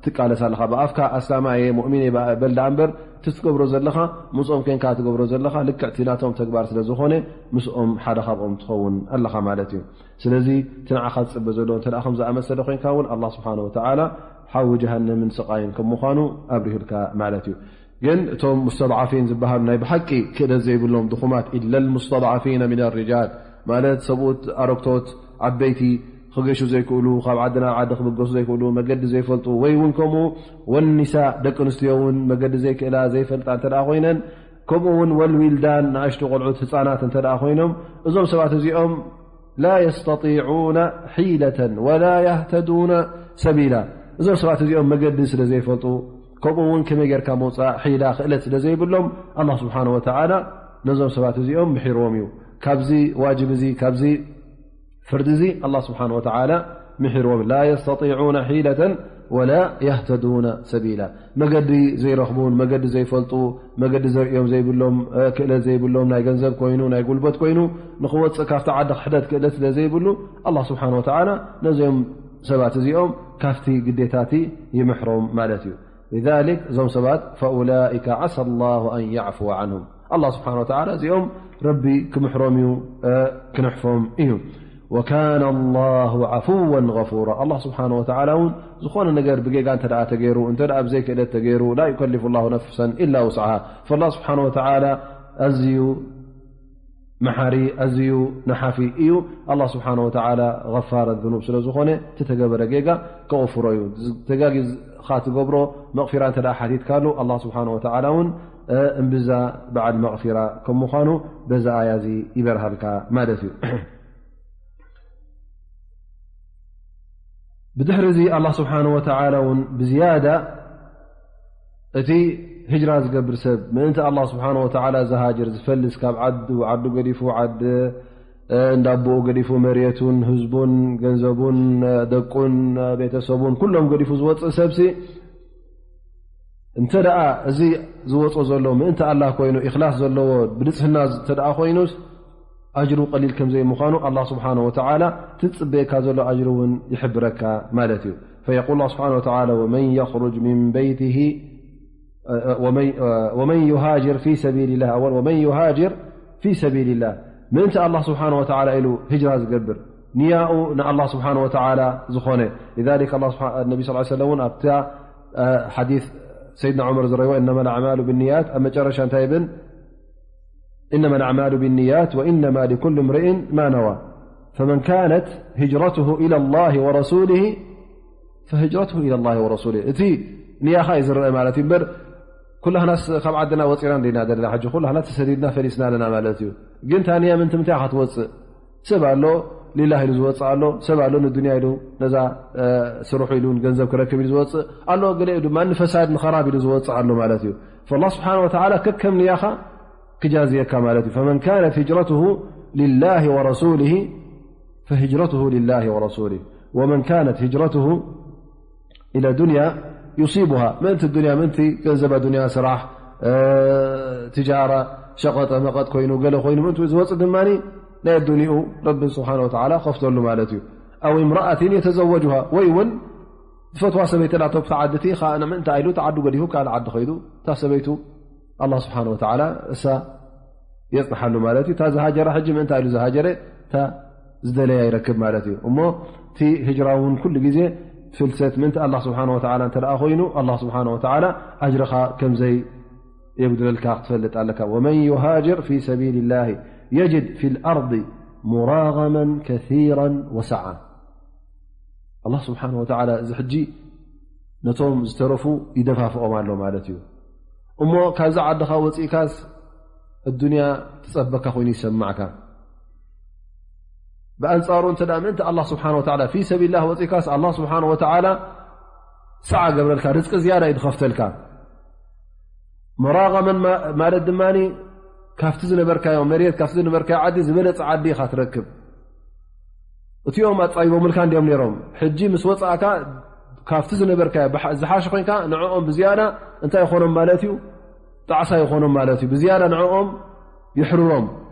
ትቃለስ ኣለኻ። ብኣፍካ ኣስላማይ እየ፣ ሙእሚን እየ በል ደኣ እምበር እቲ ትገብሮ ዘለኻ ምስኦም ኮይንካ ትገብሮ ዘለኻ ልክዕ እቲ ናቶም ተግባር ስለ ዝኾነ ምስኦም ሓደ ካብኦም ትኸውን ኣለኻ ማለት እዩ። ስለዚ እቲ ንዓኻ ዝጽበ ዘሎ እንተ ደኣ ከም ዝኣመሰለ ኮይንካ እውን ኣላህ ስብሓን ወተዓላ ሓዊ ጀሃነምን ስቓይን ከም ምዃኑ ኣብሪሁልካ ማለት እዩ። ግን እቶም ሙስተድዓፊን ዝበሃሉ ናይ ብሓቂ ክእለት ዘይብሎም ድኹማት ኢለ ልሙስተድዓፊነ ሚን ሪጃል ማለት ሰብኡት ኣረግቶት ዓበይቲ ክገሹ ዘይክእሉ፣ ካብ ዓዲ ናብ ዓዲ ክብገሱ ዘይክእሉ፣ መገዲ ዘይፈልጡ ወይ እውን ከምኡ ወኒሳ ደቂ ኣንስትዮ እውን መገዲ ዘይክእላ ዘይፈልጣ እንተ ደኣ ኮይነን ከምኡ እውን ወልዊልዳን ንኣሽቱ ቆልዑት ህፃናት እንተ ደኣ ኮይኖም እዞም ሰባት እዚኦም ላ የስተጢዑነ ሒለተን ወላ የህተዱነ ሰቢላ። እዞም ሰባት እዚኦም መገዲ ስለ ዘይፈልጡ ከምኡ እውን ከመይ ጌርካ መውፃእ ሒላ ክእለት ስለ ዘይብሎም ኣላህ ስብሓን ወተዓላ ነዞም ሰባት እዚኦም ምሒርዎም እዩ። ካብዚ ዋጅብ እዚ ካብዚ ፍርዲ እዚ ኣላህ ስብሓን ወተዓላ ምሒርዎም። ላ የስተጢዑነ ሒለተን ወላ የህተዱነ ሰቢላ። መገዲ ዘይረኽቡን መገዲ ዘይፈልጡ መገዲ ዘርእዮም ዘይብሎም ክእለት ዘይብሎም ናይ ገንዘብ ኮይኑ ናይ ጉልበት ኮይኑ ንኽወፅእ ካብቲ ዓዲ ክሕደት ክእለት ስለ ዘይብሉ ኣላህ ስብሓን ወተዓላ ነዚኦም ሰባት እዚኦም ካብቲ ግዴታቲ ይምሕሮም ማለት እዩ። ሊዛሊክ እዞም ሰባት ፈኡላኢከ ዓሳ ላሁ ኣን ያዕፍወ ዓንሁም ኣላህ ስብሓን ወተዓላ እዚኦም ረቢ ክምሕሮም እዩ፣ ክንሕፎም እዩ። ወካነ ላሁ ዓፉወን ገፉራ ኣላህ ስብሓን ወተዓላ እውን ዝኾነ ነገር ብጌጋ እንተ ደኣ ተገይሩ እንተ ደኣ ብዘይክእለት ተገይሩ ላ ዩከልፍ ላሁ ነፍሰን ኢላ ውስዓሃ። ፈላ ስብሓን ወተዓላ ኣዝዩ መሓሪ ኣዝዩ ነሓፊ እዩ። ኣላህ ስብሓን ወተዓላ ገፋረ ዝኑብ ስለ ዝኾነ እቲ ተገበረ ጌጋ ከቕፍሮ እዩ። ተጋጊዝኻ ትገብሮ መቕፊራ እንተ ደኣ ሓቲትካሉ ኣላህ ስብሓን ወተዓላ እውን እምብዛ በዓል መቕፊራ ከም ምዃኑ በዛ ኣያ እዚ ይበርሃልካ ማለት እዩ። ብድሕሪ እዚ ኣላህ ስብሓን ወተዓላ እውን ብዝያዳ እቲ ህጅራ ዝገብር ሰብ ምእንቲ ኣላህ ስብሓን ወተዓላ ዝሃጅር ዝፈልስ ካብ ዓዱ ዓዱ ገዲፉ ዓዲ እንዳቦኡ ገዲፉ መሬቱን ህዝቡን ገንዘቡን ደቁን ቤተሰቡን ኩሎም ገዲፉ ዝወፅእ ሰብሲ እንተ ደኣ እዚ ዝወጾ ዘሎ ምእንቲ ኣላህ ኮይኑ ኢኽላስ ዘለዎ ብንጽህና እንተ ደኣ ኮይኑስ ኣጅሩ ቀሊል ከም ዘይምዃኑ ኣላህ ስብሓነ ወተዓላ እቲ ዝጽበየካ ዘሎ ኣጅሪ እውን ይሕብረካ ማለት እዩ። ፈየቁል ኣላህ ስብሓነ ወተዓላ ወመን የኽሩጅ ሚን በይቲሂ ወመን ዩሃጅር ፊ ሰቢልላህ ኣወል ወመን ዩሃጅር ፊ ሰቢልላህ ምእንቲ ኣላህ ስብሓነ ወተዓላ ኢሉ ህጅራ ዝገብር ንያኡ ንኣላህ ስብሓነ ወተዓላ ዝኾነ ሊዛሊክ ነቢ ስ ሰለም እውን ኣብታ ሓዲስ ሰይድና ዑመር ዝረይዎ እነማ ልኣዕማሉ ብንያት ኣብ መጨረሻ እንታይ ይብል? إنما الأعمال بالنيات وإنما لكل امرئ ما نوى. فمن كانت هجرته إلى الله ورسوله فهجرته إلى الله ورسوله. እቲ ንያኻ እዩ ዝረአ ማለት እዩ። እምበር ኩላህናስ ካብ ዓድና ወፂና እንዲና ዘለና፣ ሕጂ ኩላህና ተሰዲድና ፈሊስና ኣለና ማለት እዩ። ግን እታ ንያ ምንቲ ምንታይ ኢኻ ትወፅእ? ሰብ ኣሎ ሊላህ ኢሉ ዝወፅእ ኣሎ፣ ሰብ ኣሎ ንዱንያ ኢሉ፣ ነዛ ስርሑ ኢሉ ገንዘብ ክረክብ ኢሉ ዝወፅእ ኣሎ፣ ገለ ድማ ንፈሳድ ንኸራብ ኢሉ ዝወፅእ ኣሎ ማለት እዩ። فالله سبحانه وتعالى ከከም ንያኻ ክጃዝየካ ማለት እዩ። فمن كانت هجرته لله ورسوله فهجرته لله ورسوله ومن كانت هجرته إلى دنيا يصيبها، ምእንቲ ዱንያ፣ ምእንቲ ገንዘብ ኣዱንያ፣ ስራሕ፣ ትጃራ፣ ሸቐጠ መቐጥ ኮይኑ፣ ገለ ኮይኑ ምእንቲ ዝወፅእ ድማ ናይ ኣዱንኡ ረቢ ስብሓን ወተዓላ ከፍተሉ ማለት እዩ። أو امرأة يتزوجها، ወይ እውን ዝፈትዋ ሰበይቲ ናቶ ብታ ዓዲ እቲ ኸዓ ንምእንታ ኢሉ እታ ዓዱ ገዲፉ ካልእ ዓዲ ኸይዱ እታ ሰበይቱ ኣላህ ስብሓን ወተዓላ እሳ የፅንሓሉ ማለት እዩ። እታ ዝሃጀረ ሕጂ ምእንታ ኢሉ ዝሃጀረ እታ ዝደለያ ይረክብ ማለት እዩ። እሞ እቲ ህጅራ እውን ኩሉ ግዜ ፍልሰት ምእንቲ ኣላህ ስብሓን ወተዓላ እንተ ደኣ ኮይኑ፣ ኣላህ ስብሓን ወተዓላ ኣጅርኻ ከምዘይ የጉድለልካ ክትፈልጥ ኣለካ። ومن يهاجر في سبيل الله يجد في الأرض مراغما كثيرا وسعة። ኣላህ ስብሓን ወተዓላ እዚ ሕጂ ነቶም ዝተረፉ ይደፋፍኦም ኣሎ ማለት እዩ። እሞ ካብዛ ዓድኻ ወፂእካስ ኣዱንያ ትፀበካ ኮይኑ ይሰማዕካ። ብኣንፃሩ እንተ ደኣ ምእንቲ ኣላህ ስብሓን ወተዓላ ፊ ሰቢልላህ ወፂእካስ ኣላህ ስብሓን ወተዓላ ሰዓ ገብረልካ፣ ርዝቂ ዝያዳ እዩ ዝኸፍተልካ። መራቐመን ማ-፣ ማለት ድማ ካብቲ ዝነበርካዮ መሬት፣ ካብቲ ዝነበርካዮ ዓዲ ዝበለፀ ዓዲ ኢኻ ትረክብ። እቲኦም ኣፃይቦምልካ እንዲኦም ነይሮም። ሕጂ ምስ ወፃእካ ካብቲ ዝነበርካዮ ብሓ-፣ ዝሓሸ ኮይንካ ንዕኦም ብዝያዳ እንታይ ይኾኖም ማለት እዩ? ጣዕሳ ይኾኖም ማለት እዩ። ብዝያዳ ንዕኦም ይሕርሮም።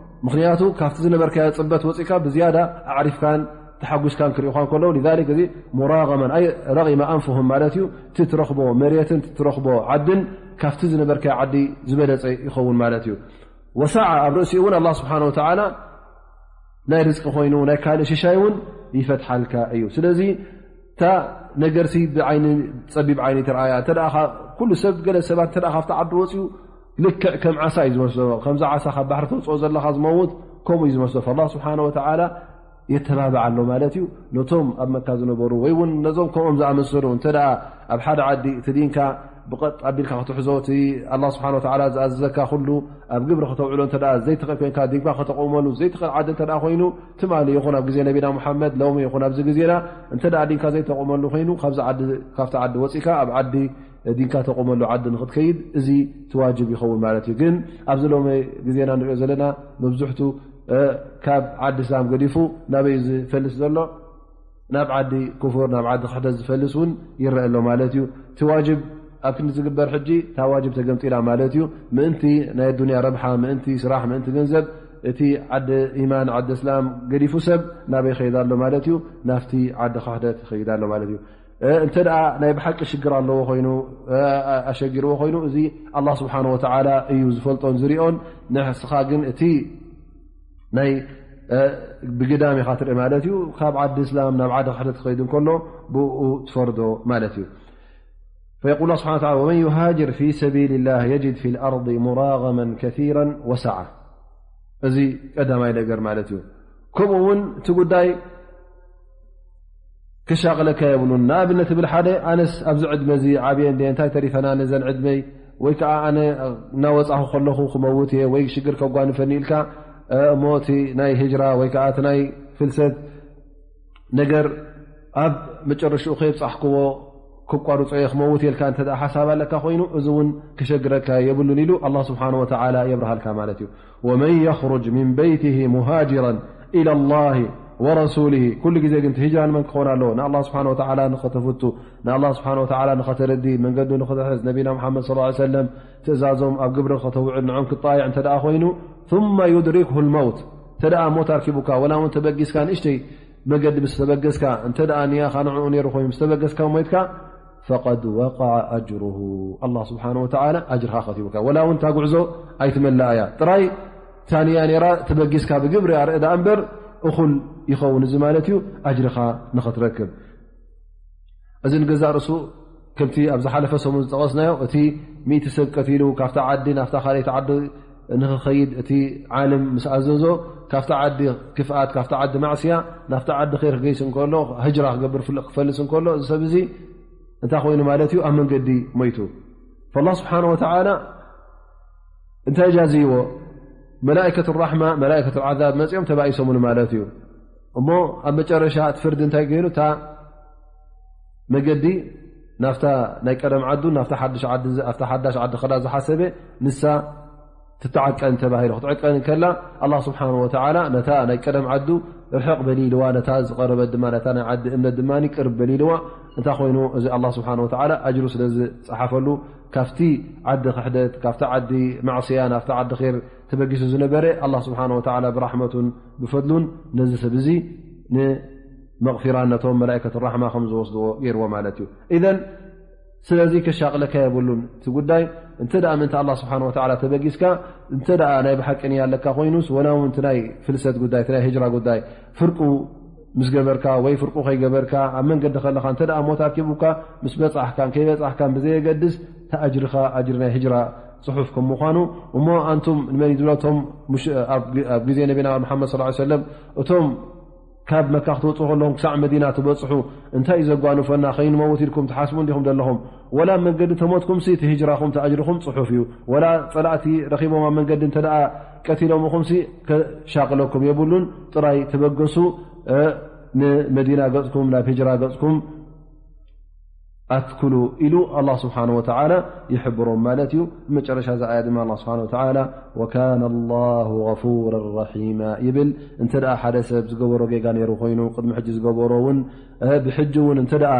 ምኽንያቱ ካብቲ ዝነበርካዮ ፅበት ወፂእካ ብዝያዳ ኣዕሪፍካን ተሓጒስካን ክርእዩኻ እንከለዉ፣ ሊዛሊክ እዚ ሙራቐመን ኣይ ረቒመ ኣንፍሁም ማለት እዩ። እቲ ትረኽቦ መሬትን እቲ ትረኽቦ ዓድን ካብቲ ዝነበርካዮ ዓዲ ዝበለፀ ይኸውን ማለት እዩ። ወሰዓ ኣብ ርእሲኡ እውን ኣላህ ስብሓን ወተዓላ ናይ ርዝቂ ኮይኑ ናይ ካልእ ሽሻይ እውን ይፈትሓልካ እዩ። ስለዚ እታ ነገርሲ ብዓይኒ ጸቢብ ዓይኒ ትረኣያ። እንተ ደኣ ኻ-፣ ኩሉ ሰብ፣ ገለ ሰባት እንተ ደኣ ካብቲ ዓዲ ወጺኡ ልክዕ ከም ዓሳ እዩ ዝመስሎ። ከምዛ ዓሳ ካብ ባሕሪ ተውጽኦ ዘለኻ ዝመውት ከምኡ እዩ ዝመስሎ። ፈላህ ስብሓነ ወተዓላ የተባብዕ ኣሎ ማለት እዩ። ነቶም ኣብ መካ ዝነበሩ ወይ እውን ነዞም ከምኦም ዝኣመሰሉ እንተ ደኣ ኣብ ሓደ ዓዲ እቲ ዲንካ ብቐጥ ኣቢልካ ክትሕዞ፣ እቲ ኣላህ ስብሓነ ወተዓላ ዝኣዘዘካ ኩሉ ኣብ ግብሪ ከተውዕሎ እንተ ደኣ ዘይትኽእል ኮይንካ፣ ዲንካ ከተቕውመሉ ዘይትኽእል ዓዲ እንተ ደኣ ኮይኑ፣ ትማሊ ይኹን ኣብ ግዜ ነቢና ሙሓመድ፣ ሎሚ ይኹን ኣብዚ ግዜና እንተ ደኣ ዲንካ ዘይተቕውመሉ ኮይኑ፣ ካብዚ ዓዲ፣ ካብቲ ዓዲ ወጺእካ ኣብ ዓዲ ዲንካ ተቕውመሉ ዓዲ ንኽትከይድ፣ እዚ እቲ ዋጅብ ይኸውን ማለት እዩ። ግን ኣብዚ ሎሚ ግዜና ንሪኦ ዘለና መብዝሕቱ፣ እ፣ ካብ ዓዲ እስላም ገዲፉ ናበይ እዩ ዝፈልስ ዘሎ? ናብ ዓዲ ኩፍር፣ ናብ ዓዲ ክሕደት ዝፈልስ እውን ይረአ ኣሎ ማለት እዩ። እቲ ዋጅብ ኣብ ክንዲ ዝግበር ሕጂ፣ እታ ዋጅብ ተገምጢላ ማለት እዩ። ምእንቲ ናይ ኣዱንያ ረብሓ፣ ምእንቲ ስራሕ፣ ምእንቲ ገንዘብ፣ እቲ ዓዲ ኢማን፣ ዓዲ እስላም ገዲፉ ሰብ ናበይ ይኸይድ ኣሎ ማለት እዩ? ናብቲ ዓዲ ክሕደት ይኸይድ ኣሎ ማለት እዩ። እ፣ እንተ ደኣ ናይ ብሓቂ ሽግር ኣለዎ ኮይኑ፣ እ፣ ኣ-፣ ኣሸጊርዎ ኮይኑ፣ እዚ ኣላህ ስብሓነ ወተዓላ እዩ ዝፈልጦን ዝሪኦን። ንስኻ ግን እቲ ናይ፣ እ፣ ብግዳም ኢኻ ትርኢ ማለት እዩ። ካብ ዓዲ እስላም ናብ ዓዲ ክሕደት ክኸይድ እንከሎ ብኡ ትፈርዶ ማለት እዩ። فيقول الله سبحانه وتعالى: ومن يهاجر في سبيل الله يجد في الأرض مراغما كثيرا وسعة. እዚ ቀዳማይ ነገር ማለት እዩ። ከምኡ እውን እቲ ጉዳይ ክሻቕለካ የብሉን። ንኣብነት እብል ሓደ፣ ኣነስ ኣብዚ ዕድመ እዚ ዓብየ እንደ እንታይ ተሪፈና ነዘን ዕድመይ፣ ወይ ከዓ ኣነ እናወፃኹ ከለኹ ክመውት እየ ወይ ሽግር ከጓንፈኒ ኢልካ፣ እ፣ እሞ እቲ ናይ ሂጅራ ወይ ከዓ እቲ ናይ ፍልሰት ነገር ኣብ መጨረሽኡ ከየብፃሕክዎ ክቋርፆ እየ ክመውት እየ ኢልካ እንተ ደኣ ሓሳብ ኣለካ ኮይኑ፣ እዚ እውን ክሸግረካ የብሉን ኢሉ ኣላህ ስብሓነ ወተዓላ የብርሃልካ ማለት እዩ። ومن يخرج من بيته مهاجرا إلى الله ورسوله። ኩሉ ግዜ ግን እቲ ሂጅራ ንመን ክኸውን ኣለዎ? ንኣላህ ስብሓነ ወተዓላ ንኸተፍቱ፣ ንኣላህ ስብሓነ ወተዓላ ንኸተረዲ፣ መንገዱ ንኽትሕዝ፣ ነቢና ሙሓመድ ሰለላሁ ዐለይሂ ወሰለም ትእዛዞም ኣብ ግብሪ ንኸተውዕል፣ ንዖም ክጣየዕ እንተ ደኣ ኮይኑ፣ ثم يدركه الموت، እንተ ደኣ ሞት ኣርኪቡካ፣ ወላ እውን ተበጊስካ፣ ንእሽተይ መገዲ ምስ ተበገስካ፣ እንተ ደኣ ንያኻ ንዕኡ ነይሩ ኮይኑ ምስ ተበገስካ ሞይትካ፣ فقد وقع أجره، ኣላህ ስብሓነ ወተዓላ ኣጅርኻ ከቲቡካ። ወላ እውን እታ ጉዕዞ ኣይትመልኣ እያ። ጥራይ እታ ንያ ነይራ ተበጊስካ ብግብሪ ኣርኢ ደኣ እምበር፣ እኹል ይኸውን እዚ ማለት እዩ፣ ኣጅርኻ ንኸትረክብ። እዚ ንገዛእ ርእሱ ከምቲ ኣብ ዝሓለፈ ሰሙን ዝጠቐስናዮ፣ እቲ ሚእቲ ሰብ ቀቲሉ ካብታ ዓዲ ናብታ ካልኣይቲ ዓዲ ንኽኸይድ እቲ ዓለም ምስ ኣዘዞ ካብቲ ዓዲ ክፍኣት ካብቲ ዓዲ ማዕስያ ናብቲ ዓዲ ር ክገይስ እንከሎ፣ ህጅራ ክገብር ክፈልስ እንከሎ፣ እዚ ሰብ እዚ እንታይ ኮይኑ ማለት እዩ? ኣብ መንገዲ ሞይቱ። فالله سبحانه وتعالى እንታይ ጃዝይዎ? መላእከት ራሕማ መላእከት ዓዛብ መፅኦም ተባኢሶምሉ ማለት እዩ። እሞ ኣብ መጨረሻ እቲ ፍርዲ እንታይ ገይሩ? እታ መገዲ ናፍታ ናይ ቀደም ዓዱ ናፍታ ሓድሽ ዓዲ፣ ኣብታ ሓዳሽ ዓዲ ከዳ ዝሓሰበ ንሳ ትተዓቀን ተባሂሉ። ክትዕቀን ከላ ኣላህ ስብሓን ወተዓላ ነታ ናይ ቀደም ዓዱ ርሕቕ በሊልዋ፣ ነታ ዝቐረበት ድማ ነታ ናይ ዓዲ እምነት ድማ ቅርብ በሊልዋ። እንታይ ኮይኑ? እዚ ኣላህ ስብሓን ወተዓላ ኣጅሩ ስለ ዝፀሓፈሉ ካብቲ ዓዲ ክሕደት ካብቲ ዓዲ ማዕስያ ናብቲ ዓዲ ር ተበጊሱ ዝነበረ ኣላህ ስብሓን ወተዓላ ብራሕመቱን ብፈድሉን ነዚ ሰብ እዚ ንመቕፊራ ነቶም መላእከት ራሕማ ከም ዝወስድዎ ገይርዎ ማለት እዩ። ኢዘን ስለዚ ከሻቕለካ የብሉን እቲ ጉዳይ። እንተ ደኣ ምእንቲ ኣላህ ስብሓን ወተዓላ ተበጊስካ፣ እንተ ደኣ ናይ ብሓቂ ንያ ኣለካ ኮይኑስ፣ ወላ እውን እቲ ናይ ፍልሰት ጉዳይ፣ እቲ ናይ ህጅራ ጉዳይ ፍርቁ ምስ ገበርካ ወይ ፍርቁ ከይገበርካ ኣብ መንገዲ ከለኻ እንተ ደኣ ሞት ኣርኪቡካ ምስ በጻሕካን ከይበጻሕካን ብዘየገድስ፣ እቲ ኣጅርኻ ኣጅሪ ናይ ህጅራ ጽሑፍ ከም ምዃኑ። እሞ ኣንቱም ንመን እዩ ዝብሎ? እቶም ሙሽ-፣ ኣብ ግ-፣ ኣብ ግዜ ነቢና መሓመድ ሰለላሁ ዐለይሂ ወሰለም እቶም ካብ መካ ክትወጽኡ ከለኹም ክሳዕ መዲና ትበጽሑ እንታይ እዩ ዘጓንፈና? ከይንመውት ኢልኩም ትሓስቡ እንዲኹም ዘለኹም? ወላ ኣብ መንገዲ ተሞትኩምሲ እቲ ህጅራኹም እቲ ኣጅርኹም ጽሑፍ እዩ። ወላ ጸላእቲ ረኺቦም ኣብ መንገዲ እንተ ደኣ ቀቲሎምኹምሲ ከሻቕለኩም የብሉን። ጥራይ ተበገሱ፣ እ፣ ንመዲና ገጽኩም ናብ ህጅራ ገጽኩም ኣትክሉ ኢሉ ኣላህ ስብሓን ወተዓላ ይሕብሮም ማለት እዩ። ብመጨረሻ እዚ ኣያ ድማ ኣላህ ስብሓን ወተዓላ ወካነ ኣላሁ ገፉረን ረሒማ ይብል። እንተ ደኣ ሓደ ሰብ ዝገበሮ ጌጋ ነይሩ ኮይኑ ቅድሚ ሕጂ ዝገበሮ እውን፣ እ፣ ብሕጂ እውን እንተ ደኣ፣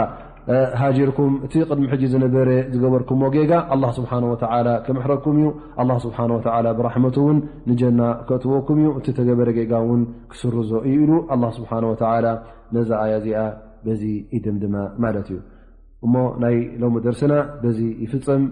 እ፣ ሃጂርኩም እቲ ቅድሚ ሕጂ ዝነበረ ዝገበርኩሞ ጌጋ ኣላህ ስብሓን ወተዓላ ክምሕረኩም እዩ። ኣላህ ስብሓን ወተዓላ ብራሕመቱ እውን ንጀና ከእትወኩም እዩ። እቲ ተገበረ ጌጋ እውን ክስርዞ እዩ ኢሉ ኣላህ ስብሓን ወተዓላ ነዛ ኣያ እዚኣ በዚ ይድምድማ ማለት እዩ። እሞ ናይ ሎሚ ደርስና በዚ ይፍጸም።